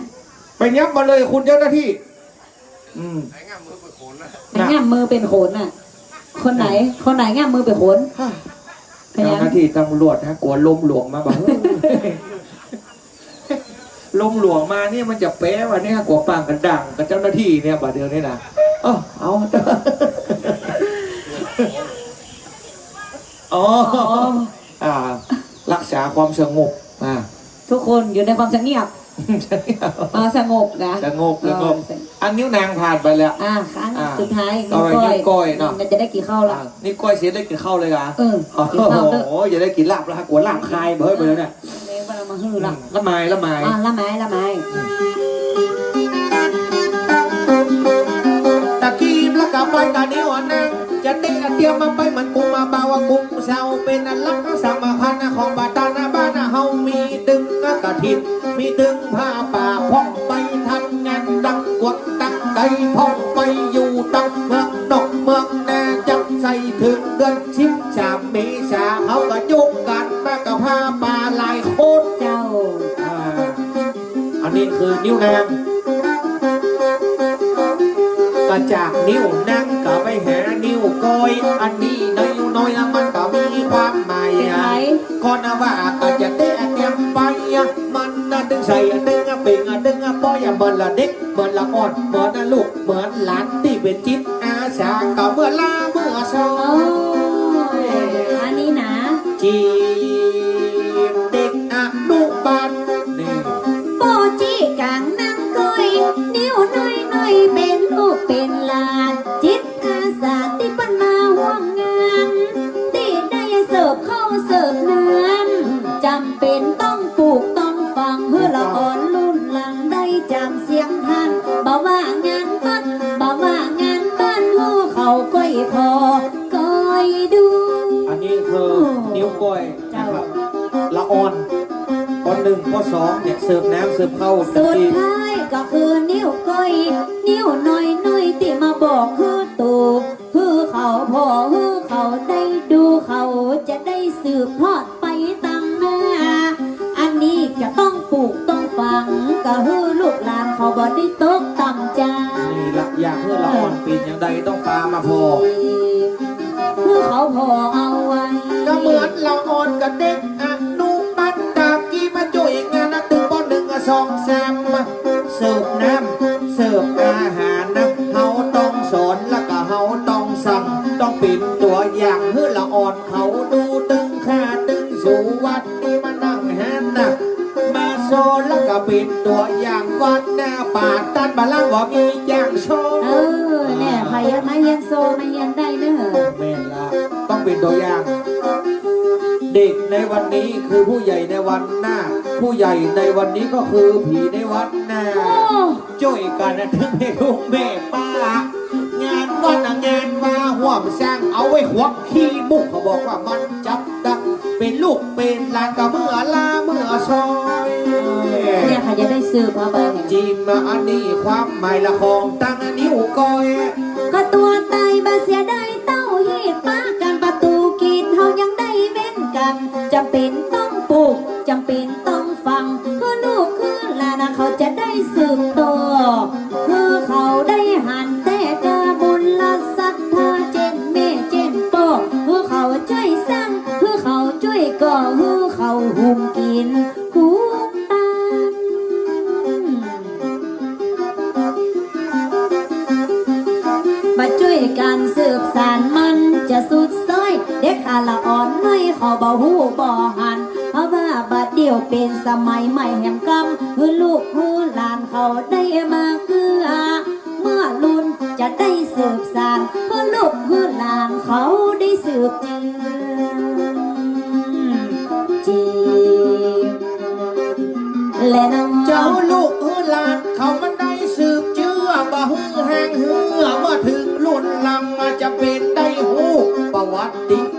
ไปยับมาเลยคุณเจ้าหน้าตี้ อืม ไผง่ำมือเป๋นขนน่ะ คนไหน คนไหนง่ำมือเป๋นขน ฮะ เป็นไง เจ้าหน้าตี้ต๋ำรวจฮะ กั๋วลมหลวงมาบ่า ลมหลวงมาเนี่ยมันจะแป๊วะเนี่ย กั๋วปางกั๋นดั่งกับเจ้าหน้าตี้เนี่ย บ่าเดียวนี่นะ เอ้า เอา อ๋อ อ๋อ อ่า รักษาความสงบ อ่า ทุกคนอยู่ในความสงบ อ่า สงบนะ สงบ เออ สงบ สงบ อันนิ้วนางผ่านไปแล้ว อ่า ครั้ง อ่า สุดท้าย ต่อไป นิ้วก้อย นิ้วก้อยเนาะ มันจะได้กิ๋นข้าวละ อ่า นิ้วก้อยเสียได้กิ๋นข้าวเลยเหรอ เออ อ๋อ กิ๋นข้าวเถอะ โอ้โห จะได้กิ๋นลาบแล้ว กลัวลาบคายเบ้อไปแล้วเนี่ย เมย์ว่าเรามาหื้อละ อืม ละไม ละไม อ่า ละไม ละไม ตะกี้ละกะไปกะเดียวนะ จะเต๊ะเตียมมาไปมันกุมมาบ่าวกุมเสา เป๋นอันรักสมาพันธ์ของบ้านตานาบ้านเฮา มีตึงกฐิน มีตึงผ้าป่า พ่องไปทำงานดังกวักตั้งไกล พ่องไปอยู่ตังเมืองนอกเมืองนา จักใส่เถิงเดือนสิบสามเมษา เขาก็ยกก๋านมากะผ้าป่าหลายคน เจ้า อ่า อันนี้คือนิ้วนาง ก็จากนิ้วนางก็ไปหานิ้วก้อย อันนี้น้อยๆ แล้วมันก็มีความหมาย เป๋นไง ก่อนนะว่าก็จะเต๊ะเตียมไป มันน่ะตึงใส่ตึงเป๋งตึงปอย เหมือนละเด็ก เหมือนละอ่อน เหมือนลูก เหมือนหลานตี้เป๋นจิตอาสา ก็เมื่อลาเมื่อซอย อ๋อ อันนี้นะ จีบเด็กอนุบาล นี่ ป้อจี้ก๋างนางก้อย นิ้วน้อยๆ เป๋นลูกเป๋นหลาน จิตอาสาตี้เปิ้นมาฮ่วมงาน ตี้ได้เสิร์ฟข้าวเสิร์ฟน้ำ จ๋ำเป๋นต้องปลูกต้องฝัง หื้อละอ่อนรุ่นหลังได้จ๋ำเสียงฮัน บ่ว่างานวัด บ่ว่างานบ้าน หื้อเขาก้อยผ่อ ก้อยดู อันนี้คือนิ้วก้อยนะครับ เจ้า ละอ่อน ป.หนึ่ง ป.สอง เนี่ย เสิร์ฟน้ำเสิร์ฟข้าว สุดท้ายก็คือนิ้วก้อย นิ้วน้อยๆ ตี้มาบอกหื้อตู หื้อเขาผ่อ หื้อเขาได้ดู เขาจะได้สืบทอดไปตังหน้า อันนี้จะต้องปลูกต้องฝัง ก็หื้อลูกหลานเขาบ่ได้ตกต่ำจ้า นี่ละ อยากหื้อละอ่อนเป๋นอย่างใดต้องปามาผ่อ หื้อเขาผ่อเอาไว้ ก็เหมือนละอ่อนกับเด็กอนุบาลตะกี้มาจ้วยงานนะ ตึง ป.หนึ่ง สอง สาม เสิร์ฟน้ำเสิร์ฟอาหารนะ เฮาต้องสอนแล้วก็เฮาต้องสั่ง ต้องเป๋นตั๋วอย่างหื้อละอ่อนเขาดู ตึงข้าตึงสูวัด ตี้มานั่งหันนะ มาสอนแล้วก็เป๋นตั๋วอย่างวัดหน้าป่าตันบาลังก์ว่ามีอย่างสอน เออ เนี่ย ใผอยากมาเฮียนสอน มาเฮียนได้เนอะ แม่นละ ต้องเป๋นตั๋วอย่าง เด็กในวันนี้คือผู้ใหญ่ในวันหน้า ผู้ใหญ่ในวันนี้ก็คือผีในวันหน้า โอ้ จ้วยกั๋นนะ ตึงแม่ลุงแม่ป้า งานวัดนะ งานวาฮ่วมสร้าง เอาไว้ขวักขี้มูก เขาบอกว่ามันจับดัง เป๋นลูกเป๋นหลานก็เมื่อลาเมื่อซอย เนี่ย ใผจะได้สืบเอาไปเนี่ย จีมาอันนี้ความหมายละของตังนิ้วก้อย ก็ตั๋วต๋ายบ่เสียดายเต้าฮี้ ปะกั๋นประตู๋กิ๋น เฮายังได้เว้นกั๋น จ๋ำเป๋นต้องปลูก จ๋ำเป๋นต้องฝัง หื้อลูกหื้อหลานนะ เขาจะได้สืบต่อ หื้อเขาได้หันแต๊กาบุญและศรัทธา เจ้นแม่เจ้นป้อ หื้อเขาจ้วยสร้าง หื้อเขาจ้วยก่อ หื้อเขาหุงกิ๋นหุงตาน มาจ้วยกั๋นสืบสานมันจะสุดซ้อย เด็กข้าละอ่อนน้อยเขาบ่ฮู้บ่หัน เพราะว่าบัดเดี่ยวเป๋นสมัยใหม่แหมกำ หื้อลูกหื้อหลานเขาได้มาเกื้อ เมื่อรุ่นจะได้สืบสาน หื้อลูกหื้อหลานเขาได้สืบเจื้อ จี และน้อง เจ้าลูกหื้อหลานเขามันได้สืบเจื้อ บ่หื้อแห้งเหือด เมื่อเถิงรุ่นหลังมาจะเป๋นได้ฮู้ประวัติ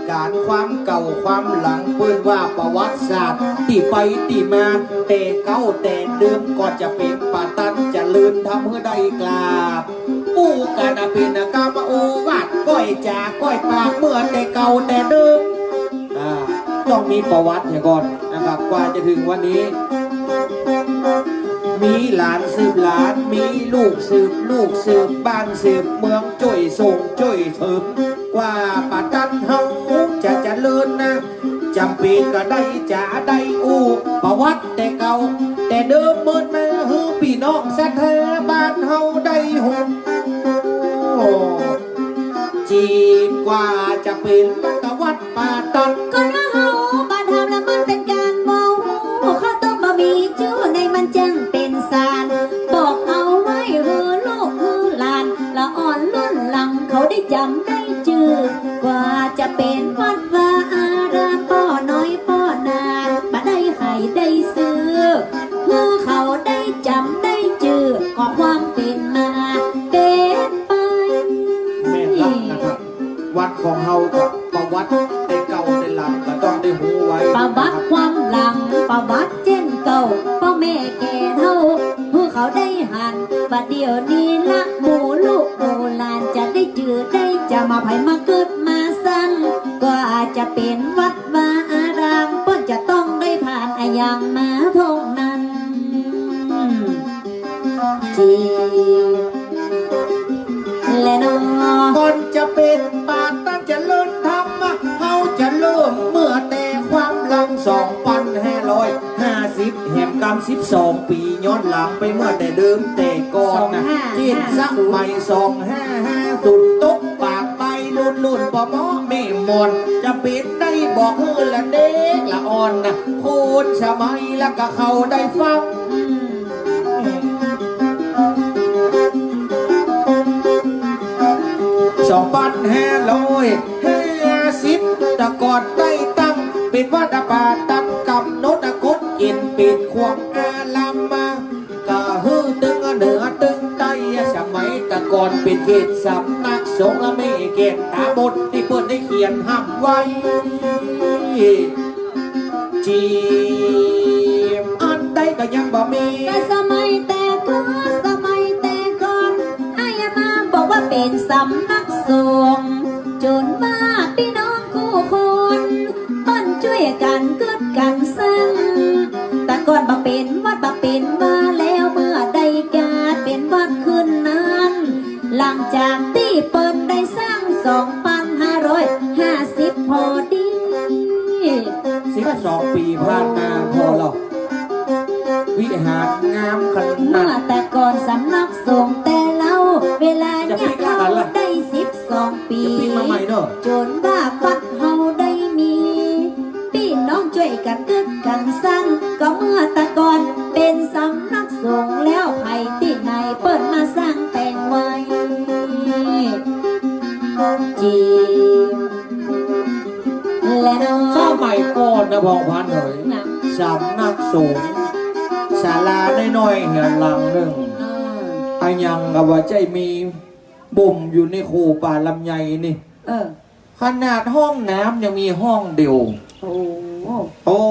ก๋ารณ์ความเก่าความหลัง เปิ้นว่าประวัติศาสตร์ตี้ไปตี้มา แต่เก่าแต่เดิมก็จะเป๋นปะตันเจริญธรรมหื้อได้กราบ อู้กั๋นนะเป๋นกำโอวาทก้อยจ๋าก้อยปากเมื่อแต่เก่าแต่เดิม อ่า ต้องมีประวัติเหียก่อนนะครับ กว่าจะเถิงวันนี้ มีหลานสืบหลาน มีลูกสืบลูก สืบบ้านสืบเมือง จ้วยส่งจ้วยเสริม กว่าปะตันเฮาจะเจริญนะ จ๋ำเป๋นก็ได้จ๋าได้อู้ประวัติแต่เก่าแต่เดิมเมินมา หื้อปี้น้องศรัทธาบ้านเฮาได้ฮู้ จีกว่าจะเป๋นวัดกะวัดป่าตัน คนว่าเฮาบ่ถามแล้วมันเป๋นก๋านบ่ฮู้ ข้าวต้มบ่มีจู้ในมันจั้งเป๋นสาร บอกเอาไว้หื้อลูกหื้อหลาน ละอ่อนรุ่นหลังเขาได้จ๋ำได้จื้อ กว่าจะเป๋นวัดวาอาราม ป้อน้อยป้อนา บ่ได้ใค่ได้ซื้อ หื้อเขาได้จ๋ำได้จื้อ ก็ความเป๋นมาเป๋นไป แม่นละนะครับ วัดของเฮากะประวัติแต่เก่าแต่หลังก็ต้องได้ฮู้ไว้ ประวัติความหลัง ประวัติเจ้นเก่า ป้อแม่แก่เฒ่า หื้อเขาได้หัน บ่าเดี่ยวนี้ละ หมู่ลูกหมู่หลานจะได้จื้อได้จ๋ำ บ่าใผมาเกิดมาสร้าง กว่าจะเป๋นวัดวาอาราม เปิ้นจะต้องได้ผ่านอะหยังมาพ่องนั้น จีแลเนาะ ก่อนจะเป๋นป่าตันเจริญธรรม เฮาจะเริ่มเมื่อแต่ความหลัง สองปันห้าร้อยห้าสิบ แหมกำสิบสองปี๋ย้อนหลังไปเมื่อแต่เดิมแต่ก่อนนะ สองห้าห้าศูนย์ เจ้นสมัยสองห้าห้าศูนย์ ตกปากไปรุ่นๆ ป้อเมาะแม่หม่อน จะเป๋นได้บอกหื้อละเด็กละอ่อนนะ คนสมัยละกะเข้าได้ฟัง อืม สองปันห้าร้อยห้าสิบ แต่ก่อนได้ตั้งเป๋นวัดป่าตัน ก๋ำหนดกฎเก๋ณฑ์ปิดข่วงอารามมา กะหื้อตึงเหนือตึงใต้ สมัยแต่ก่อนเป๋นเขตสำนักสงฆ์ ละแม่แก้วต๋าบน ตี้เปิ้นได้เขียนห้ามไว้ จีบอันใดก็ยังบ่มี แต่สมัยแต่ก่อน สมัยแต่ก่อน อาตมาบอกว่าเป๋นสำนักสงฆ์ จ๋นว่าปี้น้องกู้คน เปิ้นจ้วยกั๋นกึ๊ดกั๋นสร้าง แต่ก่อนบ่เป๋นวัดบ่เป๋นวา แล้วเมื่อใดกลายเป๋นวัดขึ้นนั้น หลังจากตี้เปิ้นได้สร้างสองปันห้าร้อยห้าสิบพอดี สิบสองปี๋ผ่านมา โอ้ พ่อเฮา วิหารงามขนาด เมื่อแต่ก่อนสำนักสงฆ์แต่เล่า เวลาเยียะเข้าได้สิบสองปี๋ จ๋นว่าวัดเฮาได้มี ปี้น้องจ้วยกั๋นกึ๊ดกั๋นสร้าง ก็เมื่อแต่ก่อนเป๋นสำนักสงฆ์ แล้วใผตี้ไหนเปิ้นมาสร้างแต่งไว้ จีแลเนาะ สมัยก่อนนะผ่องผันเหย น่ะ สำนักสงฆ์ ศาลาน้อยๆ เหียหลังนึ่ง เออ อะหยังกะบ่ใจ้มี บุ่มอยู่ในโขงป่าลำไยนี่ เออ ขนาดห้องน้ำยังมีห้องเดียว โอ้ โอ้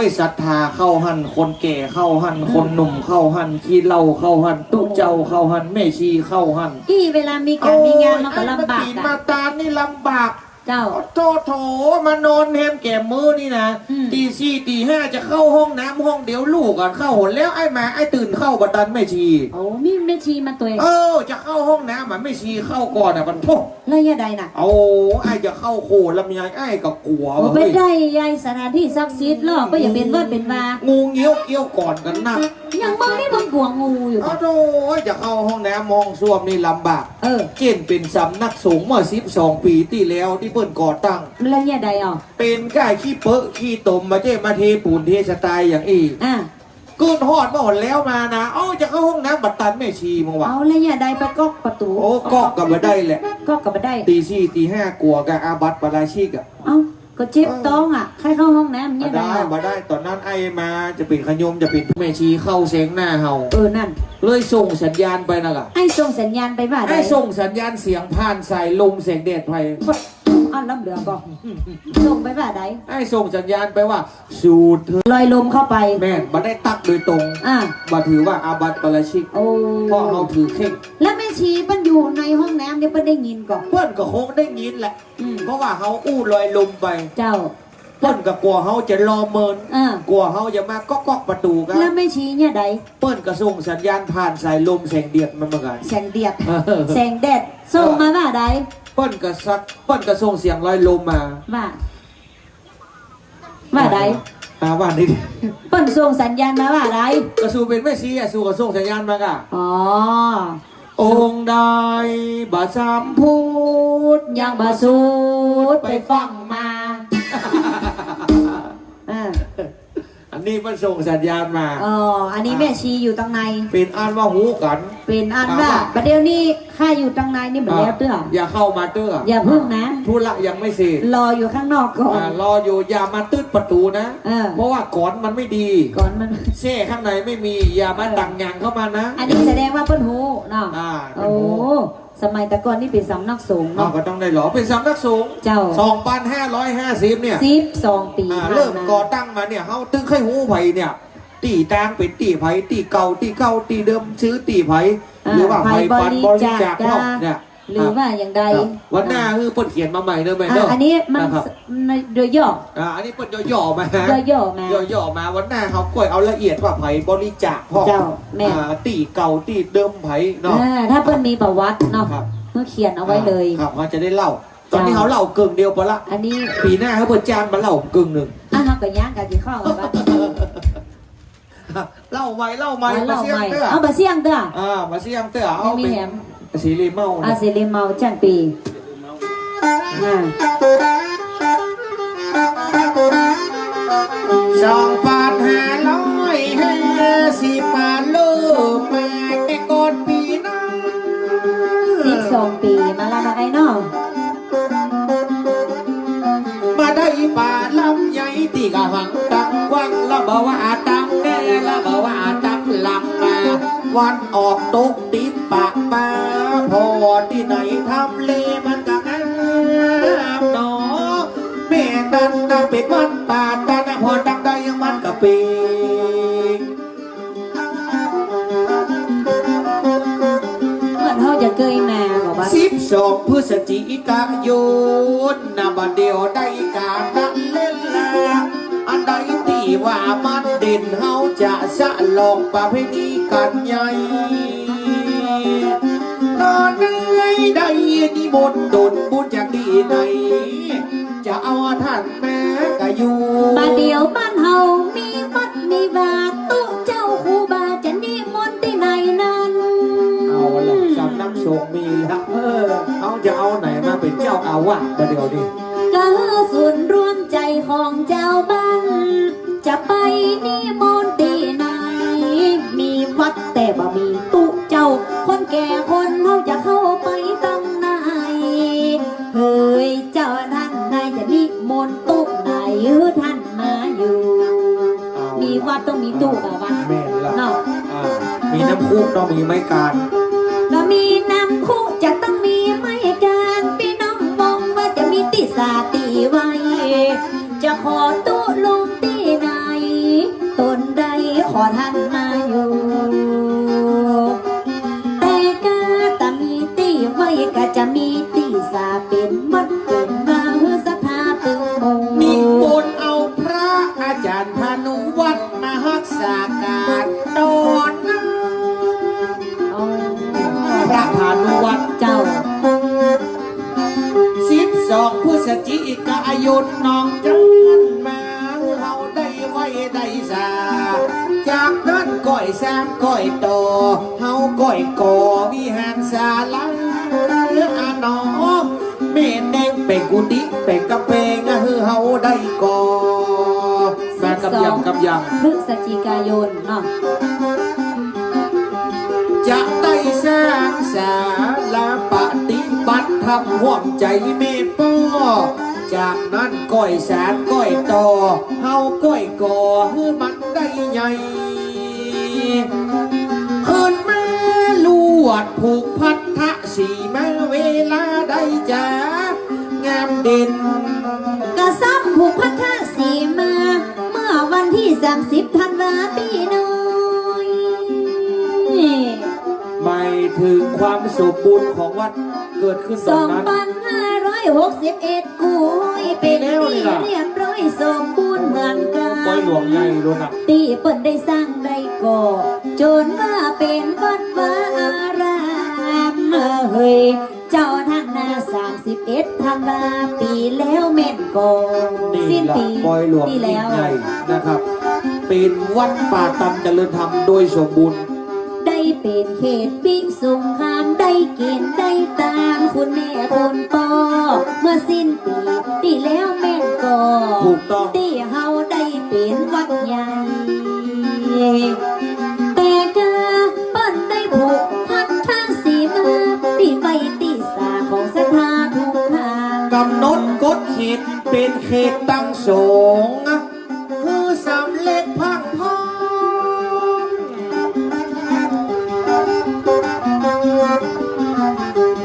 ย ศรัทธาเข้าหั้น คนแก่เข้าหั้น อืม คนหนุ่มเข้าหั้น ขี้เหล้าเข้าหั้น ตุ๊เจ้าเข้าหั้น แม่ชีเข้าหั้น อี้เวลามีก๋านมีงานมันก็ลำบาก โอ้ย ไอ้มาตี๋มาตานนี่ลำบาก เจ้า โธ่โธ่ มานอนแฮมแก่มมื้อนี่นะ อืม ตี๋สี่ตี๋ห้าจะเข้าห้องน้ำห้องเดียว ลูกอะเข้าหนแล้ว ไอ้มา ไอ้ตื่นเข้าบ่ตันแม่ชี โอ้ มีแม่ชีมาตวย เออ จะเข้าห้องน้ำอะ แม่ชีเข้าก่อนอะ ปะโธ่ แล้วเยียะใดน่ะ โอ้ ไอ้จะเข้าโขงลำไย ไอ้ก็กั๋ว โอ้ เว้ย บ่ได้ ยายสถานตี้ศักดิ์สิทธิ์เนาะ บ่อย่าเป๋นวัดเป๋นวา งูเงี้ยวเกี้ยวก่อนกั๋นนัก อย่างมึงนี่มึงกั๋วงูอยู่ อ้าวโธ่ จะเข้าห้องน้ำห้องส้วมนี่ลำบาก เออ เจ้นเป๋นสำนักสงฆ์เมื่อสิบสองปี๋ตี้แล้วตี้เปิ้นก่อตั้ง แล้วเยียะใดอ่ะ เป๋นก้าขี้เปอะขี้ตมมาเจ้ มาเทปูนเทสไตล์อย่างอี้ อ่ะ กึ๊ดฮอดมาหนแล้วมานะ เอ้า จะเข้าห้องน้ำบ่ตันแม่ชีมึงวะ เอาแล้วเยียะใด ไปก๊อกประตู๋ โอ้ ก๊อกก็บ่ได้แหละ ก๊อกก็บ่ได้ ตี๋สี่ตี๋ห้ากั๋วกับอาบัติปาราชิกอะ เอ้า ก็เจ็บต๊องอะ ใค่เข้าห้องน้ำเยียะใด บ่ได้ บ่ได้ ต๋อนนั้นไอ้มาจะเป๋นขยมจะเป๋นแม่ชีเข้าแสงหน้าเฮา เออ นั่น เลยส่งสัญญาณไปนะกะ ไอ้ส่งสัญญาณไปว่าใด ไอ้ส่งสัญญาณเสียงผ่านสายลมแสงแดดไป อ้าว ลำเหลือก่อ ส่งไปว่าใด ไอ้ส่งสัญญาณไปว่า สูดเถิด ลอยลมเข้าไป แม่น บ่ได้ตักโดยตรง อ่า บ่ถือว่าอาบัติปาราชิก โอ้ เพราะเฮาถือเคร่ง แล้วแม่ชีเปิ้นอยู่ในห้องน้ำเนี่ยเปิ้นได้ยินก่อ เปิ้นก็คงได้ยินแหละ อืม เพราะว่าเฮาอู้ลอยลมไป เจ้า เปิ้นก็กั๋วเฮาจะลอเมิน อ่า กั๋วเฮาจะมาก๊อกๆ ประตู๋กะ แล้วแม่ชีเยียะใด เปิ้นก็ส่งสัญญาณผ่านสายลมแสงแดดมาเหมือนกั๋น แสงแดด เออ แสงแดด ส่งมาว่าใด เปิ้นก็สัก เปิ้นก็ส่งเสียงลอยลมมา ว่า ว่าใด อ่า ว่านี่ เปิ้นส่งสัญญาณมาว่าใด ก็สูเป๋นแม่ชีอะ สูก็ส่งสัญญาณมากะ อ๋อ องค์ใดบ่สำพูด ยังบ่สุดไปฟังมา อ่า อันนี้เปิ้นส่งสัญญาณมา อ๋อ อันนี้แม่ชีอยู่ตังใน เป๋นอันว่าฮู้กั๋น เป๋นอันว่า อ่า บ่าเดี่ยวนี้ข้าอยู่ตังในนี่บ่าแล้วเตื้อ อ่า อย่าเข้ามาเตื้อ อย่าเพิ่งนะ ธุระยังไม่เสร็จ รออยู่ข้างนอกก่อน อ่า รออยู่ อย่ามาตึ๊ดประตู๋นะ เออ เพราะว่าก๋อนมันไม่ดี ก๋อนมัน แส้ข้างในไม่มี อย่ามา เออ ตั้งหยังเข้ามานะ อันนี้แสดงว่าเปิ้นฮู้เนาะ อ่า เปิ้นฮู้ โอ้ สมัยแต่ก่อนนี่เป๋นสำนักสงฆ์เนาะ อ้าว ก็ต้องได้หลอ เป๋นสำนักสงฆ์ เจ้า สองปันห้าร้อยห้าสิบเนี่ย สิบสองปี๋ อ่า ผ่านมา เริ่มก่อตั้งมาเนี่ย เฮาตึงใค่ฮู้ใผเนี่ย ตี้ตางเป๋นตี้ใผ ตี้เก่า ตี้เก่า ตี้เดิม จื้อตี้ใผ อ่า หรือว่าใผปันบริจาค ใผบริจาค พ่องเนี่ย หรือว่าอย่างใด ครับ วันหน้า อ่า หื้อเปิ้นเขียนมาใหม่เด้อแม่เด้อ อ่า อันนี้มัน นะครับ โดยย่อ อ่า อันนี้เปิ้นย่อๆ มา ย่อๆ มา ย่อๆ มา วันหน้าเฮาก้อยเอาละเอียดว่าใผบริจาคพ่อง เจ้า แม่น อ่า ตี้เก่าตี้เดิมใผเนาะ อ่า ถ้าเปิ้นมีประวัติเนาะ ครับ หื้อเขียนเอาไว้เลย ครับ เฮาจะได้เล่า ต๋อนนี้ เจ้า เฮาเล่าเกิ่งเดียวปอละ อันนี้ ปี๋หน้าหื้อเปิ้นจ้างมาเล่าเกิ่งนึ่ง อ่ะ เฮาก็ย้างกั๋นสิข้อกัน เล่าใหม่ เล่าใหม่ อ่ะ เล่าใหม่ บ่าเสี้ยงเตื้อ เอาบ่าเสี้ยงเตื้อ อ่า บ่าเสี้ยงเตื้อ เอา ไม่มีแหม เป๋นสีริเมา อ่ะ สีริเมาจั้นปี๋ อ่า สองปันห้าร้อยห้าสิบ มาเริ่มมาแต่ก่อนปี๋นั้น สิบสองปี๋มาแล้วเนาะไอ้เนาะ มาได้ป่าลำใหญ่ตี้กะหังตังกว้าง ละบ่ว่าตังแน่ ละบ่ว่าตังลำมา วันออกตกติดปะปา ผ่อตี้ไหนทำเลมันกะงามเนาะ แม่นั้นนะเป๋นวัดป่าตานะ ผ่อตังใดมันกะเป๋น เหมือนเฮาจะเกยมาบอกว่า สิบสองพฤศจิกายนนะ บ่าเดี่ยวได้ก๋านละเล่นละ อันใดตี้ว่ามันเด่น เฮาจะฉลองประเพณีกั๋นใหญ่ ต๋อนใดได้นิมนต์ตนบุญจากตี้ไหน จะเอาต้านแม่กะอยู่ บ่าเดี่ยวบ้านเฮามีวัดมีวา ตุ๊เจ้าครูบาจะนิมนต์ตี้ไหนนั้น เอาละ สำนักสงฆ์มีละ เออ เฮาจะเอาไหนมาเป๋นเจ้าอาวาสบ่าเดี่ยวนี้ กะหื้อศูนย์รวมใจ๋ของจาวบ้าน จะไปนิมนต์ตี้ไหน มีวัดแต่บ่มีตุ๊เจ้า คนแก่คนเฮาจะเข้าไปตังไหน เฮ้ย เจ้าต้านนายจะนิมนต์ตุ๊ไหนหื้อต้านมาอยู่ เอาละ มีวัดต้องมีตุ๊ อ่า บ่าวัด แม่นละ เนาะ อ่า มีน้ำพุต้องมีไม้กาญ ก็มีน้ำพุจะต้องมีไม้กาญ ปี้น้องมองว่าจะมีตี้สาตี้ไหว้ จะขอตุ๊ลงตี้ไหน ตนได้ขอต้านมาอยู่ แต่กาตะมีตี้ไหว้กาจะมีตี้สาเป๋นวัดเป๋นวาหื้อศรัทธาตึงหมู่ นิมนต์เอาพระอาจ๋ารย์พานุวัฒน์มาฮักษาก๋านต๋อนนั้น อ๋อ พระพานุวัฒน์ เจ้า สิบสองพฤศจิกายนน้องจันมา เฮาได้ไหว้ได้สา จากนั้นก้อยสร้างก้อยต่อ เฮาก้อยก่อวิหารศาลา อะเนาะ แม่นแดงแป๋งกุฏิแป๋งก๋ำแปง อะ หื้อเฮาได้ก่อ มากับยังกับยัง พฤศจิกายนเนาะ จะได้สร้างศาลาปฏิบัติธรรมฮ่วมใจ๋แม่ป้อ จากนั้นก้อยสานก้อยต่อ เฮาก้อยก่อหื้อมันได้ใหญ่ ขึ้นมาลวดผูกพัทธสีมาเวลาใดจ๋า งามเด่น กะซ้ำผูกพัทธสีมา เมื่อวันตี้สามสิบธันวาปี้น้อย หมายถึงความสมบูรณ์ของวัดเกิดขึ้นตอนนั้น สองปันห้าร้อยหกสิบเอ็ด กู้ฮ้อยเป๋นตี้เรียบร้อยสมบูรณ์เหมือนกั๋น ปอยหลวงใหญ่โลดนะ ตี้เปิ้นได้สร้างได้ก่อ จ๋นว่าเป๋นวัดวาอาราม เฮ้ย เจ้าต้านนา สามสิบเอ็ดธันวาปี๋แล้วแม่นก่อ นี่ สิ้น ละ ปี๋ ปอยหลวง ปี๋แล้ว ยิ่งใหญ่นะครับ เป๋นวัดป่าตันเจริญธรรมโดยสมบูรณ์ ได้ เป๋นเขตปิสงคราม ได้เก๋ณฑ์ได้ตาน คุณแม่คุณป้อ เมื่อสิ้นปี๋ตี้แล้วแม่นก่อ ถูกต้อง ตี้เฮาได้เป๋นวัดใหญ่ แต่กาเปิ้นได้ผูกพันทางสีมา ตี้ใบตี้สาของศรัทธาทุกท่าน ก๋ำหนดกฎเขตเป๋นเขตตังสงฆ์ หื้อสำเร็จพรั่งพร้อม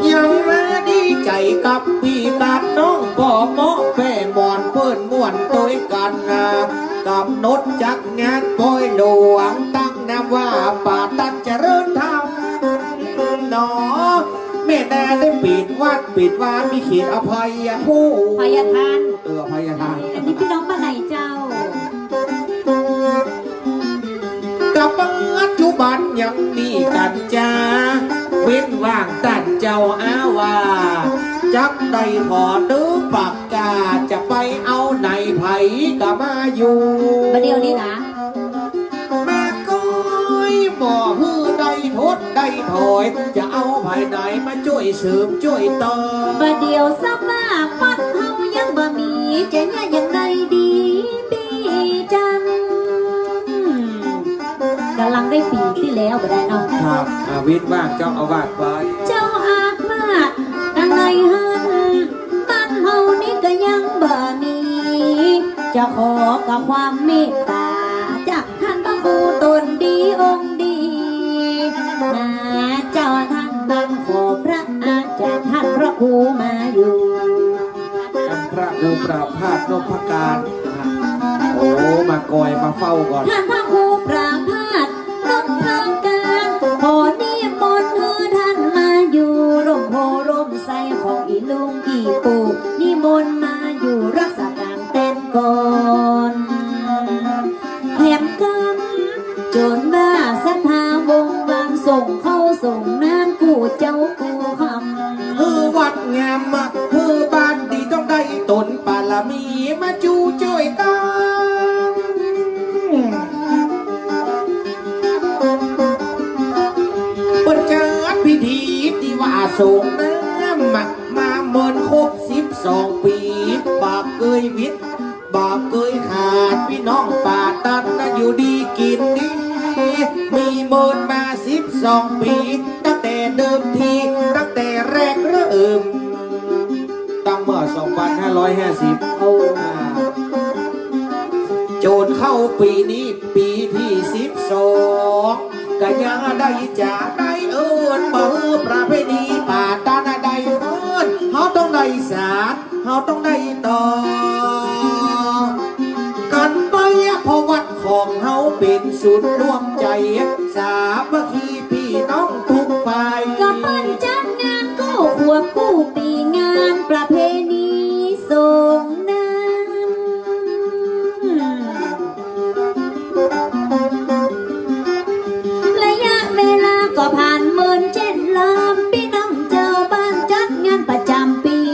อย่างมาดีใจ๋กับปี้กับน้อง ป้อเมาะแป้หมอน เปิ้นม่วนตวยกั๋นนา ก๋ำหนดจัดงานปอยหลวง ตั้งนามว่าป่าตันเจริญธรรม เนาะ แม่นาได้เป๋นวัดเป๋นวา มีเขตอภัยภูมิ อภัยทาน เออ อภัยทาน อันนี้ปี้น้องบ้านไหนเจ้า กับปัจจุบันยังมีกั๋นจา เว้นว่างต้านเจ้าอาวาส จักได้ผ่อตื้อปากกา จะไปเอาไหน ใผก็มาอยู่ บ่าเดี่ยวนี้นะ มาก้อยบ่หื้อได้ถดได้ถอย จะเอาใผไหนมาจ้วยเสริมจ้วยเติม บ่าเดี่ยวสภาพวัดเฮายังบ่มี จะเยียะอย่างใดดีปี้จัน ก๋ำลังได้ปี๋ตี้แล้วบ่าได้เนาะ ครับ อ่า เว้นว่างเจ้าอาวาสไป เจ้าอาวาสก๋ำในหั้น บ้านเฮานี้ก็ยังบ่มี จะขอกับความเมตต๋า จากท่านพระครูต๋นดีองค์ดี นะเจ้าท่าน บ้านขอพระอาจารย์ท่านพระครูมาอยู่ ท่านพระครูประภาสนพการ โอ้ มาคอยมาเฝ้าก่อน ท่านพระครูประภาสนพการ ขอนิมนต์หื้อท่านมาอยู่ ร่มโพธิ์ร่มไทรของอี่ลุงอี่ปู่ นิมนต์มาอยู่รักษาก๋านแตนก่อน แหมกำ จ๋นว่าศรัทธาวงวาน ส่งข้าวส่งน้ำกู้เจ๊ากู้ค่ำ หื้อวัดงามมา หื้อบ้านดีต้องได้ต๋น ปารมีมาจู้จ้วยกั๋น เปิ้นจัดพิธีตี้ว่าส่งน้ำมา มาเมินครบสิบสองปี๋ บ่าเกยวิด บ่าเกยขาด ปี้น้องป่าตันนะอยู่ดีกิ๋นดี มีเมินมาสิบสองปี๋ ตั้งแต่เดิมที ตั้งแต่แรกเริ่ม ตั้งเมื่อสองปันห้าร้อยห้าสิบ โอ้ จ๋นเข้าปี๋นี้ปี๋ตี้สิบสอง ก็ยังได้จ๋าได้เอิ้น บ่าหื้อประเพณีป่าตันได้เอิ้น เฮาต้องได้สาน เฮาต้องได้ต่อ กั๋นไปอะ เพราะวัดของเฮาเป๋นศูนย์รวมใจ๋ สามัคคีปี้น้องกู้ฝ่าย ก็เปิ้นจัดงานกู้ขวบกู้ปี๋ งานประเพณีส่งน้ำ ระยะเวลาก็ผ่านเมินเจ็ดลำ ปี้น้องจาวบ้านจัดงานประจ๋ำปี๋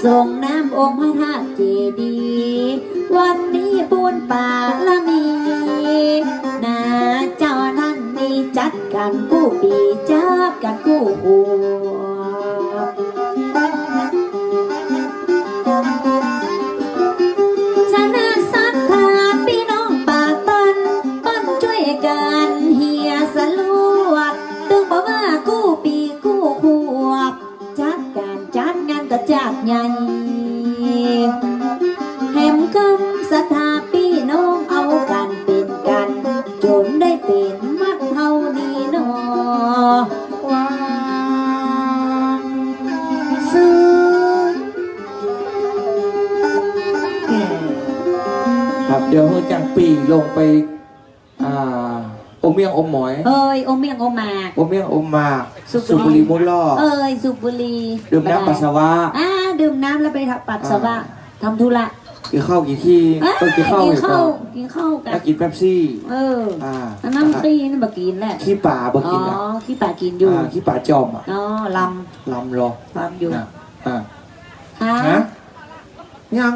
ส่งน้ำองค์พระธาตุเจดีย์ วันนี้บุญปารมี นะเจ้าท่านนี้จัดกั๋นกู้ปี๋ จัดกั๋นกู้ขวบ ฉะนั้นศรัทธาปี้น้องป่าตัน เปิ้นจ้วยกั๋นเหียสลวด ตึงบ่าว่ากู้ปี๋กู้ขวบ จัดก๋านจัดงานก็จัดใหญ่ แหมกำศรัทธาปี้น้องเอากั๋นเป๋นกั๋น จ๋นได้เป๋นวัดเฮานี้เนาะ วางซื่อ ครับ เดี๋ยวหื้อจ่างปี้ลงไป อ่า อมเมี่ยงอมหมอย เอ้ย อมเมี่ยงอมหมาก อมเมี่ยงอมหมาก สูบบุหรี่ สูบบุหรี่มุ้นลอก เอ้ย สูบบุหรี่ ดื่มน้ำปัสสาวะ อ่า ดื่มน้ำแล้วไปปัสสาวะ อ่า ทำธุระ กิ๋นข้าวกิ๋นขี้ เอ้ย เออ กิ๋นข้าว กิ๋นข้าว กิ๋นข้าว กิ๋นข้าวกั๋น แล้วกิ๋นเป๊ปซี่ เออ อ่า อันนั้นขี้นี่บ่กิ๋นแหละ ขี้ป๋าบ่กิ๋นอะ อ๋อ ขี้ป๋ากิ๋นอยู่ อ่า ขี้ป๋าจ่อมอะ อ๋อ ลำ ลำลอ ลำอยู่ นะ อ่า ฮะ ฮะ ยัง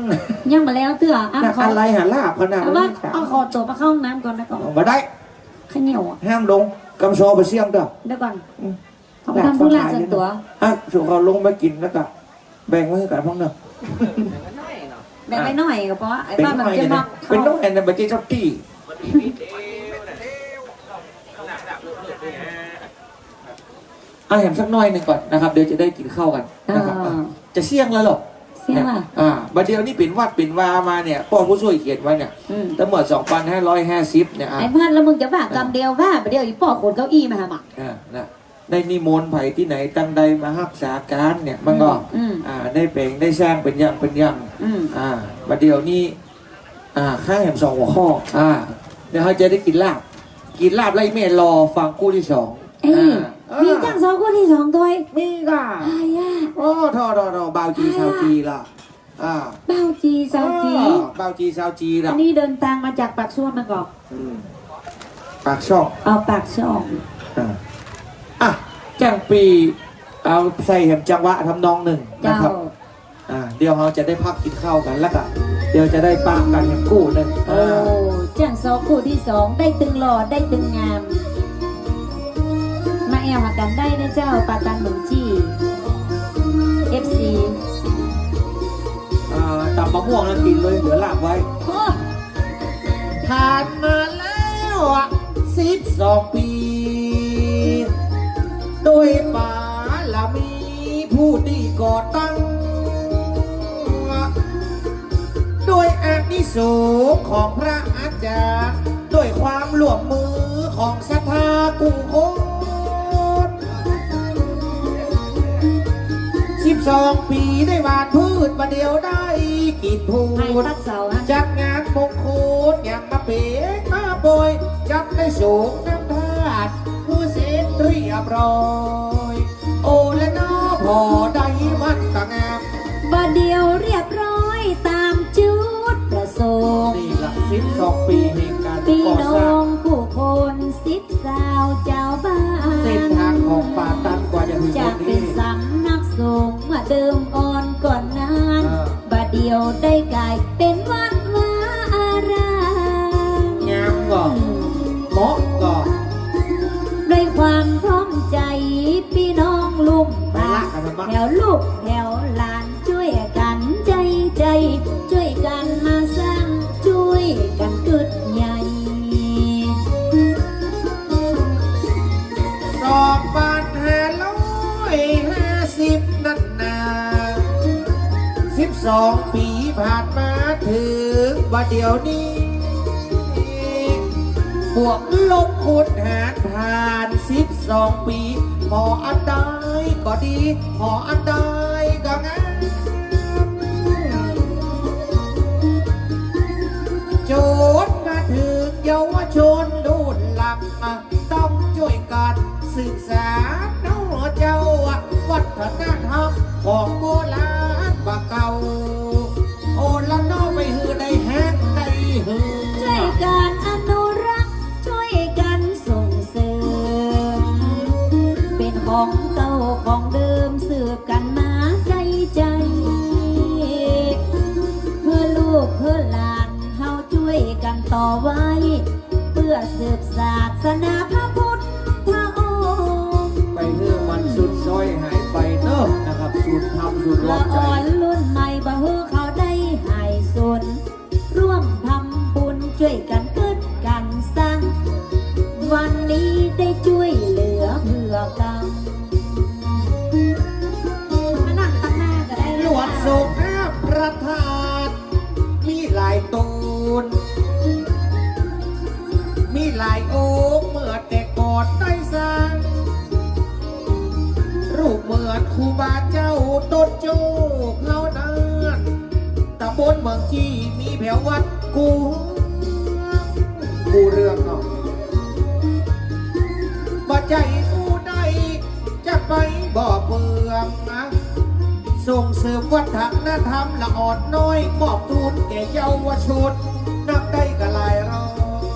ยังบ่แล้วเตื้อ อ่ะ นะ ขอ อะไรหาลาบขนาดนั้น แต่ว่า เอาขอตั๋วไปเข้าห้องน้ำก่อนนะก่อน บ่ได้ ขะเหนียวอะ ห้ามลง ตำซอไปเสี้ยงเต๊อะ เดี๋ยวก่อน อืม เอาไปทำธุระส่วนตั๋ว อ่ะ ส่งเขาลงมากิ๋นแล้วก็แบ่งไว้หื้อกั๋นพ่องเนาะ แบ่งไว้หน่อยก็พอ ไอ้ป้ามันจะมา เป็นหน่อยนะ บ่ใจ้จ๊อบตี้ อ่ะ แหมสักหน่อยนึ่งก่อนนะครับ เดี๋ยวจะได้กิ๋นข้าวกั๋นนะครับ อ่า จะเสี้ยงแล้วเหรอ เสี้ยงละ อ่า บ่าเดี่ยวนี้เป๋นวัดเป๋นวามาเนี่ย ป้อผู้ช่วยเขียนไว้เนี่ย อืม ตั้งแต่สองปันห้าร้อยห้าสิบเนี่ย อ่ะ ไอ้พัด แล้วมึงจะว่ากำเดียวว่า บ่าเดี่ยวอีป้อขนเก้าอี้มาหาหมา อ่า นะ ได้นิมนต์ใผตี้ไหนตังใดมาฮักษาก๋านเนี่ย มันก็ อืม อืม อ่า ได้แป๋งได้สร้างเป๋นอย่างเป๋นอย่าง อืม อ่า บ่าเดี่ยวนี้ อ่า ข้าแหมสองหัวข้อ อ่า เดี๋ยวเฮาจะได้กิ๋นลาบ กิ๋นลาบแล้วอีแม่รอฟังกู้ตี้สอง เอ้ย อ่า มีจ้างซอกู้ตี้สองตวย มีก่ะ อ้ายยะ โอ้ โถ่ โถ่ โถ่ บ่าวจี๋ อ้ายยะ สาวจี๋ละ อ่า บ่าวจี๋สาวจี๋ อ๋อ บ่าวจี๋สาวจี๋ละ อันนี้เดินตางมาจากปากช่องมาก่อ อืม ปากช่อง อ๋อ ปากช่อง อ่า อ่ะ จ้างปี้ เอาใส่แหมจังหวะทำนองนึ่งนะครับ เจ้า อ่า เดี๋ยวเฮาจะได้พักกิ๋นข้าวกั๋นแล้วก็ เดี๋ยวจะได้ปะกั๋นแหมกู้นึ่ง โอ้ อ่า จ้างซอกู้ตี้สอง ได้ตึงหล่อ ได้ตึงงาม มาแอ่วหากั๋นได้นะเจ้า ปาตันเหมิงจี้ เอฟซี อ่า ตำมะม่วงแล้วกิ๋นเลย เหลือลาบไว้ โอ้ ผ่านมาแล้วอะ สิบสอง ปี ด้วยบารมีผู้ตี้ก่อตั้ง ด้วยอานิสงส์ของพระอาจ๋ารย์ ด้วยความร่วมมือของศรัทธากู้คน สิบสอง ปีได้หว่านพืช บ่าเดี่ยวได้กิ๋นพูน ให้ตัดเสาฮะ จัดงานมงคลอย่างมาเป๋นมาบ่อย จัดได้สงน้ำธาตุ หื้อเสร็จเรียบร้อย โอละน้อ ผ่อได้มันก็งาม บ่าเดี่ยวเรียบร้อยต๋ามจุดประสงค์ นี่ละ สิบสอง ปีแห่งก๋านก่อสร้าง ปี้น้องกู้คน ศิษย์สาวจาวบ้าน เส้นตางของปาตันกว่าจะเถิง จากเป๋นสำนักสงฆ์เมื่อเดิมอ่อนก่อนนั้น อ่า บ่าเดี่ยวได้ก๋ายเป๋นวัดวาอาราม งามก่อ เหมาะก่อ ด้วยความพร้อมใจ๋ ปี้น้องลุ่ม ไปละกันนะ แถวลูกแถวหลาน จ้วยกั๋นใจ๊ใจ๋ จ้วยกั๋นมาสร้าง จ้วยกั๋นกึ๊ดใหญ่ สองปันห้าร้อยห้าสิบ นั้นนา สิบสอง ปีผ่านมาเถิงบ่าเดี่ยวนี้ บวกลบคูณหารผ่าน สิบสอง ปี ผ่ออันใดก็ดี ผ่ออันใดก็งาม จ๋นมาเถิงเยาวชนรุ่นหลัง ต้องจ้วยกั๋นสืบสานเนาะเจ้า วัฒนธรรมของโบราณบ่าเก่า โอละน้อ ไปหื้อได้ฮักได้เหิม จ้วยกั๋นอนุรักษ์ จ้วยกั๋นส่งเสริม เป๋นของเก่าของเดิมสืบกั๋นมาใจ๊ใจ๋ หื้อลูกหื้อหลานเฮาจ้วยกั๋นต่อไว้ เปื้อสืบศาสนาพระพุทธองค์ ไปหื้อมันสูญซ้อยหายไปเนาะนะครับ สูญธรรมสูญรอบใจ๋ ละอ่อนรุ่นใหม่บ่หื้อเขาได้หายสูญ ร่วมทำบุญจ้วยกั๋นกึ๊ดกั๋นสร้าง วันนี้ได้จ้วยเหลือเผื่อกั๋น มานั่งตังหน้าก็ได้นะ ลวดทรงพระธาตุ มีหลายตูน มีหลายองค์เมื่อแต่ก่อนได้สร้าง รูปเหมือนครูบาเจ้าต้นโจ้เฮานั้น ต๋ำบลเมืองจี้มีแผววัดกู้ กู้เรื่องเนาะ บ่ใจ้กู้ใด จะไปบ่เปื้องนะ ส่งเสริมวัฒนธรรมละอ่อนน้อย มอบทุนแก่เยาวชน นับได้ก็หลายร้อ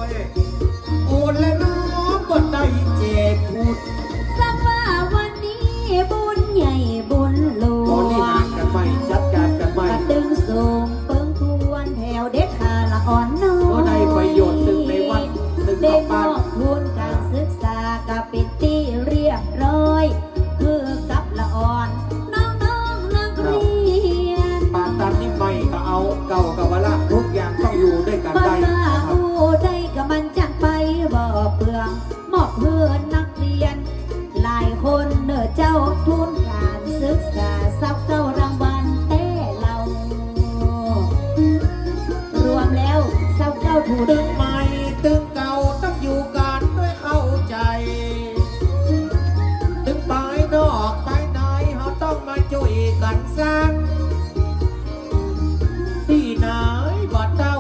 ย โอละน้อ บ่ได้แจกทุน สำว่าวันนี้บุญใหญ่บุญหลวง บริหารกั๋นใหม่ จัดก๋านกั๋นใหม่ กระตึงส่งเปิงควรแผวเด็กข้าละอ่อนน้อย ก็ได้ประโยชน์ตึงในวัดตึง ได้มอบทุนก๋านศึกษากับ ใหม่ตึงเก่าต้องอยู่กั๋นด้วยเข้าใจ๋ ตึงไปนอกไปในเฮาต้องมาจ้วยกั๋นสร้าง ตี้ไหนบ่เต้า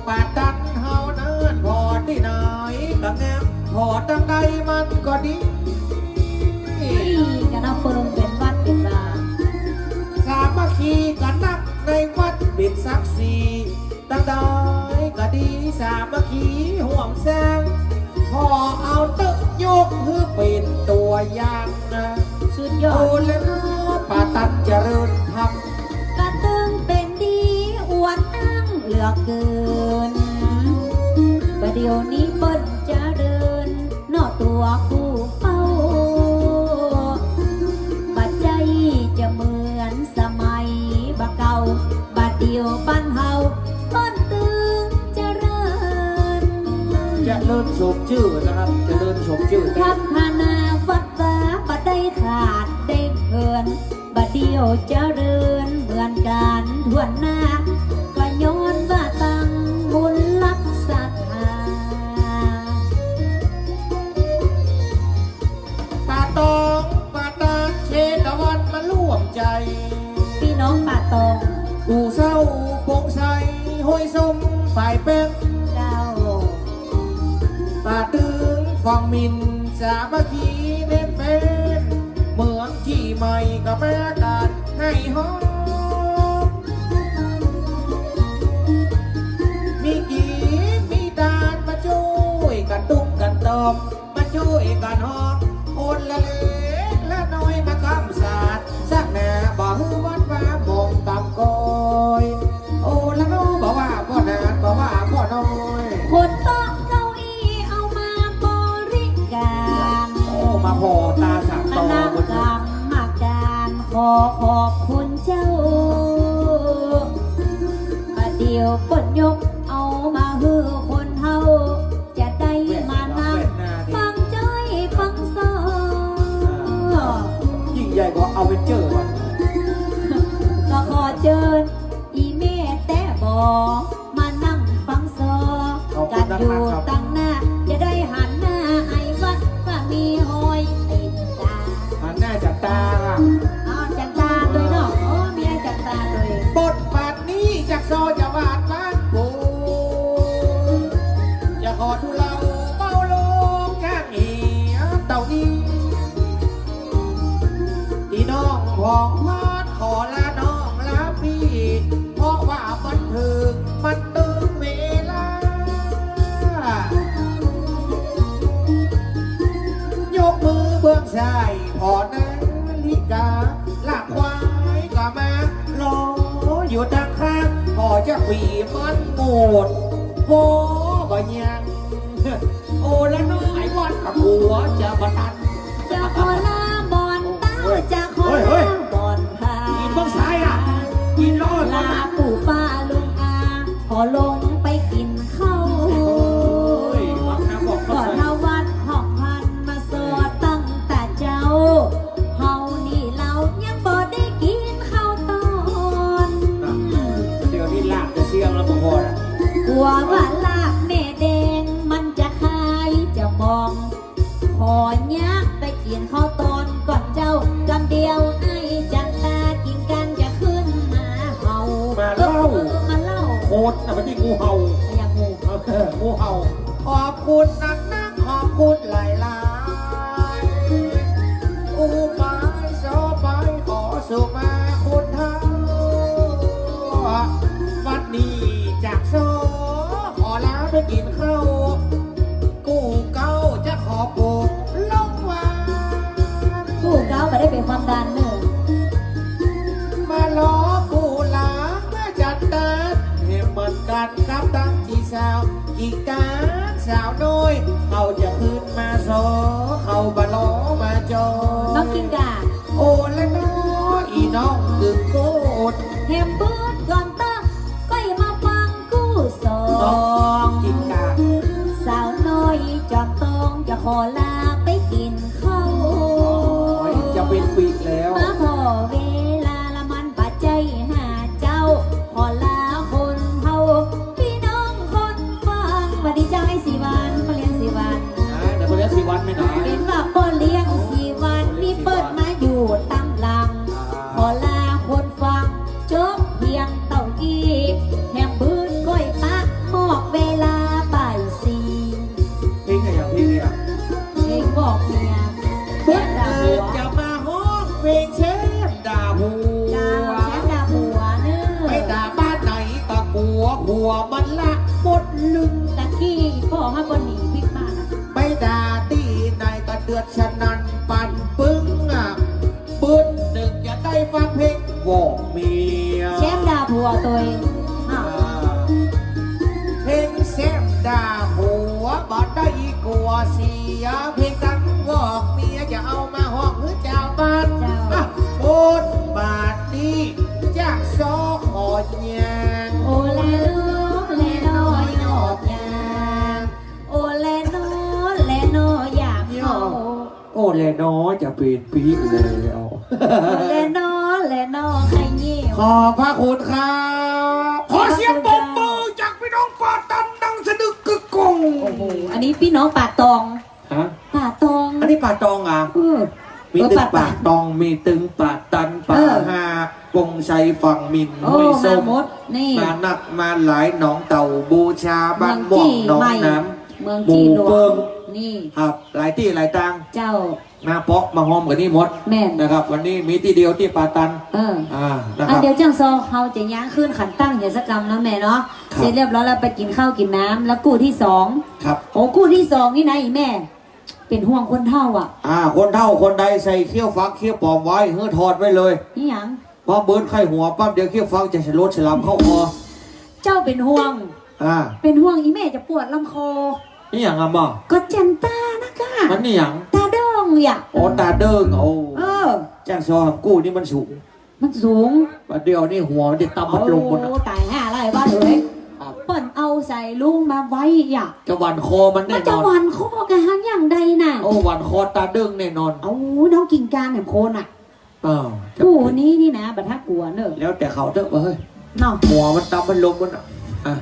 ป่าตันเฮานั้น ผ่อตี้ไหนก็งาม ผ่อตังใดมันก็ดี นี่ก็นับเปิงเป๋นวัดเป๋นวา สามัคคีกั๋นนักในวัดเป๋นศักดิ์ศรี ตังใดก็ดี สามัคคีฮ่วมสร้าง ผ่อเอาเต๊อะยกหื้อเป๋นตั๋วอย่างนะ สุดยอด โอ้ และเนาะ ป่าตันเจริญธรรม ก็ตึงเป๋นดีอวดอ้างเหลือเกิน บ่าเดี่ยวนี้เปิ้นเจริญ เนาะตั๋วผู้เฝ้า บ่ใจ้จะเหมือนสมัยบ่าเก่า บ่าเดี่ยวบ้านเฮาเปิ้นตึงเจริญ เจริญสมจื้อนะครับ เจริญสมจื้อ พัฒนาวัดวาบ่ได้ขาดได้เขิน บ่าเดี่ยวเจริญเหมือนกั๋นทั่วหน้า ก็ย้อนว่าตังบุญรักศรัทธา ป่าตอง ป่าตาด เชตวันมาร่วมใจ๋ ปี้น้องป่าตอง ปู่เศร้า ปงไชย ห้วยส้ม ฝายแป้ง เจ้า ป่าตึง ฝั่งหมิ่น สามัคคีแน่นแฟ้น เมืองตี้ใหม่ก็มากั๋นให้ฮ้อง มีกิ๋นมีตานมาจ้วยกั๋นตุ้มกั๋นตอม มาจ้วยกั๋นฮ้อง คนละเล็กละน้อยมาก้ำสาด สักหน้าบ่หื้อวัดวาหมองต่ำก้อย โอ้ ละเนาะ บ่ว่าป้อหนาน บ่ว่าป้อน้อย คนโต๊ะเก้าอี้เอามาบริก๋าน โอ้ มาผ่อต๋าสักตอ คณะกรรมก๋านขอขอบคุณเจ้า บ่าเดี่ยวเปิ้นยกเอามาหื้อคนเฮา จะได้มานั่งฟังจ้อยฟังซอ ยิ่งใหญ่กว่าอเวนเจอร์ว่ะ ก็ขอเจิญอี่แม่แต๊บ่อ มานั่งฟังซอ ขอบคุณ กั๋นอยู่ มากๆ ครับ ตังหน้า จะได้หันหน้าไอ้วัดว่ามีฮอยติดต๋า หันหน้าจับต๋า อ๋อ จับต๋าตวยเนาะ อ๋อ มีไอ้จับต๋าตวย บทบาท นี้จักซอจะหวาดบ้านปู่ จะขอทูลเล่าเบาลงข้างเหียเต้าอี้ ตี้น้องผ่องพาดขอลาน้องลาปี้ เพราะว่ามันเถิงมันตึงเวลา ยกมือเบื้องซ้าย ผ่อนาฬิกา ลากควายก็มารออยู่ตังข้าง ผ่อจะขวี้มันหมด โห บ่ยัง โอ้ ละน้อยวันกับหัวจะบ่ตัน จะขอลาบ่อนเต้า เฮ้ย จะขอ เฮ้ย เฮ้ย ลาบ่อนพา กิ๋นเบื้องซ้ายอะ กิ๋นรอด ลาปู่ป้าลุงอา ขอลงไปกิ๋นข้าว เฮ้ย ขอถวายฮอกพันมาสอดตั้งแต่เจ๊า เฮานี่เฮายังบ่ได้กิ๋นข้าวตอน น่ะ เดี๋ยวนี้ลาบจะเสี่ยงแล้วบ่พอนะ กั๋วว่าลาบแม่แดงมันจะคายจะมอง ขอยักไปกิ๋นข้าวตอนก่อนเจ้า กำเดียวไอ้จันตากิ่งการจะขึ้นมาเห่า มาเล่า เออ มาเล่า คนน่ะ บ่ใจ้งูเห่า อย่างงู เออ งูเห่า ขอบคุณนักๆ ขอบคุณหลายๆ อู้ไปซอไปขอสุมาคุณเฒ่า วันนี้จากซอขอลาไปกิ๋นข้าว กู้เก๊าจะขอปลูกลงวา กู้เก๊าบ่ได้เป๋นความดันเน่อ มารอกู้หลานมาจัดตาน แหมเหมือนกั๋นกับตังตี้สาว กิ่งการสาวน้อย เขาจะขึ้นมาซอ เขาบ่ลอมาจอ น้องกิ่งการ โอ้ ละน้อ อี่น้องกึ่งโกด แหมเปิ้นก่อนเต๊อะ ก้อยมาฟังกู้สอง น้องกิ่งการ สาวน้อยจอมตองจะขอลาไปกิ๋นข้าว โอ้ย จะเป๋นปี๋แล้ว มาผ่อเวลาละมันบ่ใจ้หาเจ้า ขอลาคนเฒ่า ปี้น้องคนฟัง วันไม่หนา เป๋นว่าป้อเลี้ยงสีวันนี้เปิ้นมาอยู่ต๋ามหลัง ขอลาคนฟังจบเพียงเต้าอี้ แหมปื๊ดก้อยปะมอบเวลาบ่ายสี่ เพลงอะไรอะ เพลงอะไรอะ เพลงบอกเมีย เปิ้นเอิ้นจะมาฮ้องเพลงแซมด่าผัว เจ้า แซมด่าผัวเน่อ ไปด่าบ้านไหนก็กั๋ว ผัวมันละหมดลึง ตะกี้ป้อห้าบ่หนีปิ๊กมา ไปด่าตี้ไหนก็เดือดสนั่นปั่นปึ้งอะ ปื๊ดนึ่งจะได้ฟังเพลงบอกเมีย แซมด่าผัวตวย อ่า อ่า เพลงแซมด่าผัวบ่ได้กั๋วเสีย เพลงดังบอกเมียจะเอามาฮ้องหื้อจาวบ้าน เจ้า อ่ะ บทบาทนี้จะซ้อขอแยง โอแลนอ แลนอยอดยาง โอแลนอ แลนอยามเฮา โอแลนอ จะเป๋นปี๋แล้ว โอแลนอ แลนอ ใค่เยี่ยว ขอบพระคุณครับ ขอเสียงปรบมือจากพี่น้องป่าตันดังสะดึกกึกก้อง โอ้โห อันนี้พี่น้องป่าตอง ฮะ ป่าตอง อันนี้ป่าตองเหรอ เออ มีตึง เออ ป่าตอง ป่าตอง มีตึงป่าตัน ป่า เออ หาด ปงชัย ฝั่งหมิ่น โอ้ ห้วยส้ม มาหมด นี่ มานักมาหลาย หนองเต่า บูชา บ้านม่วง หนองน้ำ เมืองจี้ใหม่ เมืองจี้หลวง หมู่เปิ้ง นี่ ครับ หลายตี้หลายตาง เจ้า มาเปาะมาฮอมกั๋นนี่หมด แม่น นะครับ วันนี้มีตี้เดียวตี้ป่าตัน เออ อ่า นะครับ อ่ะ เดี๋ยวจั้งซ้อเฮาจะย้างขึ้นขันตั้งเหียสักกำนะแม่เนาะ ครับ เสร็จเรียบร้อยแล้วไปกิ๋นข้าวกิ๋นน้ำ แล้วกู้ตี้สอง ครับ โอ้ กู้ตี้สองนี่นะอีแม่ เป๋นห่วงคนเฒ่าอะ อ่า คนเฒ่าคนใดใส่เขี้ยวฟักเขี้ยวปอมไว้ หื้อถอดไว้เลย นี่หยัง พอเปิ้นไข้หัวปั๊บ เดี๋ยวเขี้ยวฟักจะสลดสลามเข้าคอ เจ้าเป๋นห่วง อ่า เป๋นห่วงอีแม่จะปวดลำคอ นี่หยังอะหม่อ ก็แจ่มต๋านะก้า มันนี่หยัง ต๋าเดิ้งอะ อ๋อ ต๋าเดิ้ง โอ้ เออ จั้งซ้อหำกู้นี่มันสูง มันสูง บ่าเดี่ยวนี่หัวมันจะตำพัดลมหมดนะ โอ้ ต๋ายห่าแล้วไอ้บ้านเอ๋ย ครับ เปิ้นเอาสายลุงมาไว้อะ จะหวั่นคอมันแน่นอน มันจะหวั่นคอกะหังอย่างใดน่ะ โอ้ หวั่นคอต๋าเดิ้งแน่นอน เอาน้องกิ่งการแหมโคนน่ะ เออ กู้นี้นี่นะ บ่าถ้ากั๋วเน่อ แล้วแต่เขาเต๊อะเว้ย เนาะ หัวมันตำพัดลมหมดน่ะ อ่ะ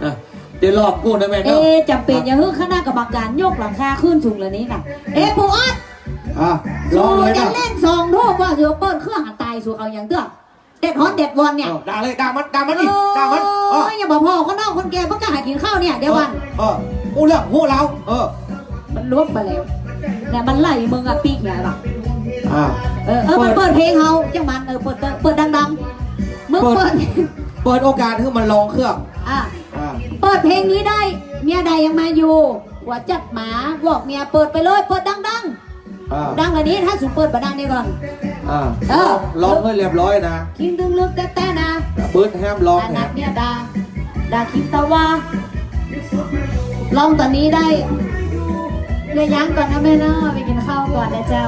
อ่ะ เดี๋ยวรอกู้นะแม่เนาะ เอ๊ะ จ๋ำเป๋นอย่าหื้อคณะกรรมก๋านยกหลังคาขึ้นสูงเลยนี่น่ะ เอ๊ะ ปู่อ๊อด อ่ะ ร้องเลยนะ สูจะเล่นสองทุ่มว่าเสือเปิ้นเครื่องหันต๋ายสูเอาหยังเตื้อ แดดฮ้อนแดดวอนเนี่ย เออ ด่าเลย ด่ามัน ด่ามันดิ เออ ด่ามัน เออ อย่าบ่าผ่อคนเฒ่าคนแก่เปิ้นก้าหากิ๋นข้าวเนี่ย เดี๋ยวก่อน เออ เออ อู้เรื่องอู้ราว เออ มันลวกไปแล้ว เนี่ย มันไล่มึงอะปิ๊กเนี่ยล่ะ อ่า เออ เออ มันเปิดเพลงเฮา จั้งมัน เออ เปิด เปิด เปิดดังๆ มึงเปิด เปิด เปิดโอกาสหื้อมันลองเครื่อง อ่ะ อ่า เปิดเพลงนี้ได้ เมียใดยังมาอยู่ หัวจัดหมา บอกเมียเปิดไปเลย เปิดดังๆ อ่า ดังกว่านี้ ถ้าสูเปิดบ่ดังเดี๋ยวก่อน อ่า เออ ลอง ลองหื้อเรียบร้อยนะ คิงตึงลึกแต๊ๆ นะ เปิ้นแฮมลอง อันนั้นเนี่ยด่า ด่าคิงตะวา ลองต๋อนนี้ได้ เดี๋ยวย้างก่อนนะแม่เนาะ ไปกิ๋นข้าวก่อนนะเจ้า